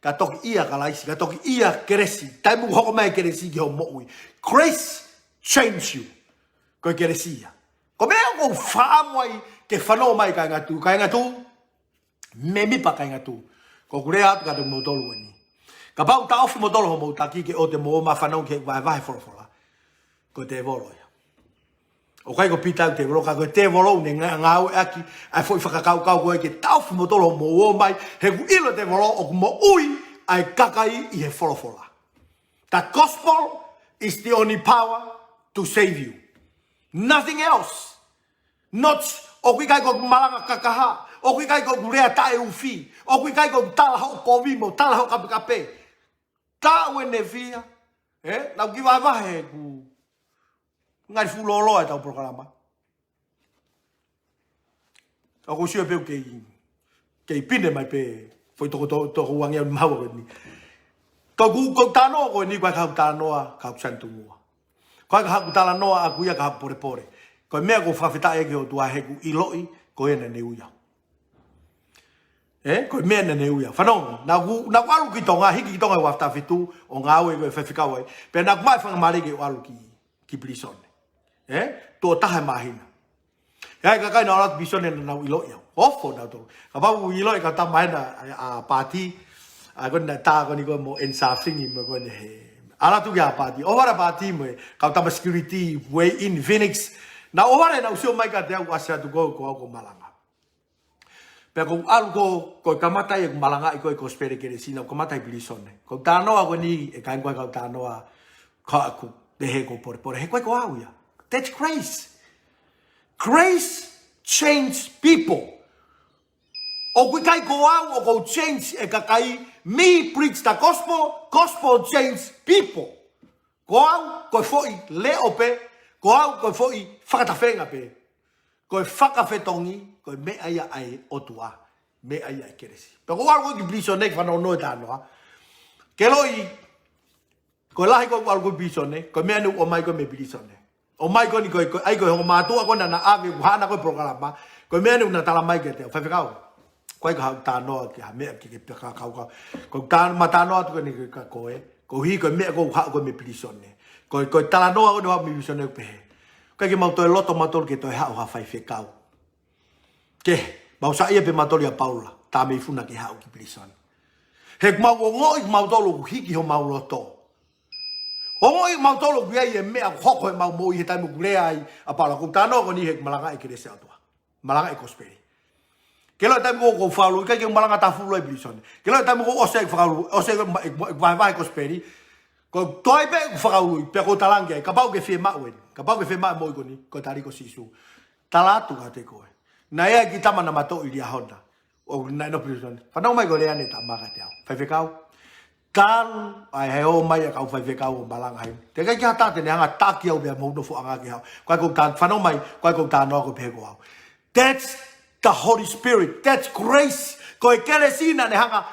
Ka toki ʻi ai ʻa Kalaisi, ka toki ʻi ai ʻa e kelesi, taimi ʻoku hoko mai e kelesi ki hoʻo moʻui. Grace change you. Ko e kelesi ia. Ko e meʻa ʻoku ou fakaʻamu ai ke fanongo mai kāinga tuʻu, kāinga tuʻu, mēmipa kāinga tuʻu. ʻOku ou lea atu kiate kimoutolu eni. Kapau ʻoku taʻofi kimoutolu hoʻomou taki ke ʻoua te mou ō mai ʻo fanongo ki he vahevahe folofola, ko e tēvolo ia. ʻOku ʻikai ko Pita ʻoku tēvolo, ka ko e tēvolo ʻoku ne ngā-, ngāueʻaki ʻa e foʻi fakakaukau ko ē ke taʻofi kimoutolu hoʻomou ō mai, he ʻoku ʻilo e tēvolo ʻoku moʻui ʻa e kakai ʻi he folofola. The gospel is the only power to save you. Nothing else. Not, ʻoku ʻikai ko ʻeku malanga kakaha, ʻoku ʻikai ko ʻeku lea taʻeufi, ʻoku ʻikai ko ʻeku tala hoʻo kovi mo tala hoʻo kapekape. Taʻu ʻe fiha, ē? Naʻá ku kiʻi vahevahe ʻeku ngali fuʻu lōloa ʻetau polokalama. ʻOku ou sio pē ʻoku kei, kei pine mai pē foʻi toko, toko, toko uangeau ni maua ko eni. Ko ʻeku, ko ʻeku talanoa ko eni, ko e kau talanoa, kau sanitungua. Ko e kau talanoa ʻaku ia, kau polepole. Ko e meʻa ʻoku ou fakafetaʻi ki he ʻOtua he ʻoku ou ʻiloʻi, ko ia naʻá ne ui au. Ē, ko e meʻa naʻá ne ui au. Fanongo, naʻá ku, naʻá ku ʻalu ki Tonga, hiki ki Tonga ʻi he ua afe taha fitu, ʻo ngāue ko e faifekau ai. Pea naʻá ku maʻu e faingamālie ke u ʻalu ki, ki pilīsone. Ē, tuʻo taha e māhina. ʻE ʻi ai e kakai naʻa nau ʻalu atu pilīsone naʻa nau ʻiloʻi au. Ofo nautolu. Kapau ʻoku ʻiloʻi e kau tama ena, ʻa, ʻa Pāti, ʻa ko ena tā ko eni ko mo ʻEni Safingi mo ko ena he. ʻAlu atu ki ʻa Pāti. ʻOhovale ʻa Pāti mo e kau tama security, Wei ʻIni, Phoenix. Naʻa nau ʻohovale naʻa nau sio mai kiate au ʻasi atu ko, ko au ʻoku ou malanga. Pea ko u ʻalu ko, ko e kamata ia ʻeku malangaʻi ko e kosipeli kelesi naʻá ku kamata ʻi pilīsone. Ko ʻeku talanoa ko eni ʻe kāinga, ko e kau talanoa ko ʻeku, pehē ko e polepole, he ko e ko au ia. That's grace. Grace change people. ʻOku ʻikai ko au ʻoku ou change e kakai, me preach the gospel, gospel change people. Ko au, ko e foʻi leʻo pē, ko au, ko e foʻi fakatafenga pē. Ko e fakafetongi, ko e meʻa ia ʻa e ʻOtua, meʻa ia ʻa e kelesi. Pea ko u ʻalu ko ē ki pilīsone ke fanongo e talanoa. Ke ʻiloʻi, ko e lahi ko ē ʻoku ʻalu ko ē pilīsone, ko e meʻa naʻe ʻomai ko ē mei pilīsone. ʻOmai ko eni ko e, ko e, ʻai ko e ongo mātuʻa ko ena naʻa nau ʻave ʻeku haʻana ko e polokalama, ko e meʻa naʻa nau talamai kiate au, faifekau. Ko e ʻikai ko haʻo talanoa ki ha meʻa ke, ke peka kau kau. Ko e tā-, ma talanoa atu ko eni kia koe, koeʻuhi ko e meʻa ko ē ʻoku haʻu ko ē mei pilīsone. Ko e, ko e talanoa ko eni ʻoku haʻu mei pilīsone ʻoku pehē. ʻIkai ke mau toe loto mautolu ke toe haʻu ha faifekau. Ke, mau saiʻia pē mautolu ʻia Paula, tā mei funa ke haʻu ki pilīsone. He ʻoku mau ongoʻi mautolu ʻoku hiki homau loto. Ongoʻi mautolu ʻoku ʻi ai e meʻa ʻoku hoko ʻi heʻemau moʻui he taimi ʻoku lea ai ʻa Paula, ko ʻeku talanoa ko eni he malangaʻi e kelesi ʻa e ʻOtua. Malangaʻi e kosipeli. Ke ʻilo e taimi ko ē ʻoku ou fakaului, ʻikai ke malanga taha fulu ai pilīsone. Ke ʻilo e taimi ko ē ʻoku ou ʻosi ʻeku fakaului, ʻosi ʻeku ma-, ʻeku vahevahe e kosipeli. Ko e toe pē ʻeku fakaului, pea ko e talaange ai, kapau ʻoku ke fiemaʻu eni. Kapau ʻoku ke fiemaʻu e moʻui ko eni, ko e tali ko Sīsū. Tala atu kiate koe. Naʻe ʻi ai e kiʻi tama naʻa ma toʻo ʻi Liahona. ʻO naʻe nofo pilīsone. Fanongo mai ko e lea naʻe talamai kiate au. Faifekau. Talu ai he ō mai ʻa e kau faifekau ʻo malanga ai. Teʻeki ai ke ʻi ai ha taha te ne hanga ʻo taki au pea mo hoku nofoʻanga ke haʻu. Ko e ʻikai ko ʻeku ta-, fanongo mai, ko e ʻikai ko ʻeku talanoa ko e pehē ko au. That's the Holy Spirit. That's grace. Ko e kelesi naʻá ne hanga ʻo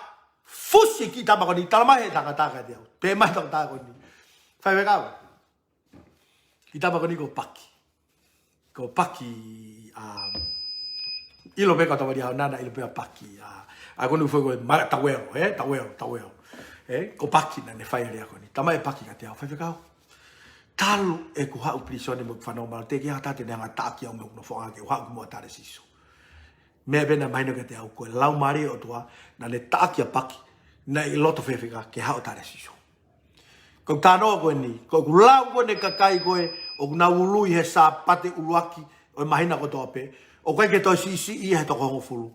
fusi e kiʻi tama ko eni, talamai he tangata kiate au. Pehē mai e tangata ko eni. Faifekau. Kiʻi tama ko eni ko Paki. Ko Paki, ʻa, ʻilo pē ko e tama ʻi Liahona, ʻilo pē ʻa Paki, ʻa, ʻa ko eni foʻi ko e ma-, Tauelo, ē? Tauelo, Tauelo. Ē? Ko Paki naʻá ne fai e lea ko eni. Talamai ʻe Paki kiate au, faifekau. Talu ʻeku haʻu pilīsone mo ʻeku fanongo mai, teʻeki ai ha taha te ne hanga ʻo taki au mei hoku nofoʻanga ke u haʻu ki muʻa ʻo tali ʻa Sīsū. Meʻa pē naʻe mahino kiate au, ko e Laumālie ʻo e ʻOtua, naʻá ne taki ʻa Paki, naʻe ʻi loto fefeka ke haʻu ʻo tali ʻa Sīsū. Ko ʻeku talanoa ko eni, ko ʻeku lau ko eni ki he kakai ko ē ʻoku nau ului he Sāpate ʻuluaki ʻo e māhina kotoa pē, ʻoku ʻikai ke toe siʻisiʻi ia he toko hongofulu.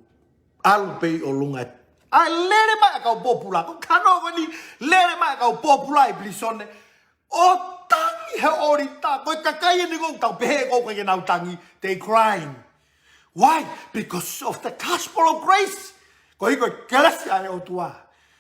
ʻAlu pē ʻi ʻolunga. ʻAi lele mai ʻa e kau pōpula, ko ʻeku talanoa ko eni, lele mai ʻa e kau pōpula ʻi pilīsone. ʻO tangi he ʻōlita, ko e kakai eni ʻoku tau pehē ʻoku ʻikai ke nau tangi, they crying. Why? Because of the gospel of grace. Koeʻuhi ko e kelesi ʻa e ʻOtua.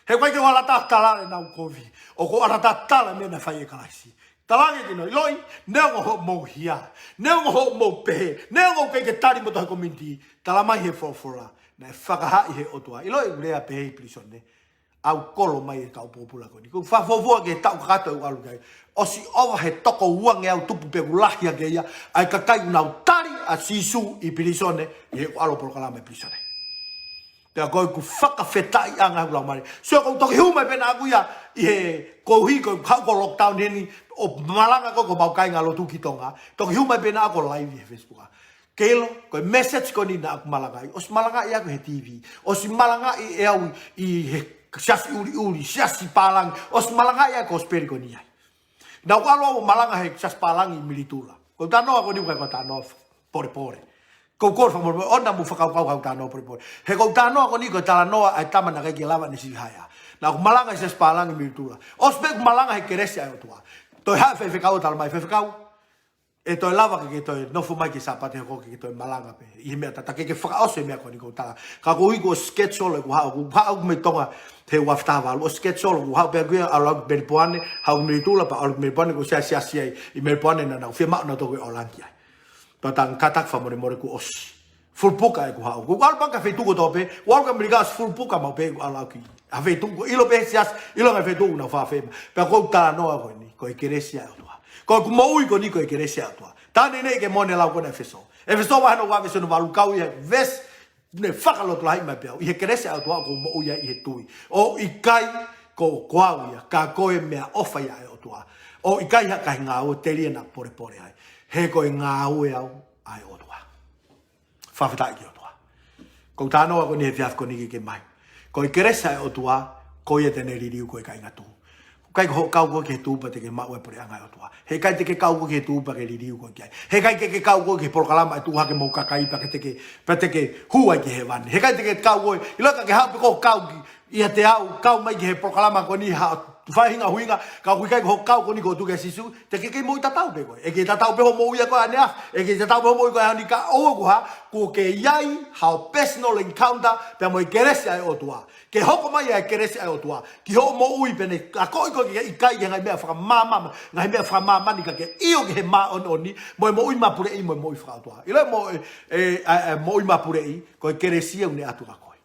He ʻoku ʻikai ke u ʻalu atu ʻo tala ʻenau kovi. ʻOku ou ʻalu atu ʻo tala e meʻa naʻe fai ʻe Kalaisi. Talaange ke nau ʻiloʻi, neongo hoʻomou hia. Neongo hoʻomou pehē. Neongo ʻoku ʻikai ke tali moutolu he community. Talamai he folofola. Naʻe fakahā ʻe he ʻOtua. ʻIloʻi ʻeku lea pehē ʻi pilīsone. ʻAu kolo mai e kau pōpula ko eni. Ko e fakafuofua ki he taʻu kakato ʻeku ʻalu ki ai. ʻOsi ʻova he toko uangeau tupu pē ʻoku lahi ange ia. ʻA e kakai ʻoku nau tali ʻa Sīsū ʻi pilīsone ʻi heʻeku ʻalu ʻo polokalama ʻi pilīsone. Pea ko ʻeku fakafetaʻiʻanga ʻoku lau mai. So ʻoku ou toki hū mai pē naʻa ku ia ʻi he koeʻuhi ko e kau ko e lockdown heni ʻo malanga ko ē ki homau kāingalotu ki Tonga. Toki hū mai pē naʻa ku live he Facebook. Ke ʻilo, ko e message ko eni naʻa ku malangaʻi, ʻosi malangaʻi ʻe au he T V, ʻosi malangaʻi ʻe au ʻi he siasi ʻuliʻuli, siasi pālangi, ʻosi malangaʻi ʻa e kosipeli ko eni ai. Naʻa ku ʻalu ʻo malanga he siasi pālangi ʻi Militula. Ko ʻeku talanoa ko eni ʻoku ʻikai ko ha talanoa polepole. Ko ʻeku kole fakamolemole, ʻoua naʻa mou fakakaukau ko ʻeku talanoa polepole. He ko ʻeku talanoa ko eni ko e talanoa ʻa e tama naʻe ʻikai ke lava ʻene sivi haea. Naʻa ku malanga he siasi pālangi ʻi Militula. ʻOsi pē ʻeku malanga he kelesi ʻa e ʻOtua. Toe haʻu e faifekau ʻo talamai, faifekau. ʻE toe lava ke ke toe nofo mai ki Sāpate hoko ke ke toe malanga pē ʻi he meʻa tatau, ke ke fakaʻosi e meʻa ko eni ʻoku ou tala. Ka ko ʻeku schedule ʻoku haʻu, ʻoku haʻu mei Tonga he ua afe taha valu, ʻo schedule ʻoku haʻu pē ʻaku ia ʻalu ki Melipoane, haʻu Nuʻu Tula pea ʻalu ki Melipoane, ko e siasi ai ʻi Melipoane naʻa nau fiemaʻu nautolu ke ʻalu ki ai. Tau tanga kātaki fakamolemole kuo ʻosi. Full puka ʻeku haʻu. ʻOku ou ʻalu pē ki he feituʻu kotoa pē, ʻoku ou ʻalu ki ʻAmelika ʻosi full puka maʻu pē ʻeku ʻalu ki he feituʻu, ʻilo pē he siasi, ʻilo ngaahi feituʻu ʻoku nau fakaafeʻi mai. Pea ʻoku ou talanoa ko eni, ko e kelesi ʻa e ʻOtua. Ko ʻeku moʻui ko eni ko e kelesi ʻa e ʻOtua. Taha ʻeni ke mou lau ko eni ʻEfesō. ʻEfesō vahe hono ua veesi hono valu, kau ia he veesi naʻe fakalotolahiʻi mai pē au. ʻI he kelesi ʻa e ʻOtua ʻoku ou moʻui ai ʻi he tui. ʻOku ʻikai ko, ko au ia, ka ko e meʻaʻofa ia ʻa e ʻOtua. ʻOku ʻikai ha ngaahi ngāue telia naʻa ku polepole ai. He ko e ngāue au ʻa e ʻOtua. Fakafetaʻi ki he ʻOtua. ʻOku ou talanoa ko eni he efiafi ko eni ke ke mai. Ko e kelesi ʻa e ʻOtua, ko ia te ne liliu koe kāinga, tuku. ʻIkai ko hoʻo kau koe ki he tuʻu pea te ke maʻu e puleʻanga ʻo e ʻOtua. He ʻikai te ke kau koe ki he tuʻu pea ke liliu koe ki ai. He ʻikai te ke kau koe ki he polokalama ʻe tuʻu hake mo e kakai pea te ke, pea te ke hū ai ki hēvani. He ʻikai te ke kau koe, ʻilo ka ke haʻu pē koe ʻo kau ki, ʻiate au, kau mai ki he polokalama ko eni ha faʻahinga ʻuhinga, ka ʻoku ʻikai ko hoʻo kau ko eni ʻo tuku kia Sīsū, te ke kei moʻui tatau pē koe. ʻE kei tatau pē hoʻo moʻui ʻa koe ʻaneafi, ʻe kei tatau pē hoʻo moʻui ko eni he ʻaho ni, ka ʻoku hā, kuo ke ʻi ai haʻo personal encounter pea mo e kelesi ʻa e ʻOtua. Ke hoko mai ʻa e kelesi ʻa e ʻOtua ki hoʻo moʻui pea ne akoʻi koe ke ʻikai ki he ngaahi meʻa fakamāmani, ngaahi meʻa fakamāmani, ka ke ʻio ki he māʻoniʻoni, mo e moʻui mapuleʻi, mo e moʻui fakaʻotua. ʻIlo mo e, e, e, e moʻui mapuleʻi, ko e kelesi ia ʻoku ne ʻatu kia koe.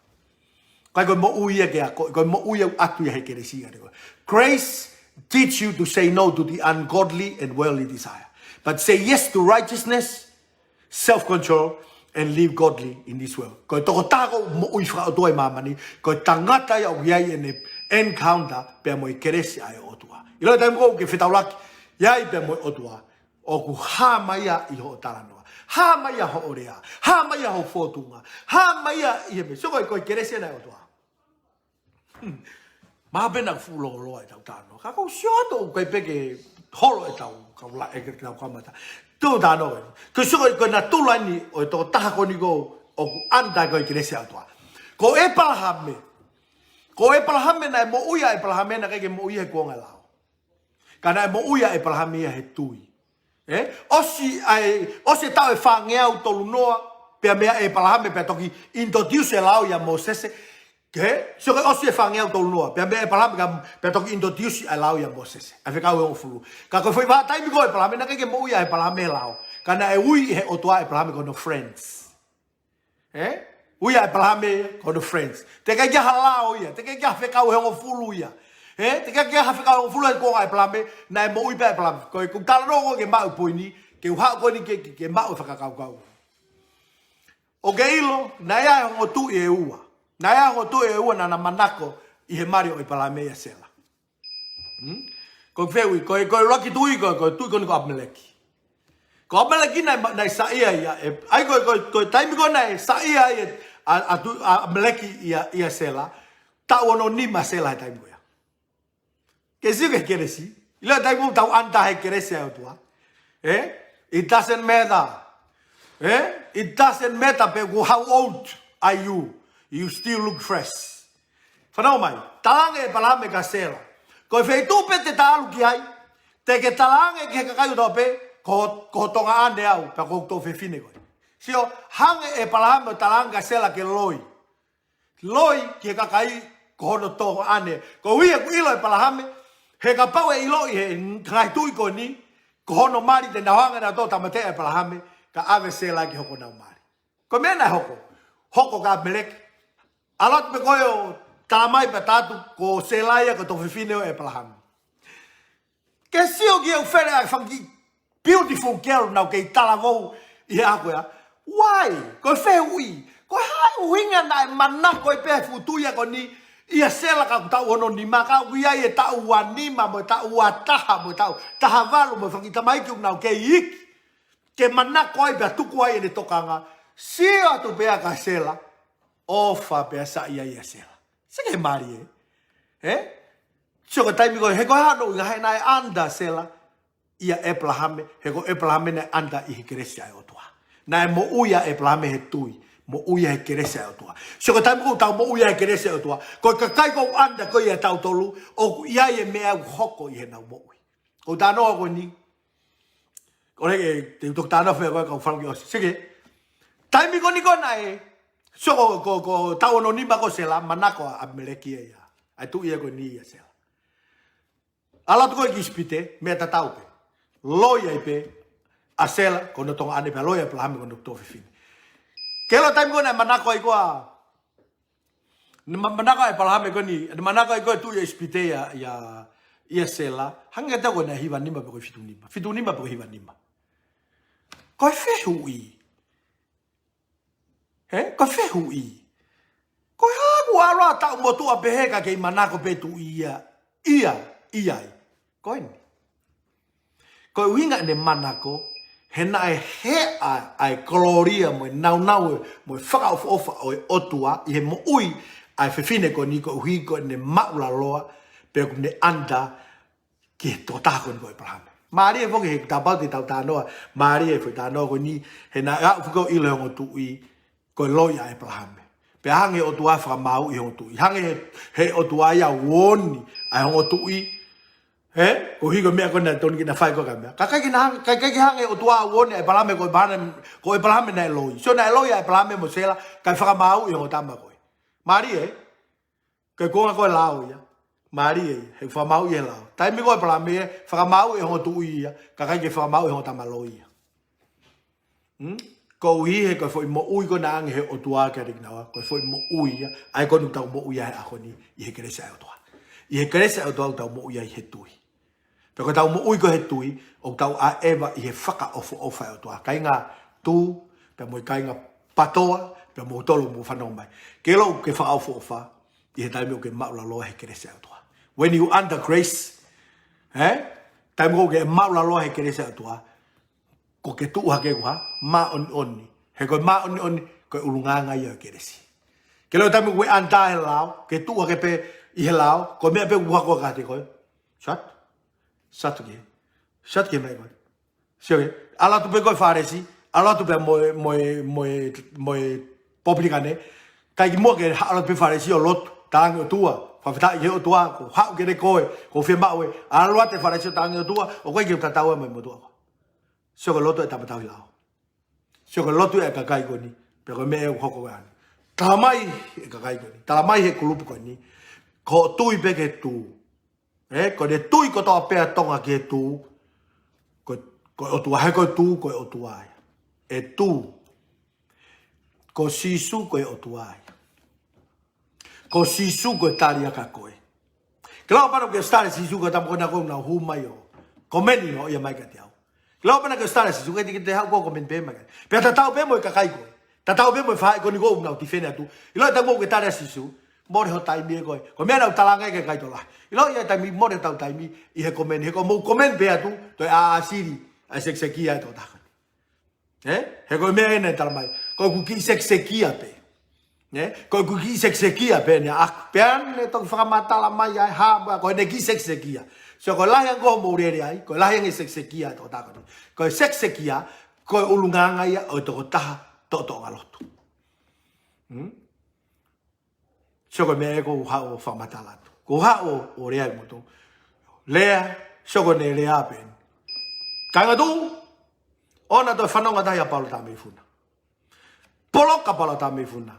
ʻIkai ko e moʻui ia ke akoʻi, ko e moʻui ia ʻoku ʻatu ia he kelesi ia ko ē. Grace teach you to say no to the ungodly and worldly desire, but say yes to righteousness, self-control, and live godly in this world. Ko e tokotaha ʻoku moʻui fakaʻotua ʻi māmani, ko e tangata ia ʻoku ʻi ai ʻene encounter pea mo e kelesi ʻa e ʻOtua. ʻIlo e taimi ʻoku ke fetaulaki ai pea mo e ʻOtua, ʻoku hā mai ia ʻi hoʻo talanoa. Hā mai ia hoʻo lea. Hā mai ia hoʻo fōtunga. Hā mai ia ʻi he meʻa. Sio ko e, ko e kelesi ʻa e ʻOtua. Hmm. Mahalo pē naʻa fuʻu lōloa ʻetau talanoa. Ka ʻoku ou sio atu ʻoku ʻikai pē ke holo ʻetau, kau la, ʻe ke tau kamata. Tau talanoa eni. Ko e sio ko e, ko e natula eni ʻo e tokotaha ko eni ʻoku, ʻoku under ko e kelesi ʻa e ʻOtua. Ko ʻEpalahame. Ko ʻEpalahame naʻe moʻui ʻa ʻEpalahame naʻe ʻikai ke moʻui he kuonga lao. Ka naʻe moʻui ʻa ʻEpalahame ia he tui. Ē? ʻOsi ʻa e, ʻosi e taʻu ʻe fāngeau tolunoa, pea meʻa ʻEpalahame pea toki introduce e lao ia Mōsese. Ke? Sio ko e ʻosi e fāngeau tolunoa, pea meʻa ʻEpalahame ka, pea toki introduce ʻa e lao ia Mōsese. ʻA e Fekau ʻe Hongofulu. Ka ko e foʻi vahaʻa taimi ko ē ʻEpalahame naʻe ʻikai ke moʻui ʻa ʻEpalahame he lao. Ka naʻe ui ʻe he ʻOtua ʻa ʻEpalahame ko hono friends. Ē? Ui ʻa ʻEpalahame ko hono friends. Teʻeki ai ke ʻi ai ha lao ia, teʻeki ai ke ʻi ai ha Fekau ʻe Hongofulu ia. Ē? Teʻeki ai ke ʻi ai ha Fekau ʻe Hongofulu he kuonga ʻo ʻEpalahame, naʻe moʻui pē ʻa ʻEpalahame. Ko e, ʻoku ou talanoa ko ē ke maʻu e poini, ke u haʻu ko eni ke, ke, ke maʻu e fakakaukau. ʻOku ke ʻilo, naʻe ʻi ai e ongo tuʻi ʻe ua. Naʻe ʻi ai e ongo tuʻi ʻe ua naʻa na manako ʻi he mali ʻo ʻEpalahame ʻia Sela. Hmm? Ko e fehuʻi, ko e, ko e ʻuluaki tuʻi, ko e, ko e tuʻi ko eni ko ʻApimeleki. Ko ʻApimeleki naʻe, naʻe saiʻia ia, ē, ʻa ia ko e, ko e, ko e taimi ko ē naʻe saiʻia ai, ē, ʻa, ʻa tu-, ʻa ʻApimeleki ʻia, ʻia Sela, taʻu ono nima Sela he taimi ko ia. Ke sio ki he kelesi, ʻilo e taimi ʻoku tau under he kelesi ʻa e ʻOtua. Ē? It doesn't matter. Ē? It doesn't matter pe ko how old are you, you still look fresh. Fanongo mai, talaange ʻe ʻEpalahame kia Sela. Ko e feituʻu pē te ta ʻalu ki ai, te ke talaange ki he kakai kotoa pē, ko, ko ho tuongaʻane au, pea ko ho tuofefine koe. Sio, hanga ʻe ʻEpalahame ʻo talaange kia Sela ke loi. Loi ki he kakai ko hono tuongaʻane. Ko ia ʻoku ʻilo ʻe ʻEpalahame, he kapau ʻe ʻiloʻi ʻe he ngaahi tuʻi ko eni, ko hono mali te nau hanga ʻe nautolu ʻo tāmateʻi ʻa ʻEpalahame, kae ʻave Sela ke hoko honau mali. Ko e meʻa naʻe hoko, hoko kia ʻApimeleki. ʻAlu atu pē ko ē ʻo talamai pē ʻe tautolu, ko Sela ia ko e tuofefine ʻo ʻEpalahame. Ke sio ki he ʻū fale ʻa e fanga kiʻi beautiful girl naʻa nau kei talavou ʻi he ʻaho ko ia. Why? Ko e fehuʻi. Ko e hā e ʻuhinga naʻe manako ai pē ʻa e fuʻu tuʻi ko eni ʻia Sela ka ʻoku taʻu ono nima, ka ʻoku ʻi ai e taʻu ua nima mo e taʻu ua taha mo e taʻu taha valu mo e fanga kiʻi tamaiki ʻoku nau kei iiki. Ke manako ai pea tuku ai ʻene tokanga, sio atu pē ʻa Sela, ʻofa pē ʻa Sela ia ʻia Sela. Sio ki he mali ē. Ē? Sio ki he taimi ko ē, he ko e hā hono ʻuhinga he naʻe under Sela ʻia ʻEpalahame, he ko ʻEpalahame naʻe under ʻi he kelesi ʻa e ʻOtua. Naʻe moʻui ʻa ʻEpalahame he tui, moʻui ʻa e kelesi ʻa e ʻOtua. Sio ki he taimi ʻoku tau moʻui ʻa e kelesi ʻa e ʻOtua. Ko e kakai ʻoku under ko ia ʻa tautolu, ʻoku ʻi ai e meʻa ʻoku hoko ʻi heʻenau moʻui. ʻOku ou talanoa ko eni. ʻOku ou toki talanoa fē ko e kau falu ki ʻosi. Seke. Taimi ko eni ko ē naʻe. Sio ko, ko, ko e taʻu ono nima ko Sela, manako ʻa ʻApimeleki ia. ʻA e tuʻi ia ko eni ia Sela. ʻAlu atu ko ē ki ʻIsipite, meʻa tatau pē. Loi ai pē, ʻa Sela, ko hono tuongaʻane pē, loi ʻa ʻEpalahame ko hono tuofefine. Ke ʻilo taimi ko ē naʻe manako ai ko ē, naʻe ma-, manako ʻa ʻEpalahame ko eni, naʻe manako ai ko ē tuʻi ʻa ʻIsipite ia, ia, ia Sela, hangē tau ko ē naʻe hiva nima pe ko e fitu nima. Fitu nima pe ko e hiva nima. Ko e fehuʻi. He? Ko e fehuʻi. Ko e hā kuo ʻalu ʻa e taʻu motuʻa pehē ka kei manako pē tuʻi ia. Ia, ia ai. Ko eni. Ko e ʻuhinga ʻene manako, he naʻe hē ʻa e kolōlia mo e nāunau mo e fakaʻofoʻofa ʻo e ʻOtua, ʻi he moʻui ʻa e fefine ko eni koeʻuhi ko ʻene māʻulaloa, pe ko ʻene under ki he tokotaha ko eni ko ʻEpalahame. Mālie foki he tāpau te tau talanoa, mālie foʻi talanoa ko eni, he naʻe aʻu foki ʻo ʻilo ʻe he ongo tuʻi, ko e loi ʻa ʻEpalahame. Pea hanga ʻe he ʻOtua ʻo fakamāuʻi e ongo tuʻi. Hanga ʻe he, he ʻOtua ia ʻo uoni ʻa e ongo tuʻi. He? Koeʻuhi ko e meʻa ko ē naʻe totonu ke na fai ko e ka meʻa. Ka ʻikai ke na hanga, ka ʻikai ke hanga ʻe he ʻOtua ʻo uoni ʻa ʻEpalahame ko ʻEpalahame, ko ʻEpalahame naʻe loi. Sio naʻe loi ʻa ʻEpalahame mo Sela, kae fakamāuʻi e ongo tama ko ē. Mālie, ē? Ko e konga ko e lao ia. Mālie ia, he fakamāuʻi ʻe he lao. Taimi ko ē ʻEpalahame ia, fakamāuʻi ʻe he ongo tuʻi ia, ka ʻikai ke fakamāuʻi ʻe he ongo tama loi ia. Hmm? Koeʻuhi he ko e foʻi moʻui ko ē naʻe ʻoange ʻe he ʻOtua kiate kinaua, ko e foʻi moʻui ia, ʻa ia ko eni ʻoku tau moʻui ai he ʻaho ni, ʻi he kelesi ʻa e ʻOtua. ʻI he kelesi ʻa e ʻOtua ʻoku tau moʻui ai he tui. Pea ko ʻetau moʻui ko ē he tui, ʻoku tau ʻaʻeva ʻi he fakaʻofoʻofa ʻa e ʻOtua. Kāinga Tū, pea mo e kāinga PTOA, pea mo kimoutolu ʻoku mou fanongo mai. Ke ʻilo ʻoku ke fakaʻofoʻofa, ʻi he taimi ʻoku ke māʻulaloa he kelesi ʻa e ʻOtua. When you under grace, eh? Taimi ʻoku ke māʻulaloa he kelesi ʻa e ʻOtua, ko e ke tuʻu hake ʻo hā, māʻoniʻoni. He ko e māʻoniʻoni, ko e ʻulungaanga ia ʻo e kelesi. Ke ʻilo taimi ʻoku ke under he lao, ke tuʻu hake pē ʻi he lao, ko e meʻa pē ʻoku hoko kiate koe. Shut. Shut ke. Shut ke mai koe. Sio ke. ʻAlu atu pē ko e Fālesi, ʻalu atu pē mo e, mo e, mo e, mo e Popilikane. Kae kimuʻa ke ʻalu atu pē Fālesi ʻo lotu, talaange ʻOtua, fakafetaʻi ki he ʻOtua, ko e haʻu ke ne koe, ko e fiemaʻu ē, ʻalu atu e Fālesi ʻo talaange ʻOtua, ʻoku ʻikai ke tatau ia mo e motuʻa ko ē. Sio ko e lotu ʻa e tama tauhi lao. Sio ko e lotu ʻa e kakai ko eni, pea ko e meʻa ʻoku hoko ko ē ʻanai. Tala mai ʻe he kakai ko eni, tala mai ʻe he kulupu ko eni, ko e tui pē ki he Tū. Ē, ko ʻene tui kotoa pē ʻa Tonga ki he Tū, ko, ko e ʻOtua, he ko e Tū, ko e ʻOtua ia. ʻE Tū. Ko Sīsū ko e ʻOtua ia. Ko Sīsū ko e tali ia kia koe. Ke lau pē naʻa ke study Sīsū ko e tama ko ena ʻoku nau hū mai ʻo komeni ʻo ia mai kiate au. Ke lau pē naʻa ke study Sīsū, ke te, ke te haʻu ʻo komeni pē mai kiate au. Pea tatau pē mo e kakai ko ē. Tatau pē mo e faʻē ko eni ʻoku nau tifeni atu. ʻIlo taimi ʻoku ke study Sīsū, mole ho taimi ē ko ē. Ko e meʻa naʻa ku talaange ki he kakai tokolahi. ʻIlo ia taimi mole hotau taimi ʻi he komeni. He ko hoʻomou komeni pē atu, toe ʻāsili ʻa e sekisekia ʻa e tokotaha ko eni. Ē? He ko e meʻa ena ʻe tala mai. Ko ʻeku kiʻi sekisekia pē. Ē? Ko ʻeku kiʻi sekisekia pē eni ʻaʻaku. Pea ne toki fakamatala mai ai hā, ko ʻene kiʻi sekisekia. So ko e lahi ange ko hoʻomou lele ai, ko e lahi ange sekisekia ʻa e tokotaha ko eni. Ko e sekisekia, ko e ʻulungaanga ia ʻo e tokotaha toʻotoʻonga lotu. Hmm? So ko e meʻa ē ʻoku ou haʻu ʻo fakamatala atu. ʻOku ou haʻu ʻo lea ai mo tō. Lea, so ko ʻene lea pē eni. Kāinga Tū, ʻoua naʻa toe fanongo taha ʻia Paula Tameifuna. Poloka Paula Tameifuna.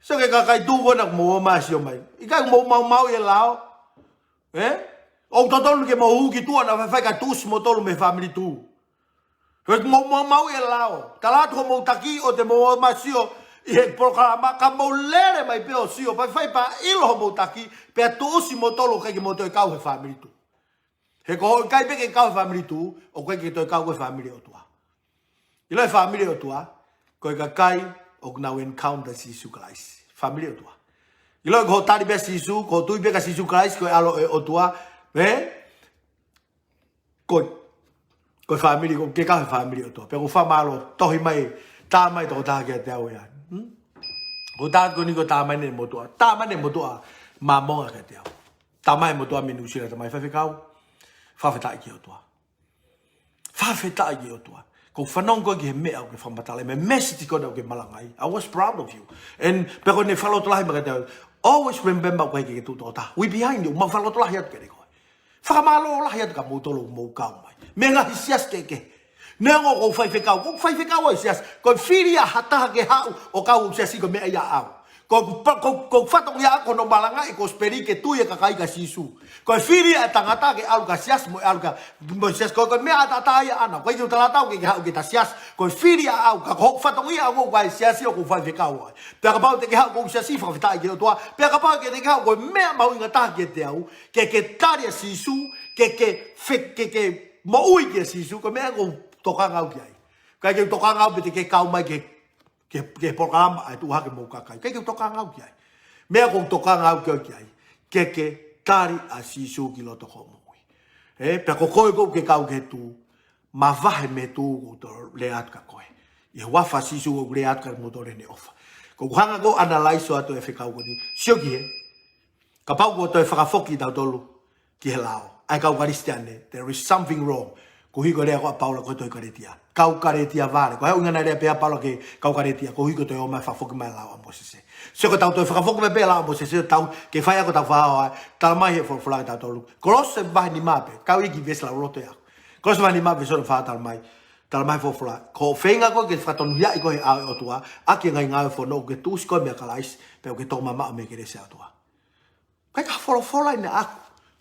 So ki he kakai Tū ko ena ʻoku mou ō mai ʻo sio mai. ʻIkai ʻoku mou maumauʻi e lao. Ē? ʻOku totonu ke mou hū ki tuʻa naʻa faifai kae tuʻusi kimoutolu mei he fāmili Tū. He ʻoku mou maumauʻi e lao. Tala atu hoʻomou taki ʻoua te mou ō mai ʻo sio ʻi he polokalama ka mou lele mai pē ʻo sio. Faifai pea ʻilo hoʻomou taki, pea tuʻusi kimoutolu kae ʻikai ke mou toe kau he fāmili Tū. He ko hoʻo ʻikai pē ke kau he fāmili Tū, ʻoku ʻikai ke toe kau koe he fāmili ʻo e ʻOtua. ʻIlo e fāmili ʻo e ʻOtua, ko e kakai ʻoku nau encounter Sīsū Kalaisi. Fāmili ʻo e ʻOtua. ʻIlo ko hoʻo tali pē Sīsū, ko hoʻo tui pē kia Sīsū Kalaisi, ko e ʻAlo ʻo e ʻOtua, ē? Ko, ko e fāmili, ʻoku ke kau he fāmili ʻo e ʻOtua. Pea ʻoku ou fakamālō, tohi mai, tā mai tokotaha kiate au ia. Hmm? ʻOku tā ko eni ʻoku tā mai ʻene motuʻa. Tā mai ʻene motuʻa Māmonga kiate au. Tā mai motuʻa mei Nuʻu Sila, tā mai faifekau. Fakafetaʻi ki he ʻOtua. Fakafetaʻi ki he ʻOtua. ʻOku ou fanongo ki he meʻa ʻoku ke fakamatala, mo e message ko ena ʻoku ke malangaʻi. I was proud of you. And pea ko ʻene fakalotolahi mai kiate au. Always remember ʻoku ʻikai ke ke tuʻu tokotaha. We behind you. Mau fakalotolahi atu kiate koe. Fakamālō lahi atu kia moutolu ʻoku mou kau mai. Mei he ngaahi siasi kehekehe. Neongo ʻoku ou faifekau, ʻoku ou faifekau ʻi he siasi. Ko e fili ʻa ha taha ke haʻu ʻo kau ʻi he siasi ko e meʻa ia ʻaʻau. Ko, ko, ko, ko e fatongia ʻaʻaku hono malangaʻi e kosipeli ke tui e kakai kia Sīsū. Ko e fili ʻa e tangata ke ʻalu ki he siasi mo e ʻalu kia, mo e siasi ko, ko e meʻa ʻataʻatā ia ʻaʻana. Ko e ʻikai ke u talatau ke, ke haʻu ki he siasi. Ko e fili ʻaʻau, ka ko e fatongia ʻaʻaku ʻoku ʻi he siasi ʻoku ou faifekau ai. Pea kapau te ke haʻu ki he siasi fakafetaʻi ki he ʻOtua. Pea kapau ʻikai te ke haʻu, ko e meʻa mahuʻinga taha kiate au ke, ke tali ʻa Sīsū, ke, ke, fe-, ke, ke moʻui kia Sīsū, ko e meʻa ʻoku ou tokanga au ki ai. ʻIkai ke u tokanga au pe te ke kau mai ke, ke, ke polokalama ʻa e Tuʻu Hake mo Hoku Kakai. ʻIkai ke u tokanga au ki ai. Meʻa ʻoku ou tokanga au ki ai, ki ai, ke, ke tali ʻa Sīsū ki loto hoʻo moʻui. Ē, pea ko koe ʻoku ke kau ki he tuʻu, mavahe mei he tuʻu ʻoku ou lea atu kia koe. ʻI he huafa ʻo Sīsū ʻoku ou lea atu kia moutolu ʻene ʻofa. ʻOku ou hanga ʻo analyze atu e fekau ko eni. Sio ki he, kapau kuo toe fakafoki tautolu ki he lao, ʻa e kau Kalisitiane, there is something wrong. Koeʻuhi ko e lea ko ē ʻa Paula ki he tohi Kalētia. Kau Kalētia vale. Ko e ʻuhinga naʻe lea pehē ʻa Paula ki he kau Kalētia, koeʻuhi ko e toe ō mai e fakafoki mai e lao ʻa Mōsese. Sio, ko ʻetau toe fakafoki mai pē e lao ʻa Mōsese, ʻetau kei fai ʻa ʻetau fakahā ai, talamai ʻe he folofola kia tautolu. Kolose vahe nima pē, kau ʻi he veesi lauloto ia. Kolose vahe nima veesi hono fā, talamai, talamai ʻe he folofola: Ko hoʻo feinga koe ke fakatonuhiaʻi koe ʻe he ʻao ʻo e ʻOtua ʻaki e ngaahi ngāue ʻo e fono, ʻoku ke tuʻusi koe meia Kalaisi, pea ʻoku ke tō mamaʻo mei he kelesi ʻa e ʻOtua. ʻIkai ke folofola ʻe ia ʻaʻaku.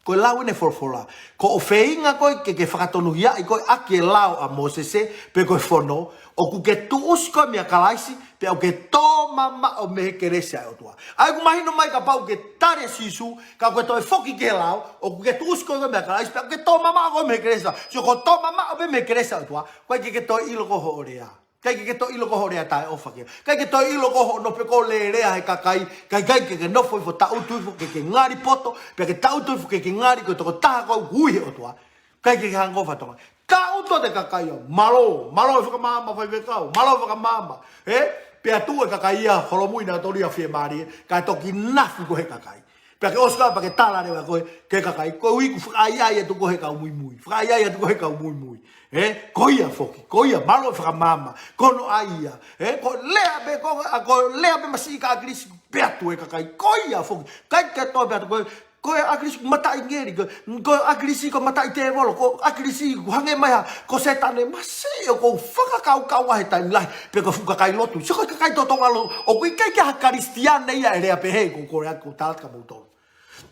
Ko e lau ʻene folofola. Ko hoʻo feinga koe ke, ke fakatonuhiaʻi koe ʻaki e lao ʻa Mōsese, pe ko e fono, ʻoku ke tuʻusi koe meia Kalaisi, pea ʻoku ke tō mamaʻo mei he kelesi ʻa e ʻOtua. ʻA ia ʻoku mahino mai kapau ʻoku ke tali ʻa Sīsū, ka ʻoku ke toe foki ki he lao, ʻoku ke tuʻusi koe meia Kalaisi, pea ʻoku ke tō mamaʻo koe mei he kelesi. Sio, ko e tō mamaʻo pē mei he kelesi ʻa e ʻOtua, ʻoku ʻikai ke ke toe ʻilo ko hoʻo lea. ʻIkai ke ke toe ʻilo ko hoʻo lea taʻeʻofa ki ai. ʻIkai ke toe ʻilo ko hoʻo nofo pē ko e lea ʻa e kakai. ʻIkai, ʻikai ke ke nofo hifo, tangutu hifo ke ke ngali poto, pea ke tangutu hifo ke ke ngali ko e tokotaha koe ʻoku ui ʻe he ʻOtua. ʻIkai ke ke hanga ʻo fatongia. Tangutu ʻa e kakai ia. Mālō, mālō e fakamaama faifekau. Mālō e fakamaama. Ē? Pea tuʻu e kakai ia, holomui nautolu ia fiemālie, kae toki nafu koe ʻe he kakai. Pea ke ʻosi ka, pea ke tala leva koe ki he kakai, koeʻuhi kuo fakaʻaiʻai atu koe ʻe he kau muimui. Fakaʻaiʻai atu koe ʻe he kau muimui. Ē, ko ia foki, ko ia, mālō e fakamaama, ko hono ʻai ia. Ē, ko e lea pē, ko, ʻa, ko e lea pē masiʻi kia ʻAkilisi, pea tuʻu e kakai, ko ia foki. ʻIkai ke toe pea tuʻu koe, ko e ʻAkilisi mataʻi ngeli, ko, ko e ʻAkilisi ko e mataʻi tēvolo, ko e ʻAkilisi ʻoku hangē mai ha, ko Sētane, masiʻi ʻoku ou fakakaukau ʻa e taimi lahi, pea ko e fuʻu kakai lotu. Sio ko e kakai totonga lotu, ʻoku ʻikai ke ʻi ai ha Kalisitiane ia ʻe lea pehē, ko, ko e lea ʻoku ou tala atu kia moutolu.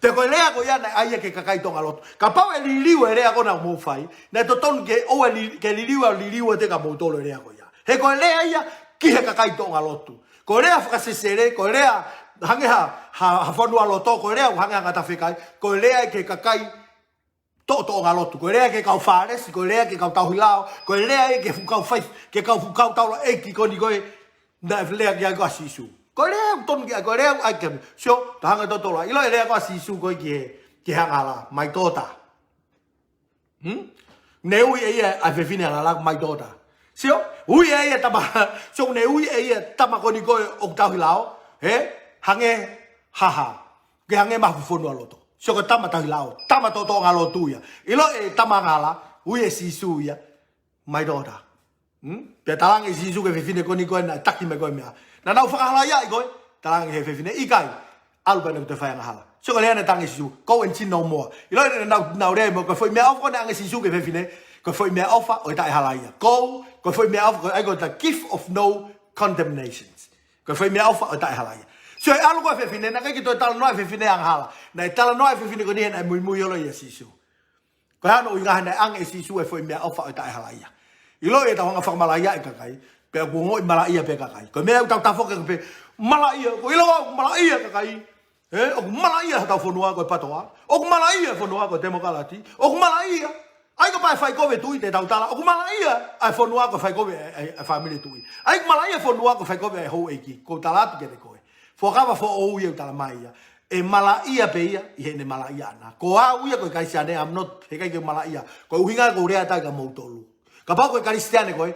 Pea ko e lea ko ia naʻe ʻai ia ki he kakai totonga lotu. Kapau ʻe liliu e lea ko ena ʻoku mou fai, naʻe totonu ke ʻoua li-, ke liliu ʻa e liliu ʻa e te ka moutolu e lea ko ia. He ko e lea ia ki he kakai totonga lotu. Ko e lea fakasesele, ko e lea hangē ha, ha, ha fonualoto, ko e lea hangē ha ngata fekai, ko e lea ki he kakai totonga lotu. Ko e lea ki he kau Fālesi, ko e lea ki he kau tauhi lao, ko e lea ki he fuʻu kau fai, ki he kau fuʻu kau taulaʻeiki ko eni ko ē, naʻe lea ki ai ko ē ʻa Sīsū. Ko e lea ʻoku tonu ki ai, ko e lea ʻoku ʻai ke, sio, tau hanga ʻo totolo. ʻIlo e lea ko ē ʻa Sīsū ko ē ki he, ki he angahala, "My daughter." Hmm? Ne ui ʻe ia ʻa e fefine angahala, "My daughter." Sio, ui ʻe ia e tama, sio, ne ui ʻe ia e tama ko eni ko ē ʻoku tauhi lao, ē? Hangē ha hā. Ke hangē mai ha fuʻu fonualoto. Sio ko e tama tauhi lao, tama totonga lotu ia. ʻIlo e tama angahala, ui ʻe Sīsū ia, "My daughter." Hmm? Pea talaange ʻe Sīsū ki he fefine ko eni ko ē naʻe taki mai ko ē e meʻa, "Naʻa nau fakahalaiaʻi koe?" Talaange ʻe he fefine, "ʻIkai, ʻalu pē ʻo ʻikai ke toe fai angahala." Sio ko e lea naʻe talaange ʻe Sīsū, "Go and sin no more." ʻIlo naʻa nau, nau lea mo, ko e foʻi meʻaʻofa ko ē naʻe ʻoange ʻe Sīsū ki he fefine, ko e foʻi meʻaʻofa ʻo e taʻehalaia. Go, ko e foʻi meʻaʻofa, ko e, ʻa ia ko e the gift of no condemnation. Ko e foʻi meʻaʻofa ʻo e taʻehalaia. Sio, ʻi he ʻalu ko ē e fefine, naʻe ʻikai ke toe talanoa e fefine angahala. Naʻe talanoa e fefine ko eni he naʻe muimui holo ia ʻia Sīsū. Ko hono ʻuhinga he naʻe ʻoange ʻe Sīsū e foʻi meʻaʻofa ʻo e taʻehalaia. ʻIlo ʻetau hanga ʻo fakamalaʻia e kakai, pea ʻoku ongoʻi malaʻia pē e kakai. Ko e meʻa ʻoku tau tafoki ki ai pē, malaʻia, ʻoku ʻilo ʻoku malaʻia e kakai. Ē, ʻoku malaʻia hotau fonua ko e PTOA. ʻOku malaʻia e fonua ko e temokalati. ʻOku malaʻia. ʻA ia kapau ʻe fai kovi e tuʻi, te tau tala, ʻoku malaʻia ʻa e fonua ko e fai kovi e, e, e fāmili tuʻi. ʻA ia ʻoku malaʻia e fonua ko e fai kovi e houʻeiki. ʻOku ou tala atu kiate koe, Fuakava Foʻou ia ʻoku talamai ia, ʻe malaʻia pē ia ʻi heʻene malaʻia ʻaʻana. Ko au ia ko e Kalisitiane, I'm not, heʻikai ke u malaʻia. Ko e ʻuhinga ʻoku ou lea atu ai kia moutolu. Kapau ko e Kalisitiane koe,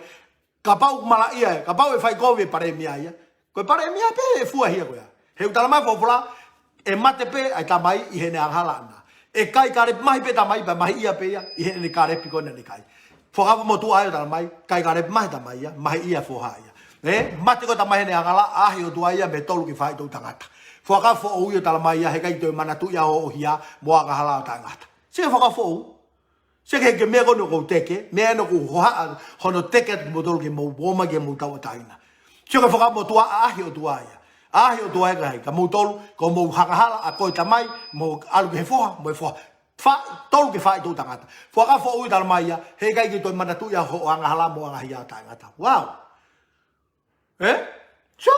kapau ʻoku malaʻia ē, kapau ʻe fai kovi e palēmia ia, ko e palēmia pē ʻe fua hia ko ia. He ʻoku talamai ʻe he folofola, ʻe mate pē ʻa e tamai ʻi heʻene angahala ʻaʻana. ʻE kai kālepi mahi pē tamai, pea mahiʻia pē ia ʻi heʻene kālepi ko ē naʻa ne kai. Fuakava Motuʻa ia ʻoku talamai, kai kālepi mahi tamai ia, mahiʻia foha ia. Ē, mate ko ē tamai heʻene angahala, ʻaʻahi ʻOtua ia mei he tolu ki he faʻahitaʻu tangata. Fuakava Foʻou ia ʻoku talamai ia, heʻikai toe manatuʻi ʻa hoʻo hia mo e angahala ʻo taʻengata. Sio Fuakava Foʻou. Sio ki he, ki he meʻa ko eni ʻoku ou teke, meʻa eni ʻoku ou hohaʻa hono teke atu kimoutolu ke mou ō mai ke mou tauʻatāina. Sio ki he fakamotuʻa ʻa e ʻOtua ia. ʻA e ʻOtua ia ka hai, ka moutolu, ko mou angahala ʻa ko e tamai, mou ʻalu ki he foha, mo e foha. Fa, tolu ki he faʻitoʻu tangata. Fuakava foʻou talamai ia, heʻikai ke toe manatuʻi ʻa hoʻo angahala mo e angahia ʻa e taʻengata. Wow. Eh? Sio,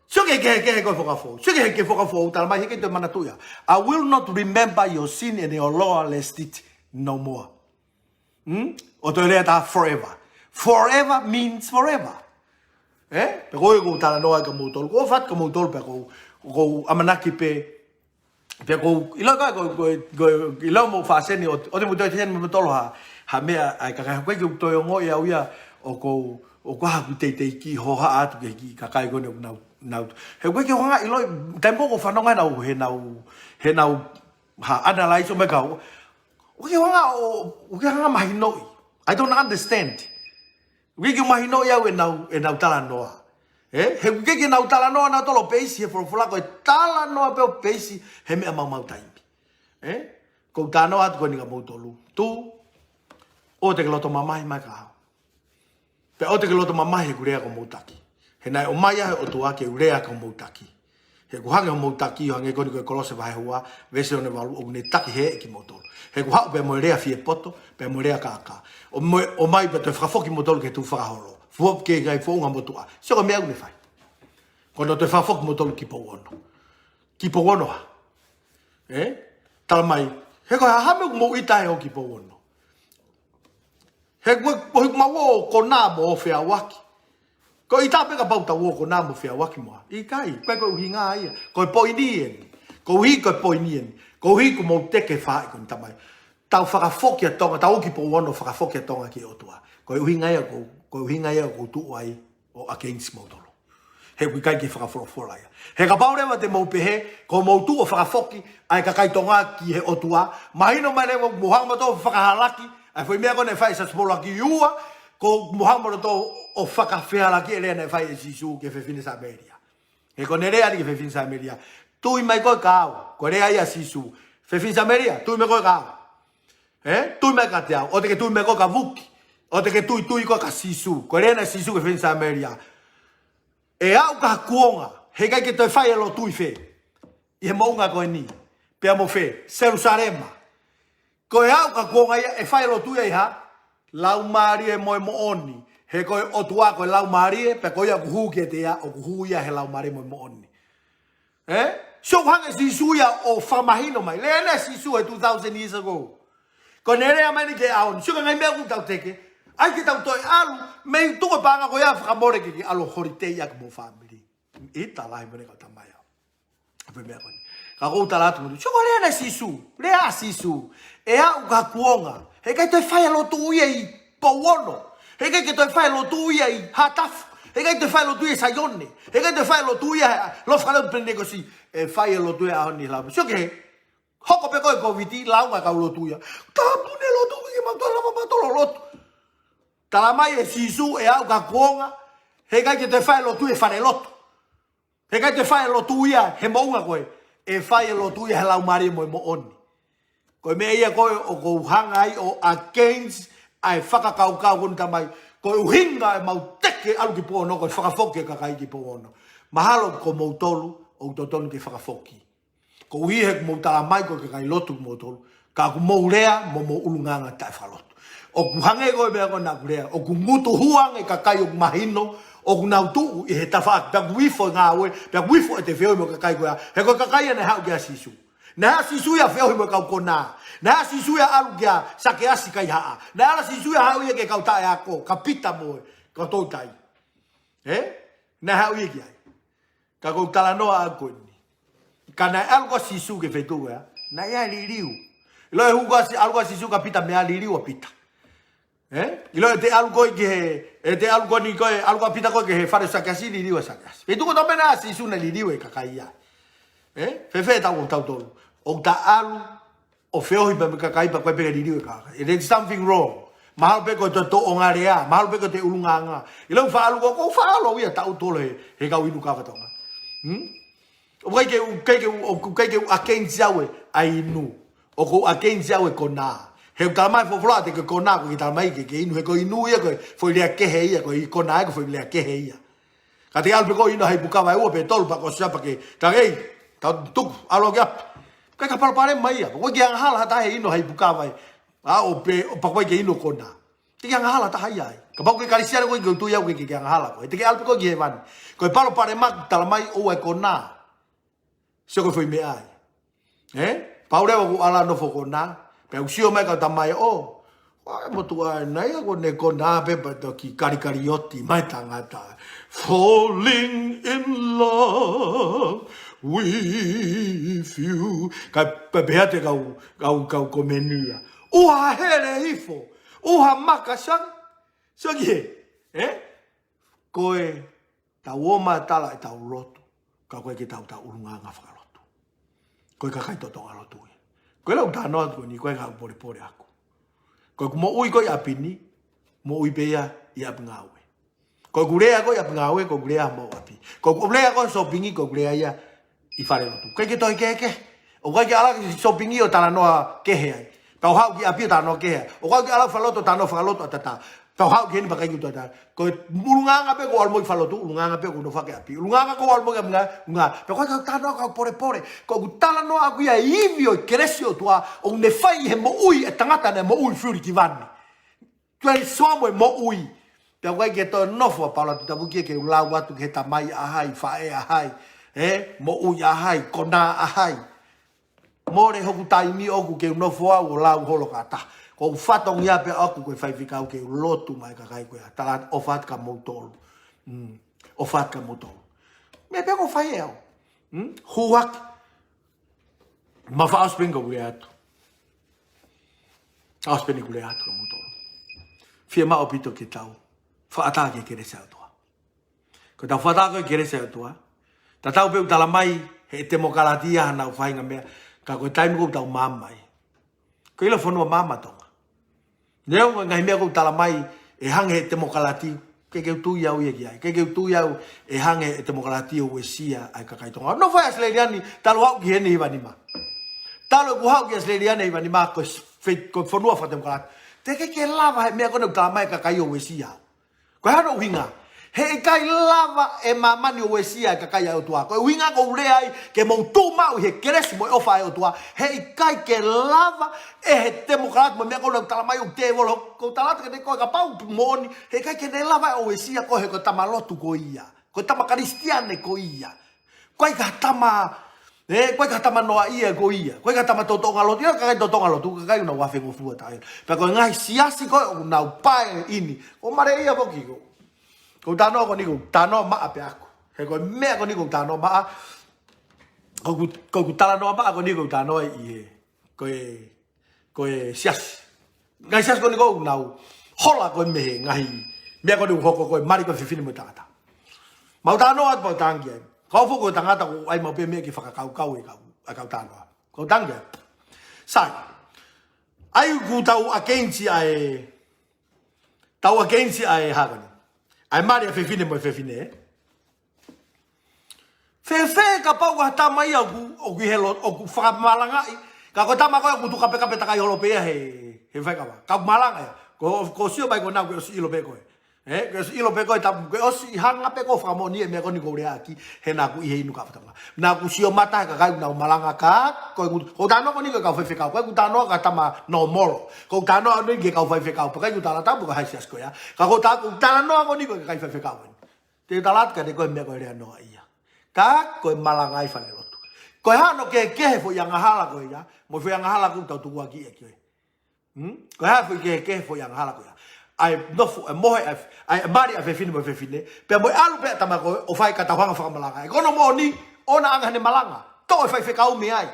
sio ki he, ki he, ki he ko e fakafoʻou. Sio ki he, ki he fakafoʻou talamai heʻikai toe manatuʻi ia. I will not remember your sin and your law lest it no more. Hmm? ʻO toe lea ʻa e forever. Forever means forever. Eh? Pea ko e ʻoku ou talanoa ai kia moutolu. ʻOku ou fai atu kia moutolu pea ʻoku ou, ʻoku ou ʻamanaki pē. Pea ʻoku ou ʻilo ka, ko, ko, ko, ʻilo mo fāseni ʻo, ʻoua te mou toe seni mo tolo ha, ha meʻa ʻa e kakai. ʻOku ʻikai ke u toe ongoʻi au ia ʻoku ou, ʻoku ʻikai haʻaku teitei kiʻi hohaʻa atu ki he kiʻi kakai ko eni ʻoku nau, nau. He ʻoku ʻikai ke u hanga ʻo ʻiloʻi, taimi ko ē ʻoku ou fanongo ai heʻenau, heʻenau, heʻenau, ha, analyze ʻo e meʻa ko ē. ʻOku ʻikai ke u hanga ʻo, ʻoku ʻikai ke u hanga ʻo mahinoʻi. I don't understand. ʻOku ʻikai ke u mahinoʻi au ʻenau, ʻenau talanoa. Eh? He ʻoku ʻikai ke nau talanoa nautolu ʻo peisi he folofola, ko e talanoa pē ʻo peisi he meʻa maumau taimi. Eh? ʻOku ou talanoa atu ko eni kia moutolu. Tuʻu, ʻoua te ke loto mamahi mai kia au. Pea ʻoua te ke loto mamahi heʻeku lea kuo mou taki. He naʻe ʻomai ʻe he ʻOtua ke u lea kuo mou taki. He ʻoku hangē hoʻomou taki, ʻo hangē ko eni ko e Kolose vahe ua, veesi hono valu, ʻoku ne taki ʻe he ʻEiki kimoutolu. He ʻoku haʻu pē mo e lea fiepoto, pea mo e lea kākā. ʻO mo, ʻomai pea toe fakafoki kimoutolu ki he tukufakaholo. Fua ke kai founga motuʻa. Sio ko e meʻa ʻoku ne fai. Ko hono toe fakafoki kimoutolu ki he pou ono. Ki he pou ono ha. Eh? Talamai, he ko e hā ha meʻa ʻoku mou ʻita ai ʻo ki he pou ono. He ko e, ko e ʻuhinga maua ʻo konā mo feʻauaki. Ko e ʻita pē kapau tau ō ʻo konā mo feʻauaki mo ha. ʻIkai, ko e, ko e ʻuhinga ia. Ko e poini eni. Koeʻuhi ko e poini eni. Koeʻuhi kuo mou teke faʻahi ko eni tamai. Tau fakafoki ʻa Tonga, tau ō ki he pou ono fakafoki ʻa Tonga ki he ʻOtua. Ko e ʻuhinga ia ʻoku, ko e ʻuhinga ia ʻoku ou tuʻu ai ʻo against moutolu. He ʻoku ʻikai ke fakafolofola ia. He kapau leva te mou pehē, ko hoʻomou tuʻu ʻo fakafoki ʻa e kakai Tonga ki he ʻOtua, mahino mai leva ʻoku mou hanga moutolu ʻo fakahalaki ʻa e foʻi meʻa ko eni naʻe fai ʻe Siaosi Polo ʻaki ua, ʻoku mou hanga moutolu ʻo fakafehalaki e lea naʻe fai ʻe Sīsū ki he fefine Samēlia. He ko ʻene lea eni ki he fefine Samēlia. Tui mai koe kia au, ko e lea ia ʻa Sīsū. Fefine Samēlia, tui mai koe kia au. Eh? Tui mai kiate au. ʻOua te ke tui mai koe kia Vuki. ʻOua te ke tuitui koe kia Sīsū. Ko e lea eni ʻa Sīsū ki he fefine Samēlia. ʻE aʻu ki ha kuonga, heʻikai ke toe fai e lotu ʻi fē? ʻI he moʻunga ko eni. Pea mo fē? Selūsalema. Ko e aʻu ki ha kuonga ia ʻe fai e lotu ia ʻi ha? Laumālie mo e moʻoni. He ko e ʻOtua ko e Laumālie, pea ko ia ʻoku hū kiate ia, ʻoku hū ia he Laumālie mo e moʻoni. Eh? Sio ʻoku hanga ʻe Sīsū ia ʻo fakamahino mai. Lea eni ʻa Sīsū ʻe two thousand years ago. Ko ʻene lea mai eni ki he ʻaho ni. Sio ki he ngaahi meʻa ʻoku tau teke. ʻAi ke tau toe ʻalu, mei tuku e paʻanga ko ia fakamole ke ke ʻalu ʻo holiday ʻaki mo e fāmili. ʻIta lahi mo e kau tamai au. Pe meʻa ko eni. Ka ʻoku ou tala atu mo, sio ko e lea eni ʻa Sīsū. Lea ʻa Sīsū. ʻE aʻu ki ha kuonga. Heʻikai toe fai e lotu ia ʻi pou ono. Heʻikai ke toe fai e lotu ia ʻi Haʻatafu. Heʻikai toe fai e lotu ia ʻi Saione. Heʻikai toe fai e lotu ia he lotu fakalea Penitekosi. ʻE fai e lotu ia he ʻaho ni lau. Sio ki he, hoko pē ko e Kōviti, launga e kau lotu ia. Tāpuni e lotu, ke mau tala ma tolo lotu. Talamai ʻe Sīsū ʻe aʻu ki ha kuonga, heʻikai ke toe fai e lotu ʻi he fale lotu. Heʻikai toe fai e lotu ia he moʻunga ko ē. ʻE fai e lotu ia he Laumālie mo e moʻoni. Ko e meʻa ia ko ē ʻoku ou hanga ai ʻo against ʻa e fakakaukau ko eni tamai. Ko e ʻuhinga ʻemau teke ʻalu ki pou ono, ko e fakafoki e kakai ki pou ono. Mahalo ko moutolu, ʻoku totonu ke fakafoki. Koeʻuhi he ʻoku mou talamai ko e kakai lotu kimoutolu. Ka ʻoku mou lea mo mou ʻulungaanga taʻefakalotu. ʻOku hangē ko e meʻa ko ē naʻa ku lea. ʻOku ngutu huange kakai ʻoku mahino. ʻOku nau tuʻu ʻi he tafaʻaki. Pea ʻoku ifo e ngāue. Pea ʻoku ifo ʻete feohi mo e kakai ko ia. He ko e kakai ia naʻe haʻu kia Sīsū. Naʻe haʻu Sīsū ia ʻo feohi mo e kau konā. Naʻe haʻu Sīsū ia ʻo ʻalu kia Sakeasi kaihaʻa. Naʻe ʻalu Sīsū ia ʻo haʻu ia ki he kau taʻeako. Ka Pita mo e kau toutai. Eh? Naʻe haʻu ia ki ai. Ka ʻoku ou talanoa ʻaʻaku ko eni. Ka naʻe ʻalu ko ē ʻa Sīsū ki he feituʻu ia. Naʻe ʻi ai e liliu. ʻIlo e hū ko ē ʻa Sī-, ʻalu ko ē ʻa Sīsū kia Pita meʻa liliu ʻa Pita. Eh? ʻIlo ʻete ʻalu ko ē ki he, ʻete ʻalu ko eni ko ē, ʻalu ko ē ʻa Pita ko ē ki he fale ʻo Sakeasi liliu ʻa Sakeasi. Feituʻu ko ē naʻe meʻa ʻa Sīsū naʻe liliu e kakai ia. Eh? Fēfē ʻetau ʻo tautolu. ʻOku ta ʻalu ʻo feohi pē mo e kakai pea ko e pē ke liliu e kakai. There's something wrong. Mahalo pē ko e toe tōʻonga lea, mahalo pē ko e toe ʻulungaanga. ʻIlo ʻoku faʻa ʻalu ko ē, ʻoku ou faʻa ʻalu ia taʻu tolu he, he kau inu kava Tonga. Hmm? ʻOku ʻikai ke u, ʻikai ke u, ʻoku ʻikai ke u against au e inu. ʻOku ou against au e konā. He ʻoku tala mai folofola te ke kona, ko e ke tala mai ke, ke inu, he ko e inu ia ko e foʻi lea kehe ia, ko e kona ia ko e foʻi lea kehe ia. Ka te ʻalu pē ko e inu ha ipu kava ʻe ua pe tolu pea ko e sia pea ke tangei, tau tuku, ʻalu ki ʻapi. Ko e ka palopalema ia, ko e ke angahala ha taha he inu ha ipu kava ē. ʻA ʻo pē, ʻo pea ko e ke inu kona. Te ke angahala taha ia ai. Kapau ko e Kalisitiane ko e ke tui au ke, ke, ke angahala ko e. Te ke ʻalu pē ko e ki hēvani. Ko e palopalema tala mai ʻoua ʻe kona. Sio ko e foʻi meʻa ai. Ē? Pau leva ʻoku ʻalu ʻo nofo kona. Pea ʻoku sio mai kau tamai ʻo. ʻAi motuʻa nai a ko ne kona pē pea toki kalikalioti mai tangata. Falling in love with you. Ka pea pehē atu e kau, kau, kau komeni ia. ʻUha hele hifo. ʻUha maka sang. Sio ki he. Ē? Ko e tau ō mai ʻo tala ʻetau lotu, ka ko e ke tau tau ʻulungaanga fakalotu. Ko e kakai totongi lotu ia. Ko e lau talanoa atu ko eni ko e ngaahi polepole ʻaku. Ko ʻeku moʻui ko ē ʻi ʻapi ni, moʻui pē ia ʻi ʻapi ngāue. Ko ʻeku lea ko ē ʻi ʻapi ngāue, ko ʻeku lea mo ʻapi. Ko ʻeku lea ko ē sōpingi, ko ʻeku lea ia ʻi fale lotu. ʻIkai ke toe kehekehe. ʻOku ʻikai ke ʻalu ki sōpingi ʻo talanoa kehe ai. Tau haʻu ki ʻapi ʻo talanoa kehe ai. ʻOku ʻikai ke ʻalu fakalotu, talanoa fakalotu ʻataʻatā. Tau haʻu ki heni pea ʻikai ke toe talanoa. Ko e ʻulungaanga pē ko e ʻalu mo e fakalotu, ʻulungaanga pē ko e nofo ki ʻapi. ʻUlungaanga ko e ʻalu mo e ʻapi ngāue, ʻulungaanga. Pea ko e tau talanoa kau polepole. Ko ʻeku talanoa ʻaku ia e ivi ʻo e kelesi ʻo e ʻOtua, ʻoku ne fai he moʻui e tangata naʻe moʻui Fulikivani. Tuai soa mo e moʻui. Pea ʻoku ʻikai ke toe nofo ʻa Paula Tuʻitapu ke u lau atu ki he tamai ʻa hai, faʻē ʻa hai, ē, moʻui ʻa hai, kona ʻa hai. Mole hoku taimi ʻoku ke u nofo au ʻo lau holo ka taha. Ko ʻeku fatongia pē ʻaku ko e faifekau ke u lotu mai kakai ko ia. Tala atu ʻofa atu kia moutolu. Mm. ʻOfa atu kia moutolu. Meʻa pē ko e fai ʻe au. Mm? Huaki. Ma faʻa ʻosi pē ʻeku lea atu. ʻOsi pē ʻeku lea atu kia moutolu. Fiemaʻu ʻaupito ke tau fakaʻatā ki he kelesi ʻa e ʻOtua. Ko ʻetau fakaʻatā ko ē ki he kelesi ʻa e ʻOtua. Tatau pē ʻoku tala mai he temokalati ia haʻanau faʻahinga meʻa. Ka ko e taimi ko ē ʻoku tau maama ai. Ko e ʻilo fonua maama Tonga. Neongo e ngaahi meʻa ʻoku tala mai ʻe hangē he temokalati, ʻikai ke u tui au ia ki ai. ʻIkai ke u tui au ʻe hangē he temokalati ʻo uesia ai kakai Tonga. Nofo ʻi ʻAositelēlia ni, talu haʻu ki heni hiva nima. Talu ʻeku haʻu ki ʻAositelēlia ni hiva nima, ko e fe-, ko e fonua fakatemokalati. Te ke ke lava he meʻa ko ē ʻoku tala mai kakai ʻo uesia. Ko e hā hono ʻuhinga? Heʻikai lava ʻe māmani ʻo uesia e kakai ʻa e ʻOtua. Ko e ʻuhinga ʻoku ou lea ai ke mou tuʻu maʻu he kelesi mo e ʻofa ʻa e ʻOtua. Heʻikai ke lava ʻe he temokalati mo e meʻa ko ē ʻoku tala mai ʻoku tēvolo. ʻOku ou tala atu kiate koe kapau moʻoni. Heʻikai ke ne lava ʻo uesia koe he ko e tama lotu koe ia. Ko e tama Kalisitiane koe ia. Ko e ʻikai ha tama, ē, ko e ʻikai ha tama noaʻia koe ia. Ko e ʻikai ha tama totongi lotu. ʻIo, kakai totongi lotu, kakai ʻoku nau afengofua taʻe. Pea ko e ngaahi siasi ko ē ʻoku nau pae ʻi heni. ʻOku mare ia foki ko. Ko e talanoa ko eni ko e talanoa maʻa pē ʻaku. He ko e meʻa ko eni ko e talanoa maʻa. Ko ʻeku, ko ʻeku talanoa maʻa ko eni ko e talanoa ʻi he. Ko e Ko e siasi. Ngaahi siasi ko eni ʻoku nau hola ko ē mei he ngaahi meʻa ko eni ʻoku hoko ko e mali ko ē fefine mo e tangata. Mau talanoa atu pau tangi ai. Kau foki ko e tangata ʻoku ʻai mau pē meʻa ke fakakaukau e kau, ʻa e kau talanoa. Kau tangi ai. Sai. ʻAi ʻoku tau against ʻa e, tau against ʻa e hā ko eni. ʻA e mali ʻa e fefine mo e fefine, ē? Fēfē kapau ko ha tama ia ʻoku, ʻoku ʻi he lo-, ʻoku fakamalangaʻi. Ka ko e tama ko ē ʻoku tuʻu kapekape takai holo pē ia he, he faikava. Ka malanga ia. Ko, ko sio mai ko ena kuo ʻosi ʻilo pē koe. Ē, kuo ʻosi ʻilo pē koe, tam-, kuo ʻosi hanga pē koe ʻo fakamoʻoni e meʻa ko eni ʻoku ou lea ʻaki, he naʻa ku ʻi he inu ka fatama. Naʻa ku sio mata he kakai ʻoku nau malanga ka, ko ʻeku, ko e talanoa ko eni ko e kau faifekau, ko ʻeku talanoa ki he tama nōmolo. Ko ʻeku talanoa ko eni ki he kau faifekau, pea ʻikai ko e tala tapu ka hai siasi ko ia. Ka ko e ta-, ko e talanoa ko eni ko e kakai faifekau. Te u tala atu kiate koe e meʻa ko e lea noaʻia. Ka ko e malanga ʻi fale lotu. Ko e hā hono kehekehe foʻi angahala ko ia, mo e foʻi angahala ʻoku tau tukuakiʻi ʻe koe. Hmm? Ko e hā foʻi kehekehe foʻi angahala ko ia. ʻA e nofo, ʻa e mohe, ʻa e, ʻa e mali ʻa e fefine mo e fefine. Pea mo e ʻalu pē ʻa e tama ko ē ʻo fai ka tau hanga ʻo fakamalanga. ʻE ko hono moʻoni, ʻoua naʻa ʻi ai hano malanga. Toʻo e faifekau mei ai.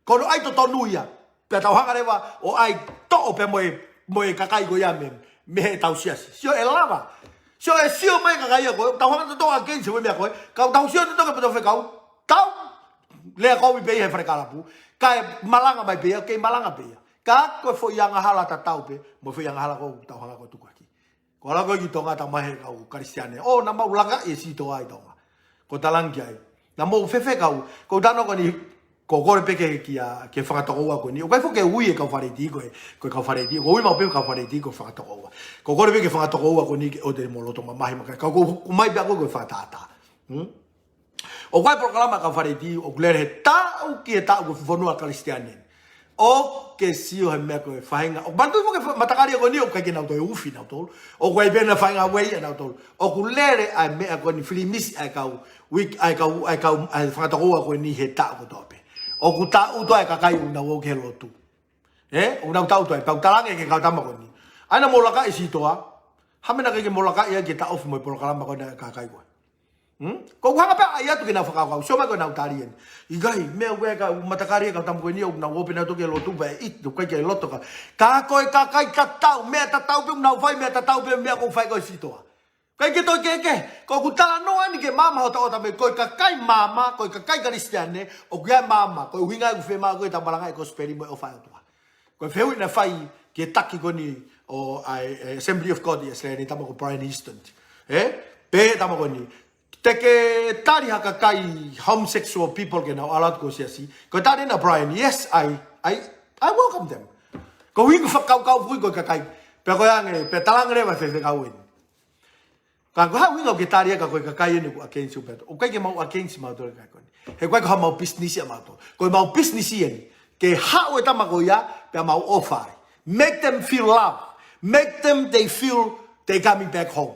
Ko hono ʻai totonu ia. Pea tau hanga leva ʻo ʻai toʻo pē mo e, mo e kakai ko ia mei, mei heʻetau siasi. Sio ʻe lava. Sio ʻe sio mai kakai ia ko ē. Tau hanga ʻo toʻo against e meʻa ko ē. Ka tau sio ʻo toʻo ke pea tau fekau. Tau lea kovi pē ia he fale kalapu. Kae malanga mai pē ia, kei malanga pē ia. Ka ko e foʻi angahala tatau pē, mo e foʻi angahala ʻoku tau hanga ʻo tukuakiʻi. Ko e ʻalu ko ē ki Tonga tau mahe kau Kalisitiane. ʻO, naʻa mau langa e sitoa ʻi Tonga. Ko e talangi ai. Naʻa mau fefekau. Ko e talanoa ko eni, Ko e kole pē ke, kia, ke fanga tokoua ko eni. ʻOku ʻikai foki ke ui e kau Fālētī ko e, ko e kau Fālētī. Ko e ui maʻu pē kau Fālētī ko e fanga tokoua. Ko e kole pē ke fanga tokoua ko eni ke ʻoua te mou loto mamahi mai. Ka ko e ʻomai pē ʻa koe ko e fakatātā. Hmm? ʻOku ʻi ai e polokalama kau Fālētī, ʻoku lele he taʻu ki he taʻu ko e fonua Kalisitiane. ʻOku ke sio he meʻa ko e faʻahinga. ʻOku manatuʻi foki e fa-, matakalia ko eni ʻoku ʻikai ke nau toe ufi nautolu. ʻOku ʻi ai pē ʻena faʻahinga ueʻi ʻanautolu. ʻOku lele ʻa e meʻa ko eni, filimisi ʻa e kau, ui-, ʻa e kau, ʻa e kau, ʻa e fanga tokoua ko eni he taʻu kotoa pē. ʻOku taʻutu ʻa e kakai ʻoku nau ō ki he lotu. Ē? ʻOku nau taʻutu ai, pea u talaange ki he kau tama ko eni. ʻAi naʻa mou laka ʻi Sitoa. Hā e meʻa naʻe ʻikai ke mou laka ai ke taʻofi mo e polokalama ko eni ʻa e kakai ko ē. Hmm? Ko u hanga pē ʻo ʻai atu ke nau fakakaukau, sio mai ko ʻenau tali eni. ʻIkai, meʻa ʻoku ʻikai ke matakalia e kau tama ko eni ʻoku nau ō pē nautolu ki he lotu pea ʻi, ʻoku ʻikai ke loto ka. Ka ko e kakai tatau, meʻa tatau pē ʻoku nau fai, meʻa tatau pē meʻa ʻoku fai ko ē ʻi Sitoa. ʻIkai ke toe kehekehe, ko ʻeku talanoa eni ke maama hota ʻota mei, ko e kakai maama, ko e kakai Kalisitiane, ʻoku ʻi ai e maama, ko e ʻuhinga ʻoku fiemaʻu ko ē ke tau malangaʻi e kosipeli mo e ʻofa ʻa e ʻOtua. Ko e fehuʻi naʻe fai ki he taki ko eni ʻo e, e Assembly of God ʻi ʻAositelēlia, tama ko Brian Easton. Ē? Pehē ʻe he tama ko eni, te ke tali ha kakai homosexual people ke nau ʻalu atu ki ho siasi? Ko e tali ʻa Brian, yes, I, I, I welcome them. Ko e ʻuhinga fakakaukau foki ko e kakai. Pea ko e ʻuhinga, pea talaange leva ʻe he faifekau eni. Ka ko e hā e ʻuhinga ʻoku ke tali ai ka ko e kakai eni ʻoku against ʻiate koe? ʻOku ʻikai ke mau against mautolu e kakai ko eni. He ʻoku ʻikai ko haʻamau pisinisi ʻamautolu. Ko ʻemau pisinisi eni ke haʻu e tama ko ia pea mau ʻofa ai. Make them feel love. Make them they feel they coming back home.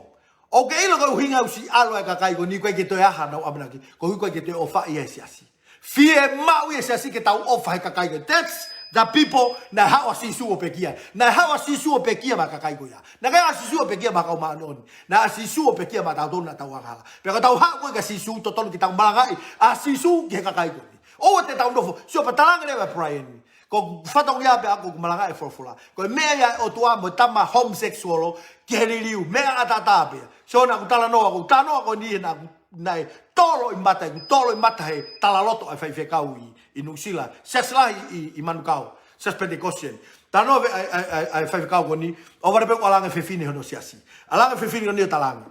ʻOku ke ʻilo ko e ʻuhinga ʻoku siʻi ʻalu ai e kakai ko eni, ʻoku ʻikai ke toe ʻi ai haʻanau ʻamanaki. Ko e ʻuhinga ʻoku ʻikai ke toe ʻofaʻi ʻe he siasi. Fiemaʻu ʻe he siasi ke tau ʻofa he kakai ko ē. That's the people naʻe haʻu ʻa Sīsū ʻo pekia. Naʻe haʻu ʻa Sīsū ʻo pekia maʻa e kakai ko ia. Naʻe ʻikai ʻa Sīsū ʻo pekia maʻa e kau māʻoniʻoni. Naʻe ʻa Sīsū ʻo pekia maʻa tautolu naʻa tau angahala. Pea ka tau haʻu ko ē kia Sīsū, totonu ke tau malangaʻi ʻa Sīsū ki he kakai ko eni. ʻOua te tau nofo, sio pea talaange leva ʻe Brian. Ko e fatongia pē ʻaʻaku ʻoku malangaʻi e folofola. Ko e meʻa ia ʻa e ʻOtua mo e tama homosexual ki he liliu. Meʻa ʻataʻatā pē ia. Sio naʻa ku talanoa, ʻoku talanoa ko eni naʻa ku, naʻe tolo ʻi mata, ʻeku tolo ʻi mata he talaloto ʻa e faifekau ʻi, ʻi Nuʻusila. Siasi lahi ʻi, ʻi Manukau. Siasi Pentecost eni. Talanoa pē ʻa e, ʻa e, ʻa e, ʻa e faifekau ko eni. ʻOku vale pē ʻoku ʻalu ange e fefine hono siasi. ʻAlu ange e fefine ko eni ʻo tala ange.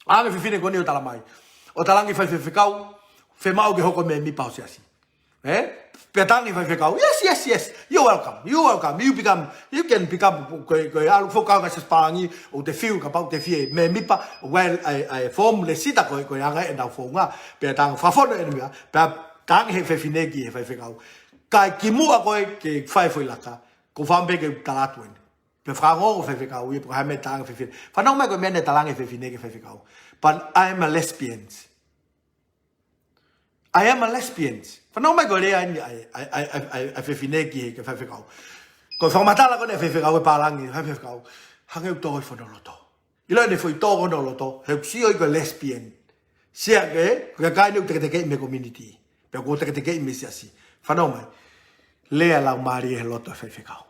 ʻAlu ange e fefine ko eni ʻo tala mai. ʻO tala ange ki he faifekau, fiemaʻu ke hoko ko e mēmipa ho siasi. Ē? Pea talaange ʻe he faifekau, yes, yes, yes. You're welcome. You're welcome. You become, you can become, ko e, ko e ʻalu foki ki he siasi pālangi, ʻoku te feel kapau ʻoku te fie mēmipa, ʻoku ʻi ai e, ʻa e, ʻa e form, lēsisita ko ē, ko e anga ʻenau founga. Pea talaange fakafonu eni ia, pea talaange ʻe he fefine ki he faifekau. Kae kimuʻa ko ē ke fai e foʻi laka, ʻoku ou fakaʻamu pē ke u tala atu eni. Pea fakaongo e faifekau ia, pe ko e hā e meʻa naʻe talaange ʻe he fefine. Fanongo mai ko e meʻa naʻe talaange ʻe he fefine ki he faifekau. But I am a lesbian. I am a lesbian. Fanongo mai ko e lea eni ʻa e, ʻa e, ʻa e, ʻa e, ʻa e fefine ki he, ki he faifekau. Ko e fakamatala ko eni ʻa e faifekau ʻi he pālangi, ʻa e faifekau. Hangē ʻoku tō e fono loto. ʻIlo ʻene foʻi tō hono loto, he ʻoku sio ia ko e lesbian. Sio ki he, ko e kakai eni ʻoku teketekeʻi mei he community. Pea ʻoku teketekeʻi mei he siasi. Fanongo mai. Lea e Laumālie he loto ʻo e faifekau.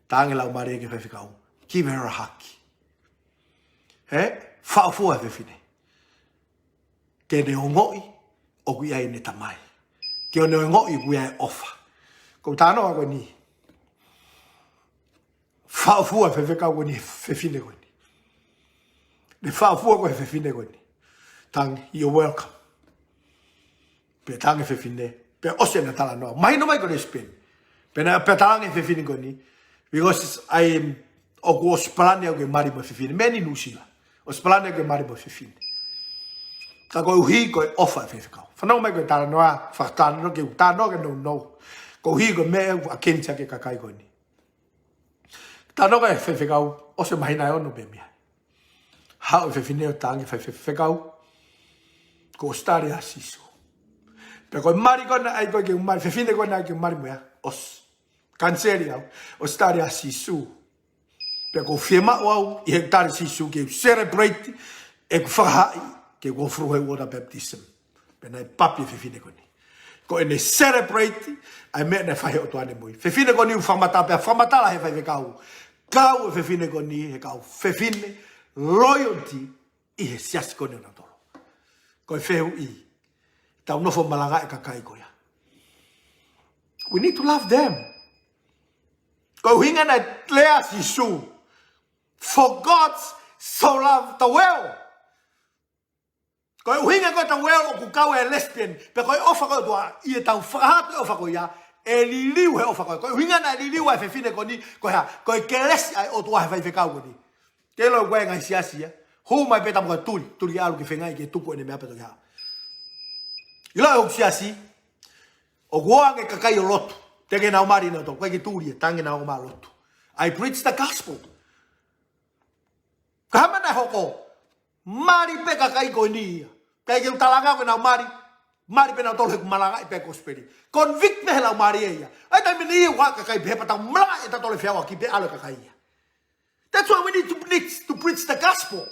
Talaange e Laumālie ki he faifekau. Give her a hug. Ē? Fāʻofua e fefine. Ke ne ongoʻi ʻoku ʻi ai ʻene tamai. Ke ne ongoʻi ʻoku ʻi ai e ʻofa. Ko e talanoa ko eni. Fāʻofua e faifekau ko eni he fefine ko eni. Ne fāʻofua ko ē e fefine ko eni. Talaange, you're welcome. Pea talaange ʻe he fefine. Pea ʻosi ʻena talanoa. Mahino mai ko e lesbian. Pea naʻe, pea talaange ʻe he fefine ko eni. Because I am, ʻoku ʻosi palani au ke mali mo e fefine. Mei Nuʻusila. ʻOsi palani au ke mali mo e fefine. Ka koeʻuhi ko e ʻofa ʻa e faifekau. Fanongo mai ko e talanoa, fakatalanoa ke u talanoa ke nounou. Koeʻuhi ko e meʻa ʻoku against ʻaki e kakai ko eni. Talanoa ki he faifekau, ʻosi e māhina ʻe ono pē mei ai. Haʻu e fefine ʻo talaange ki he faifekau, kuo ʻosi tali ʻa Sīsū. Pea ko e mali ko ena ʻai ko ē ke u mali, fefine ko ena ʻai ke u mali mo ia, ʻosi. Kaniseli au, ʻosi tali ʻa Sīsū. Pea ʻoku fiemaʻu au, ʻi heʻeku tali ʻa Sīsū ke u celebrate ʻeku fakahā ke u go through he water baptism. Pea naʻe papi e fefine ko eni. Ko ʻene celebrate ʻa e meʻa naʻe fai ʻe he ʻOtua ʻene moʻui. Fefine ko eni ʻoku fakamatala, pea fakamatala ʻe he faifekau. Kau e fefine ko eni he kau fefine loyalty ʻi he siasi ko eni ʻonautolu. Ko e fehuʻi, tau nofo malangaʻi e kakai ko ia. We need to love them. Ko e ʻuhinga naʻe lea ʻa Sīsū. For God so loved the world. Ko e ʻuhinga ko ē ʻetau ō ʻoku kau e lesbian, pe ko e ʻofa ko ē ʻOtua, ʻi heʻetau fakahā ʻa e ʻofa ko ia, ʻe liliu he ʻofa ko ē. Ko e ʻuhinga naʻe liliu ai e fefine ko eni, ko e hā, ko e kelesi ʻa e ʻOtua he faifekau ko eni. Ke ʻilo ʻoku ʻi ai e ngaahi siasi ia. Hū mai pē tamu ka tuli, tuli ke ʻalu ke feinga ke tuku ʻene meʻa pē toki hā. ʻIlo ʻe hoku siasi, ʻoku ʻi ai e kakai ʻo lotu. Te ke nau mali nautolu, ʻikai ke tuli e tangi nau ma lotu. I preach the gospel. Ka hā e meʻa naʻe hoko, mali pē kakai ko eni ia. ʻIkai ke u talanga ko ʻenau mali, mali pē nautolu he ʻoku malangaʻi pē e kosipeli. Convict pē he lau mali ia. ʻAi taimi ni ʻoku ʻi ai e kakai pē he pata malangaʻi ʻe tautolu e feʻauaki pē ʻalu e kakai ia. That's why we need to preach, to preach the gospel.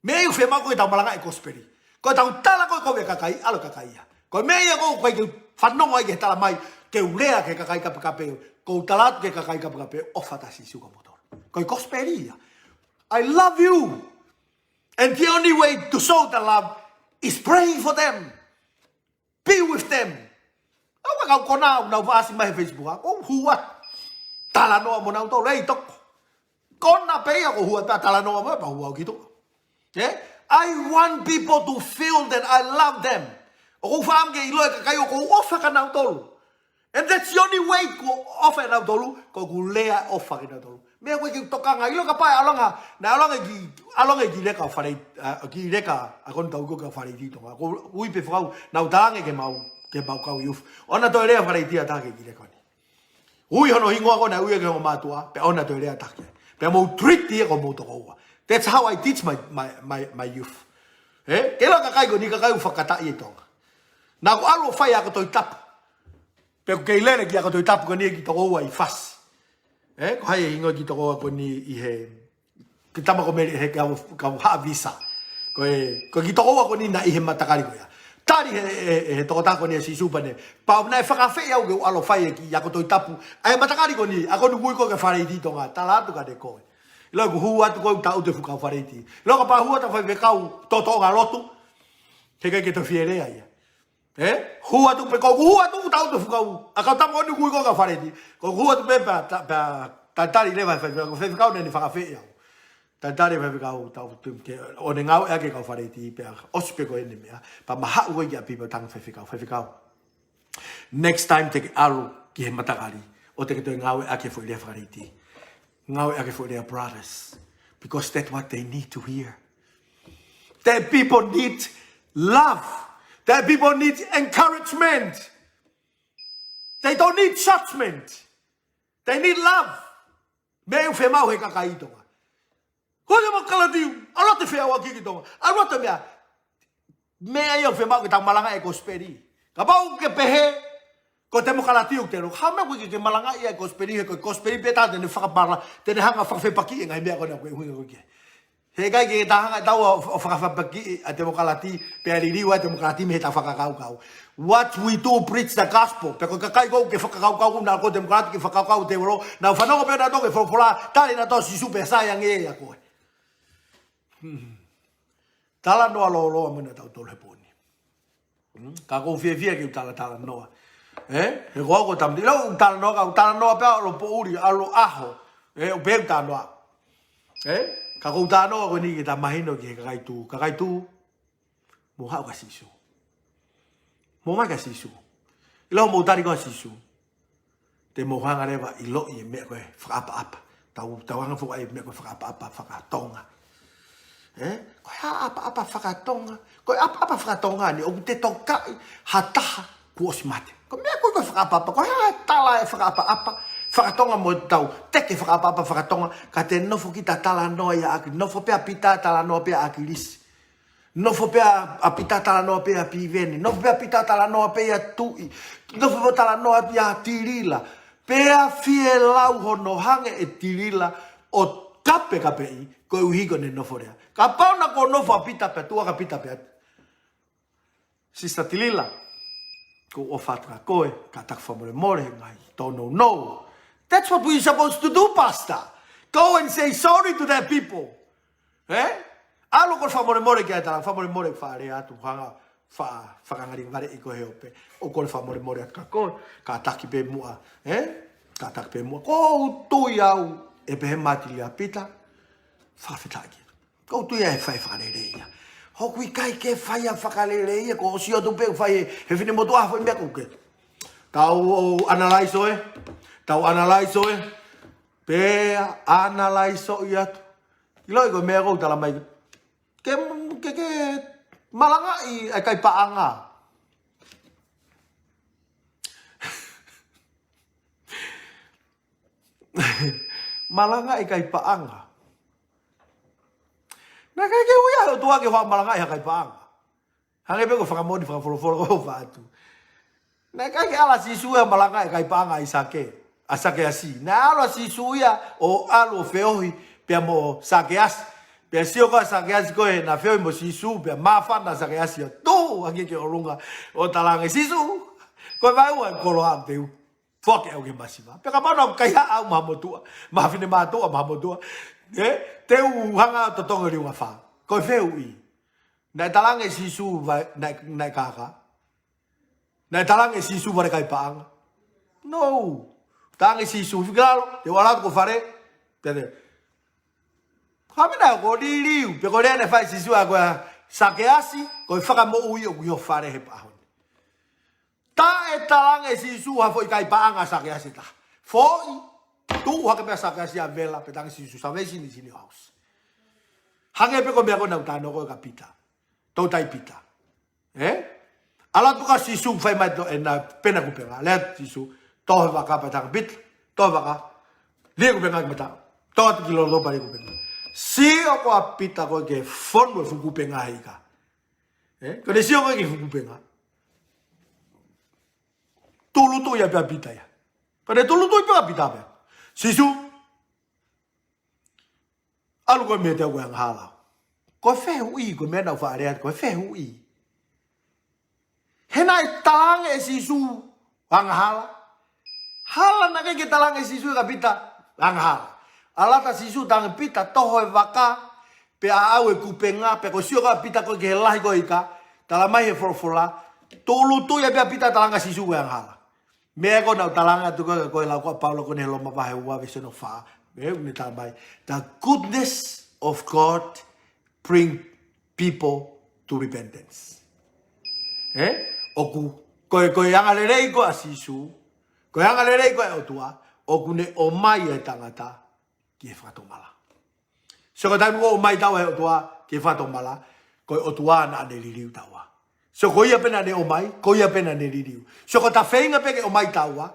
Meʻa ia ʻoku fiemaʻu ko ʻetau malangaʻi e kosipeli. Ko ʻetau tala ko ē ki he kakai, ʻalu e kakai ia. Ko e meʻa ia ʻoku ʻikai ke fanongo ai ki he tala mai, ke u lea ki he kakai kapekape, ʻoku ou tala atu ki he kakai kapekape, ʻofa atu ʻa Sīsū kiate kimoutolu. Ko e kosipeli ia. I love you. And the only way to show the love is praying for them. Be with them. ʻOua ʻe kau konā ʻoku nau vaʻasi mai he Facebook, ʻoku ou hū atu. Talanoa mo nautolu, ʻei toko. Konā pē ia ʻoku ou hū atu pea talanoa mo ia pea hū au ki tuʻa. Eh? I want people to feel that I love them. ʻOku ou fakaʻamu ke ʻilo e kakai ʻoku ou ʻofa kia nautolu. And that's the only way ʻoku ou ʻofa kia nautolu, ko ʻeku lea ʻofa kia nautolu. Meʻa ko ē ke u tokanga, ʻilo kapau ʻe ʻalu ange, naʻe ʻalu ange ki, ʻalu ange ki Leka ʻo Fale, ʻa, ki Leka, ʻa ko eni tau ko ē ki Faleiti Tonga. Ko e ui pē fekau, naʻa ku talaange ke mau, ke mau kau youth. ʻOua naʻa toe lea Faleiti ʻa taha ki Leka ni. Ui hono hingoa ko ē naʻe ui ia ki hono mātuʻa, pea ʻoua naʻa toe lea ʻa taha ki ai. Pea mou treat ia ko homou tokoua. That's how I teach my, my, my, my youth. Eh? Ke ʻilo e kakai ko eni kakai ʻoku fakataʻi ʻi Tonga. Naʻa ku ʻalu ʻo fai ako Tohi Tapu. Pea ʻoku kei lele e kiʻi ako Tohi Tapu ko eni ʻa e kiʻi tokoua ʻi Fasi. Eh, ko hai e hingoa e kiʻi tokoua ko eni ʻi he, kiʻi tama ko Mele he kau, kau haʻa visa. Ko e, ko e kiʻi tokoua ko eni naʻe ʻi he matakali ko ia. Tali he, he, he tokotaha ko eni ʻa Sīsū pea ne. Pau naʻe fakaafeʻi au ke u ʻalu ʻo fai e kiʻi ako Tohi Tapu. ʻA e matakali ko eni, ʻa ko eni ʻoku ui ko ē ki Faleiti Tonga. Tala atu kiate koe. ʻIlo ʻeku hū atu ko ē ʻo tau te fuka Faleiti. ʻIlo kapau hū atu faifekau totonga lotu. He ʻikai ke toe fie lea ia. Eh? Hū atu pē ko ʻeku hū atu ʻo tau te fuka. ʻA e kau tama ko eni ʻoku ui ko ē ki Faleiti. Ko ʻeku hū atu pē pea, pea, talitali leva e faifekau, faifekau naʻa ne fakaafeʻi au. Talitali e faifekau tau tu ke, ʻo ne ngāueʻaki e kau Faleiti pea. ʻOsi pē ko eni e meʻa. Pea ma haʻu ko ē ki ʻapi pea u talaange faifekau, faifekau. Next time te ke ʻalu ki he matakali, ʻoua te ke toe ngāueʻaki e foʻi lea Faleiti. Ngāueʻaki e foʻi lea brothers. Because that's what they need to hear. That people need love. That people need encouragement. They don't need judgment. They need love. Meʻa ʻoku fiemaʻu he kakai ʻi Tonga. Ko e temokalati, ʻalu atu e feʻauaki ki Tonga. ʻAlu atu e meʻa. Meʻa ia ʻoku fiemaʻu ke tau malangaʻi e kosipeli. Kapau ke pehē, ko e temokalati ʻoku te ʻilo. Hā e meʻa ʻoku ʻikai ke malangaʻi ai e kosipeli, he ko e kosipeli pē taha te ne fakapala, te ne hanga ʻo fakafepakiʻi e ngaahi meʻa ko ena ʻoku ʻuhinga ko ē ki ai. He ʻikai ke tau hanga ʻe taua ʻo, ʻo fakafepakiʻi ʻa e temokalati, pea liliu ʻa e temokalati mei heʻetau fakakaukau. What we do, preach the gospel. Pea ko e kakai ko ē ʻoku ke fakakaukau, naʻa ko e temokalati ke fakakaukau te olo, naʻa nau fanongo pē nautolu ki he folofola, tali nautolu ʻa Sīsū pea sai ange ia ʻia koe. Hmm. Talanoa lōloa mo nautolu he pō ni. Hmm? Ka ʻoku ou fiefia ke u talatalanoa. Eh? He ko au ko e tama, ʻilo ʻeku talanoa, ka ʻoku ou talanoa pē ʻalu poʻuli, ʻalu ʻaho. Eh, ʻo pehē ʻeku talanoa. Eh? Ka ʻoku ou talanoa ko eni ke ta mahino ki he kakai tuʻu. Kakai tuʻu, mou haʻu kia Sīsū. Mou ō mai kia Sīsū. ʻIlo mou tali ko ē ʻa Sīsū. Te mou hanga leva ʻo ʻiloʻi e meʻa ko e fakaʻapaʻapa. Tau, tau hanga foki ʻa e meʻa ko e fakaʻapaʻapa fakatonga. Eh? Ko e hā e ʻapaʻapa fakatonga? Ko e ʻapaʻapa fakatonga ni, ʻoku te tokaʻi ha taha kuo ʻosi mate. Ko e meʻa ko ē ko e fakaʻapaʻapa, ko e hā e tala e fakaʻapaʻapa fakatonga mo tau teke fakaʻapaʻapa fakatonga, ka te nofo kita talanoa ia ʻaki, nofo pē ʻa Pita talanoa pē ʻa ʻAkilisi. Nofo pē ʻa Pita talanoa pē ʻa Piveni. Nofo pē ʻa Pita talanoa pē ʻa Tuʻi. Nofo pē talanoa pē ʻa Tilila. Pea fie lau hono hanga ʻe Tilila ʻo kapekapeʻi koeʻuhi ko ʻene nofo lea. Kapau naʻa kuo nofo ʻa Pita pea tuʻu ʻa Pita pea Sister Tilila, ʻoku ou ʻofa atu kia koe, kātaki fakamolemole he ngaahi tōnounou. That's what we supposed to do, Pastor. Go and say sorry to that people. Eh? ʻAlu ʻo kole fakamolemole ki ai, tala fakamolemole, fakalea atu, hanga fa-, fakangalingaleʻi koe he ope. ʻO kole fakamolemole atu kia koe, kātaki pē muʻa, eh? Kātaki pē muʻa. ʻOku ou tui au, ʻe pehē mai ʻa Tilila, Pita, fakafetaʻi. ʻOku ou tui ʻe fai fakalelei ia. ʻOku ʻikai ke fai ha fakalelei ia, ko e sio atu pē ʻoku fai he, he finemotuʻa ha foʻi meʻa ʻoku ke. Tau analyze ē, tau analyze ē, pea analyze ʻi atu. ʻIloʻi ko e meʻa ʻoku tala mai. Ke, ke, ke malangaʻi ʻa e kai paʻanga. Malangaʻi kai paʻanga. Naʻe ʻikai ke ui ʻa e ʻOtua ke faʻa malangaʻi ha kai paʻanga. Hangē pē ko e fakamoʻoni fakafolofola ko ē ʻoku faʻa ʻatu. Naʻe ʻikai ke ala Sīsū ia ʻo malangaʻi kai paʻanga ʻa Sake, ʻa Sakeasi. Naʻe ala Sīsū ia ʻo ʻalu ʻo feohi pea mo Sakeasi. Pea sio ko ē ʻa Sakeasi ko ē naʻe feohi mo Sīsū pea māfana ʻa Sakeasi ʻo tuʻu hake ki ʻolunga ʻo talaange, Sīsū, ko e vaeua e koloa te u foaki ʻe au ki he masiva. Pea kapau naʻa ku kaihaʻa au maʻa ha motuʻa, maʻa ha finemātuʻa, maʻa ha motuʻa, ē, te u hanga ʻo totongi e liunga fā. Ko e fehuʻi. Naʻe talaange ʻe Sīsū vai, naʻe, naʻe kākā. Naʻe talaange ʻe Sīsū vale kai paʻanga. No. Talaange ʻe Sīsū, fika lalo, te u ʻalu atu ki ho fale. Te te. Ko e meʻa naʻe ko e liliu, pe ko e lea naʻe fai ʻe Sīsū ʻa ko ē ʻa Sakeasi, ko e fakamoʻui ʻoku ʻi ho fale he ʻaho ni. Taʻe talaange ʻe Sīsū ha foʻi kai paʻanga ʻa Sakeasi ʻe taha. Foʻi, tuʻu hake pē ʻa Sakeasi ʻo vela, pea talaange ʻe Sīsū, salvation is in your house. Hangē pē ko e meʻa ko ē naʻa ku talanoa ko ē kia Pita. Toutai Pita. Ē? ʻAlu atu kia Sīsū fai mai to, ʻena pena kupenga. Lea atu Sīsū, tō he vaka pea talaange Pita, tō he vaka. Lī e kupenga ki mata. Tō atu ki loto pea lī e kupenga. Sio ko ē ʻa Pita ko ē ki he fonu e fuʻu kupenga he ika. Ē? Ko ʻene sio ko ē ki he fuʻu kupenga. Tūʻulutui ia pē ʻa Pita ia. Ko ʻene tūʻulutui pē ʻa Pita pē. Sīsū, ʻalu koe meiate au ko e angahala. Ko e fehuʻi, ko e meʻa naʻa ku faʻa lea atu, ko e fehuʻi. He naʻe talaange ʻe Sīsū angahala. Hala naʻe ʻikai ke talaange ʻe Sīsū kia Pita angahala. ʻAlu atu ʻa Sīsū talaange Pita tō he vaka, pea ʻaʻau e kupenga, pea ko e sio ko ē ʻa Pita ko ē ki he lahi ko ē ika, tala mai he folofola, tūʻulutui ia pē ʻa Pita talaange ʻe Sīsū ko e angahala. Meʻa ko ē naʻa ku talaange atu ko ē, ko e lau ko ē ʻa Paula ko ē he Loma vahe ua veesi hono fā. Meʻa ʻoku ne tala mai. The goodness of God bring people to repentance. Ē? ʻOku, ko e, ko e angalelei ko ē ʻa Sīsū, ko e angalelei ko ē ʻa e ʻOtua, ʻoku ne ʻomai e tangata ki he fakatomala. Sio ko e taimi ko ē ʻoku ʻomai taua ʻe he ʻOtua ki he fakatomala, ko e ʻOtua naʻa ne liliu taua. Sio ko ia pē naʻa ne ʻomai, ko ia pē naʻa ne liliu. Sio ko ʻeta feinga pē ke ʻomai taua,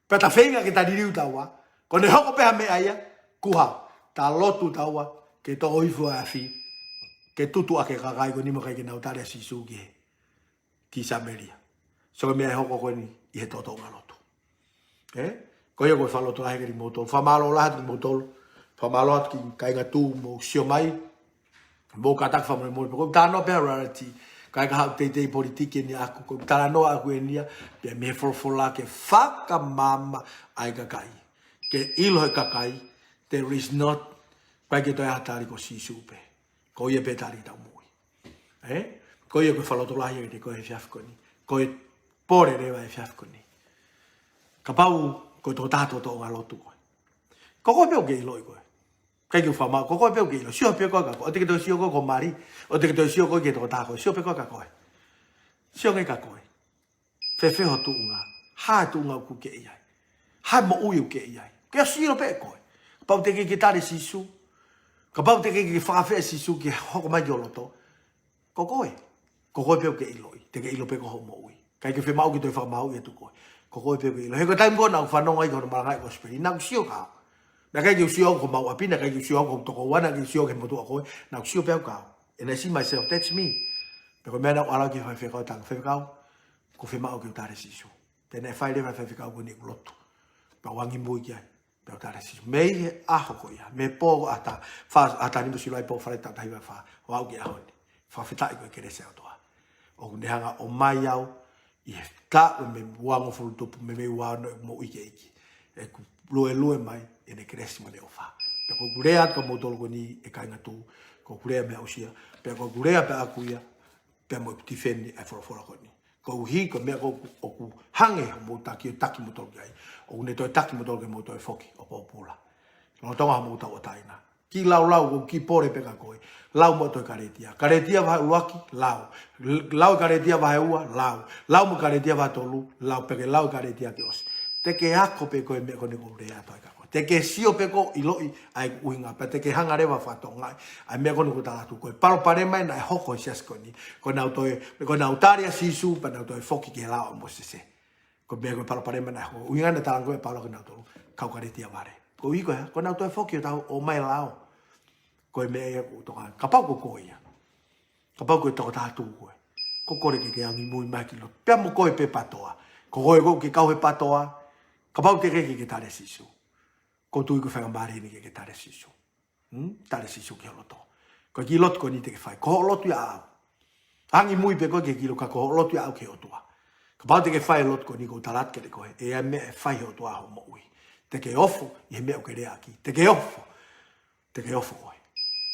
pea ta feinga ke ta liliu taua, ko ʻene hoko pē ha meʻa ia, kuo hā, ta lotu taua, ke toʻo hifo ʻa e afi, ke tutu ʻaki e kakai ko eni mo ʻikai ke nau tali ʻa Sīsū ki he ki Samēlia. So ko e meʻa ʻe hoko ko eni ʻi he toʻotoʻonga lotu. Ē? Ko ia ko e fakalotolahi kiate kimoutolu. Fakamālō lahi atu kimoutolu. Fakamālō atu ki he kāinga tuʻu mou sio mai. Mou kātaki fakamolemole. Ko e talanoa pē ʻa e reality. ʻIkai ke haʻu teitei politiki eni ʻaʻaku. Ko e talanoa ʻaʻaku eni ia. Pea mei he folofola ke fakamaama ai kakai. Ke ʻilo he kakai. There is not. ʻIkai ke toe ʻi ai ha tali ko Sīsū pē. Ko ia pē tali ʻetau moʻui. Ē? Ko ia ko e fakalotolahi eni ko e efiafi ko eni. Ko e pole leva efiafi ko eni. Kapau ko e tokotaha toʻotoʻonga lotu koe. Ko koe pē ʻoku ke ʻiloʻi koe. ʻIkai ke u fakamāuʻi, ko koe pē ʻoku ke ʻilo. Sio pē koe kia koe. ʻOua te ke toe sio koe ki ho mali. ʻOua te ke toe sio koe ki he tokotaha ko ē. Sio pē koe kia koe. Sio ange kia koe. Fēfē ho tuʻunga, hā e tuʻunga ʻoku ke ʻi ai. Hā e moʻui ʻoku ke ʻi ai. Ke ʻosi ʻilo pē ʻe koe. Kapau teʻeki ke tali Sīsū. Kapau teʻeki ke fakaafeʻi Sīsū ke hoko mai ki ho loto. Ko koe. Ko koe pē ʻoku ke ʻiloʻi. Te ke ʻilo pē ko hoʻo moʻui. ʻIkai ke fiemaʻu ke toe fakamāuʻi atu koe. Ko koe pē ʻoku ke ʻilo. He ko e taimi ko ē naʻa ku fanongo ai ki hono malangaʻi e kosipeli. Naʻa ku sio kia au. Naʻe ʻikai ke u sio au ki homau ʻapi, naʻe ʻikai ke u sio au ki hoku tokoua, naʻe ʻikai ke u sio au ki he motuʻa ko ē. Naʻa ku sio pē au kia au. And I see myself, that's me. Pea ko e meʻa naʻa ku ʻalu ki he faifekau, talaange, faifekau, ʻoku ou fiemaʻu ke u tali Sīsū. Pea naʻe fai leva ʻe he faifekau ko eni ʻeku lotu. Pea u angimui ki ai. Pea u tali Sīsū. Mei he ʻaho ko ia. Mei he pō ko ē ʻa e taha, fā, ʻa e taha nima Siulai pō Falaite taha hiva fā. ʻO aʻu ki he ʻaho ni. Fakafetaʻi ko e kelesi ʻa e ʻOtua. ʻOku ne hanga ʻo ʻomai au ʻi he taʻu mei he uangofulu tupu mei he ua ono ʻeku moʻui ki he ʻEiki. ʻEku luelue mai ʻene kelesi mo ʻene ʻofa. Pea ko ʻeku lea atu kia moutolu ko eni ʻe kāinga tuʻu. Ko ʻeku lea meʻa aʻusia. Pea ko ʻeku lea pē ʻaʻaku ia. Pea mo ʻeku tifeni ʻa e folofola ko eni. Koeʻuhi ko e meʻa ko ē ʻoku hangē hoʻomou taki ʻo taki moutolu ki ai. ʻOku ne toe taki moutolu ke mou toe foki ʻo pōpula. Lolotonga hoʻomou tauʻatāina. Kiʻi laulau ʻoku kiʻi pole pē kia koe. Lau mo e tohi Kalētia. Kalētia vahe ʻuluaki, lau. Lau e Kalētia vahe ua, lau. Lau mo e Kalētia vahe tolu, lau pē ke lau e Kalētia ke ʻosi. Te ke ako pē koe e meʻa ko eni ʻoku ou lea atu ai kia koe. Te ke sio pē koe ʻo ʻiloʻi ʻa e ʻuhinga pea te ke hanga leva ʻo fakatokangaʻi ʻa e meʻa ko eni ʻoku ou tala atu. Ko e palopalema ē naʻe hoko he siasi ko eni. Ko ʻenau toe, ko ʻenau tali ʻa Sīsū, pea nau toe foki ki he lao ʻa Mōsese. Ko e meʻa ko e palopalema naʻe hoko. ʻUhinga naʻe tala ange ko ē ʻe Paula kia nautolu, kau Kalētia vale. Ko e ʻuhi ko e hā, ko ʻenau toe foki ʻo tau ō mai e lao. Ko e meʻa ia ʻoku ou tokanga. Kapau ko koe ia. Kapau ko e tokotaha tuʻu koe. ʻOku ou kole ke ke angimui mai ki loto. Pea mo koe pē PATOA. Ko koe ʻoku ke kau he PATOA. Kapau teʻeki ke ke tali ʻa Sīsū. ʻOku ou tui ko e faingamālie eni ke ke tali ʻa Sīsū. Hmm? Tali ʻa Sīsū ki ho loto. Ko e kiʻi lotu ko eni te ke fai. Ko hoʻo lotu ia ʻaʻau. Angimui pē koe ke ke ʻilo ka ko hoʻo lotu ia ʻaʻau ki he ʻOtua. Kapau te ke fai e lotu ko eni ʻoku ou tala atu kiate koe. ʻE ʻi ai e meʻa ʻe fai ʻe he ʻOtua ʻi hoʻo moʻui. Te ke ofo ʻi he meʻa ʻoku ke lea ʻaki. Te ke ofo. Te ke ofo koe.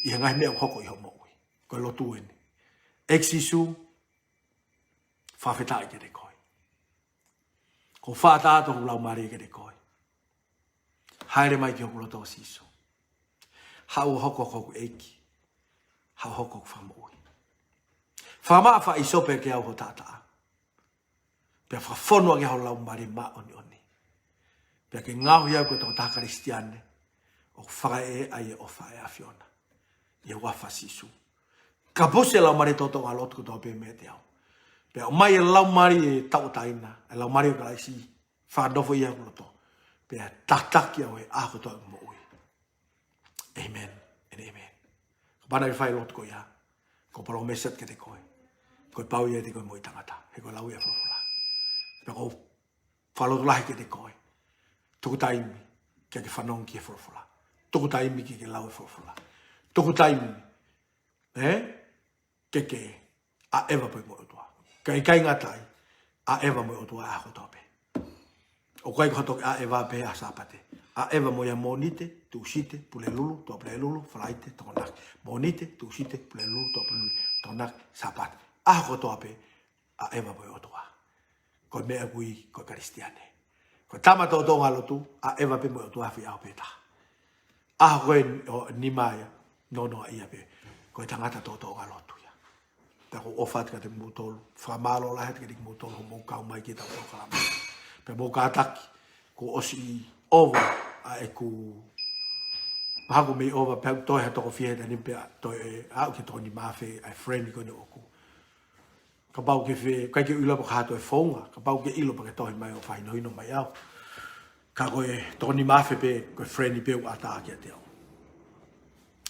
ʻI he ngaahi meʻa ʻoku hoko ʻi hoʻo moʻui. Ko e lotu eni. ʻEiki Sīsū, fakafetaʻi kiate koe. ʻOku ou fakaʻatā atu hoku laumālie kiate koe. Haere mai ki hoku loto Sīsū. Haʻu ʻo hoko ko hoku ʻEiki. Haʻu ʻo hoko ko hoku Fakamoʻui. Fakamaʻa fakaʻisope kiate au ho taʻataʻa. Pea fakafonu ʻaki ho Laumālie Māʻoniʻoni. Pea ke ngaohi au ko e tokotaha Kalisitiane ʻoku fakaʻeʻeʻa ai e ʻofa ʻa e ʻAfiona. ʻI he huafa ʻo Sīsū. Kapusi e laumālie tōtōʻonga lotu kotoa pē meiate au. Pea ʻomai e laumālie tauʻatāina, e laumālie ʻo Kalaisi, fakanofo ʻi hoku loto. Pea tataki au he ʻaho kotoa ʻo e moʻui. Amen and amen. Kapau naʻe fai e lotu ko ia, ʻoku ou palōmesi atu kiate koe. Ko e pau ia ʻiate koe mo e tangata. He ko e lau ia ʻa e folofola. Pea ʻoku ou fakalotolahi kiate koe. Tuku taimi ke ke fanongo ki he folofola. Tuku taimi ke ke lau e folofola. Tuku taimi, ē? Ke ke ʻaʻeva pē mo e ʻOtua. Ka ʻikai ngata ai, ʻaʻeva mo e ʻOtua he ʻaho kotoa pē. ʻOku ʻikai ko ha toki ʻaʻeva pē he ʻaho Sāpate. ʻAʻeva mo ia Mōnite, Tūsite, Pulelulu, Tuʻapulelulu, Falaite, Tokonaki. Mōnite, Tūsite, Pulelulu, Tuʻapulelulu, Tokonaki, Sāpate. ʻAho kotoa pē, ʻaʻeva mo e ʻOtua. Ko e meʻa ʻoku ui ko e Kalisitiane. Ko e tama tōtōʻonga lotu, ʻaʻeva pē mo e ʻOtua he ʻaho pē taha. ʻAho ko ē ʻo nima ia, nonoʻa ia pē. Ko e tangata tōtōʻonga lotu ia. Pea ʻoku ou ʻofa atu kiate kimoutolu, fakamālō lahi atu kiate kimoutolu, hoʻomou kau mai ki heʻetau polokalama. Pea mou kātaki, kuo ʻosi ʻova ʻa ʻeku, mahalo mei ʻova, pea toe ha toko fiha he taimi ni pea toe aʻu ki he toko nima afe ʻa e friend ko eni ʻoʻoku. Kapau ke fie, ʻikai ke u ʻilo pe ko e hā toe founga, kapau ke ʻilo pea ke tohi mai ʻo fakahinohino mai au. Ka ko e toko nima afe pē, ko e friend pē ʻoku ʻatā kiate au.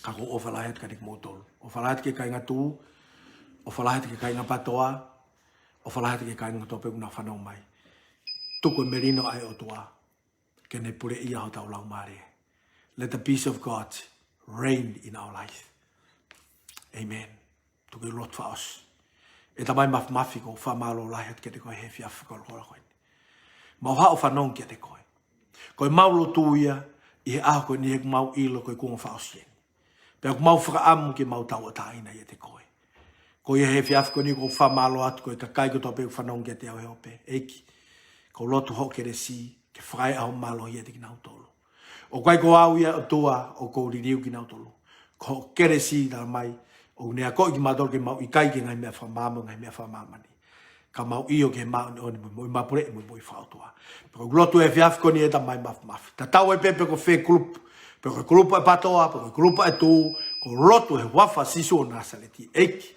Ka ʻoku ou ʻofa lahi atu kiate kimoutolu. ʻOfa lahi atu ki he kāinga tuʻu, ʻofa lahi atu ki he kāinga PATOA, ʻofa lahi atu ki he kāinga kotoa pē ʻoku nau fanongo mai. Tuku e melino ʻa e ʻOtua ke ne puleʻia hotau laumālie. Let the peace of God reign in our life. Amen. Tuku e lotu fakaʻosi. ʻE Tamai Māfimafi, ʻoku ou fakamālō lahi atu kiate koe he efiafi fakakolokola ko eni. Mau haʻu ʻo fanongo kiate koe. Ko ʻemau lotu ia ʻi he ʻaho ko eni he ʻoku mau ʻilo ko e kuonga fakaʻosi eni. Pea ʻoku mau fakaʻamu ke mau tauʻatāina ʻiate koe. Ko ia he efiafi ko eni ʻoku ou fakamālō atu ko e kakai kotoa pē ʻoku fanongo kiate au he ope. ʻEiki, ʻoku ou lotu hoʻo kelesi ke fakaeʻa hoʻo mālohi ʻiate kinautolu. ʻOku ʻikai ko au ia ʻOtua ʻoku ou liliu kinautolu. Ko hoʻo kelesi Tamai ʻoku ne akoʻi kimautolu ke mau ʻikai ki he ngaahi meʻa fakamaama, ngaahi meʻa fakamāmani. Ka mau ʻio ki he māʻoniʻoni mo e moʻui mapuleʻi mo e moʻui fakaʻotua. Pea ʻoku ou lotu he efiafi ko eni ʻe Tamai Māfimafi. Tatau ai pē pe ko fē kulupu, pe ko e kulupu ʻa e PATOA, pe ko e kulupu ʻa e tuʻu, ʻoku ou lotu he huafa ʻo Sīsū ʻo Nāsaleti, ʻEiki.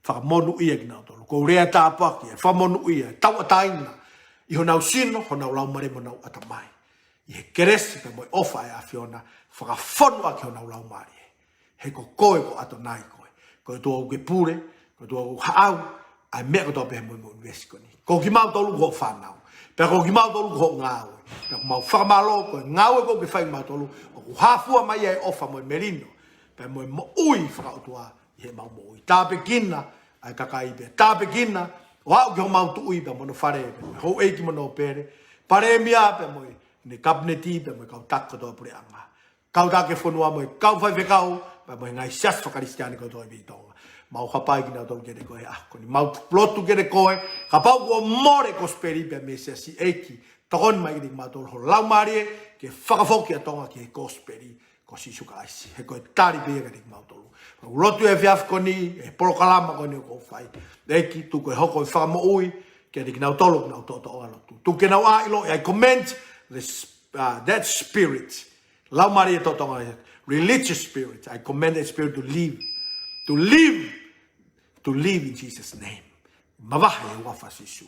Fakamonūʻia kinautolu. ʻOku ou lea tāpuaki, ʻa e fakamonūʻia, tauʻatāina, ʻi honau sino, honau laumālie mo honau ʻatamai. ʻI he kelesi pea mo e ʻofa ʻa e ʻAfiona, fakafonu ʻaki honau laumālie. He ko koe ko ʻAtonai koe. Ko e ʻOtua ʻoku ke pule, ko e ʻOtua ʻoku haʻau ʻa e meʻa kotoa pē he moʻui mo e ʻunivēsi ko eni. Ko kimautolu ko hoʻo fānau. Pea ko kimautolu ko hoʻo ngāue. Pea ʻoku mau fakamālō ko e ngāue ʻoku ke fai kimautolu, ʻoku hāfua mai ʻa e ʻofa mo e melino. Pea mo e moʻui fakaʻotua ʻi heʻemau moʻui. Tāpuekina ʻa e kakai pea tāpuekina ʻo aʻu ki homau tuʻi pea mo hono fale pea mo e houʻeiki mo hono pele. Palēmia pea mo ʻene kapineti pea mo e kau taki kotoa puleʻanga. Kau taki e fonua mo e kau faifekau pea mo e ngaahi siasi faka-Kalisitiane kotoa ʻi Tonga. Mau hapai kinautolu kiate koe he ʻaho ko eni. Mau lotu kiate koe, kapau kuo mole e kosipeli pea mei he siasi, ʻEiki, tokoni mai kiate kimautolu ho laumālie ke fakafoki ʻa Tonga ki he kosipeli. ko Sīsū Kalaisi. He ko e tali pē ia kiate kimautolu. Lotu he efiafi ko eni, e polokalama ko eni ʻoku ou fai. ʻEiki, tuku ke hoko e fakamoʻui kiate kinautolu ʻoku nau toʻotoʻo ʻa e lotu. Tuku ke nau ʻilo, I command this, uh, that spirit, laumālie toʻotoʻo, religious spirit, I command that spirit to leave, to leave, to leave in Jesus' name. Mavahe ʻi he huafa ʻo Sīsū.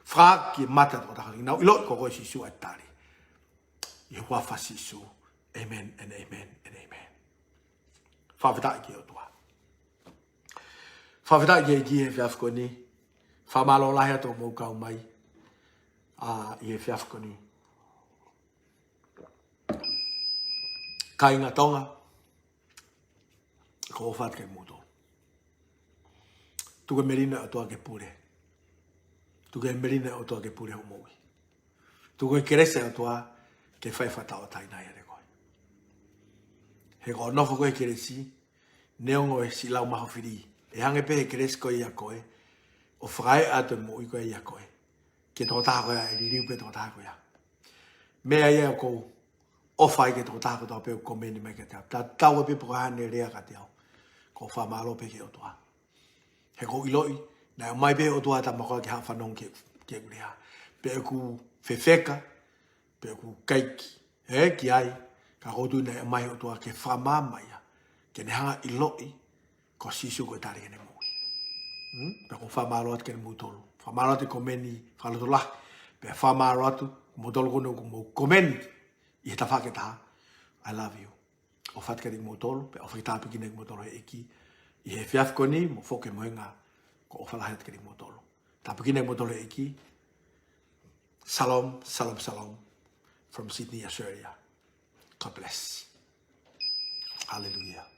Fakaʻā ki he mata ʻo e tokotaha ni ke nau ʻilo ko koe Sīsū ʻa e tali. ʻI he huafa ʻo Sīsū. Amen and amen and amen. Fakafetaʻi ki he ʻOtua. Fakafetaʻi ki he ʻEiki he efiafi ko eni. Fakamālō lahi atu hoʻomou kau mai ʻi he efiafi ko eni. Kāinga Tonga, ʻoku ou ʻofa atu kiate kimoutolu. Tuku e melino ʻa e ʻOtua ke pule. Tuku e melino ʻa e ʻOtua ke pule hoʻo moʻui. Tuku e kelesi ʻa e ʻOtua ke fai fakatauʻatāina ʻiate koe. He ko hoʻo nofo ko ē he kelesi, neongo e siʻi lau maʻu fili, ʻe hangē pē he kelesi ko ia ʻiate koe ʻo fakaeʻa atu e moʻui ko ia ʻiate koe ki he tokotaha ko ia ʻe liliu pē tokotaha ko ia. Meʻa ia ʻoku ou ʻofa ai ki he tokotaha kotoa pē ʻoku komeni mai kiate au. Tatau ai pē pe ko e hā haʻane lea kiate au. ʻOku ou fakamālō pē ki he ʻOtua. He ʻoku ou ʻiloʻi, naʻe ʻomai pē ʻe he ʻOtua ʻa e tama ko ia ke haʻu ʻo fanongo ki, ki heʻeku lea. Pe ʻoku fefeka, pe ʻoku ʻikai ke, ē, ki ai, ka ʻoku ou tui naʻe ʻomai ʻe he ʻOtua ke fakamāmaʻi ia, ke ne hanga ʻo ʻiloʻi ko Sīsū ko e tali ki heʻene moʻui. Hmm? Pea ʻoku ou fakamālō atu kiate kimoutolu. Fakamālō atu e komeni, fakalotolahi. Pea fakamālō atu kimoutolu ko eni ʻoku mou komeni ʻi he tafaʻaki ʻe taha. I love you. ʻOfa atu kiate kimoutolu, pea ʻofa tāpuekina kimoutolu ʻe he ʻEiki ʻi he efiafi ko eni, mou foki ki he mohenga, ʻoku ou ʻofa lahi atu kiate kimoutolu. Tāpuekina kimoutolu ʻe he ʻEiki. Shalom, shalom, shalom. From Sydney, Australia. God bless. Hallelujah.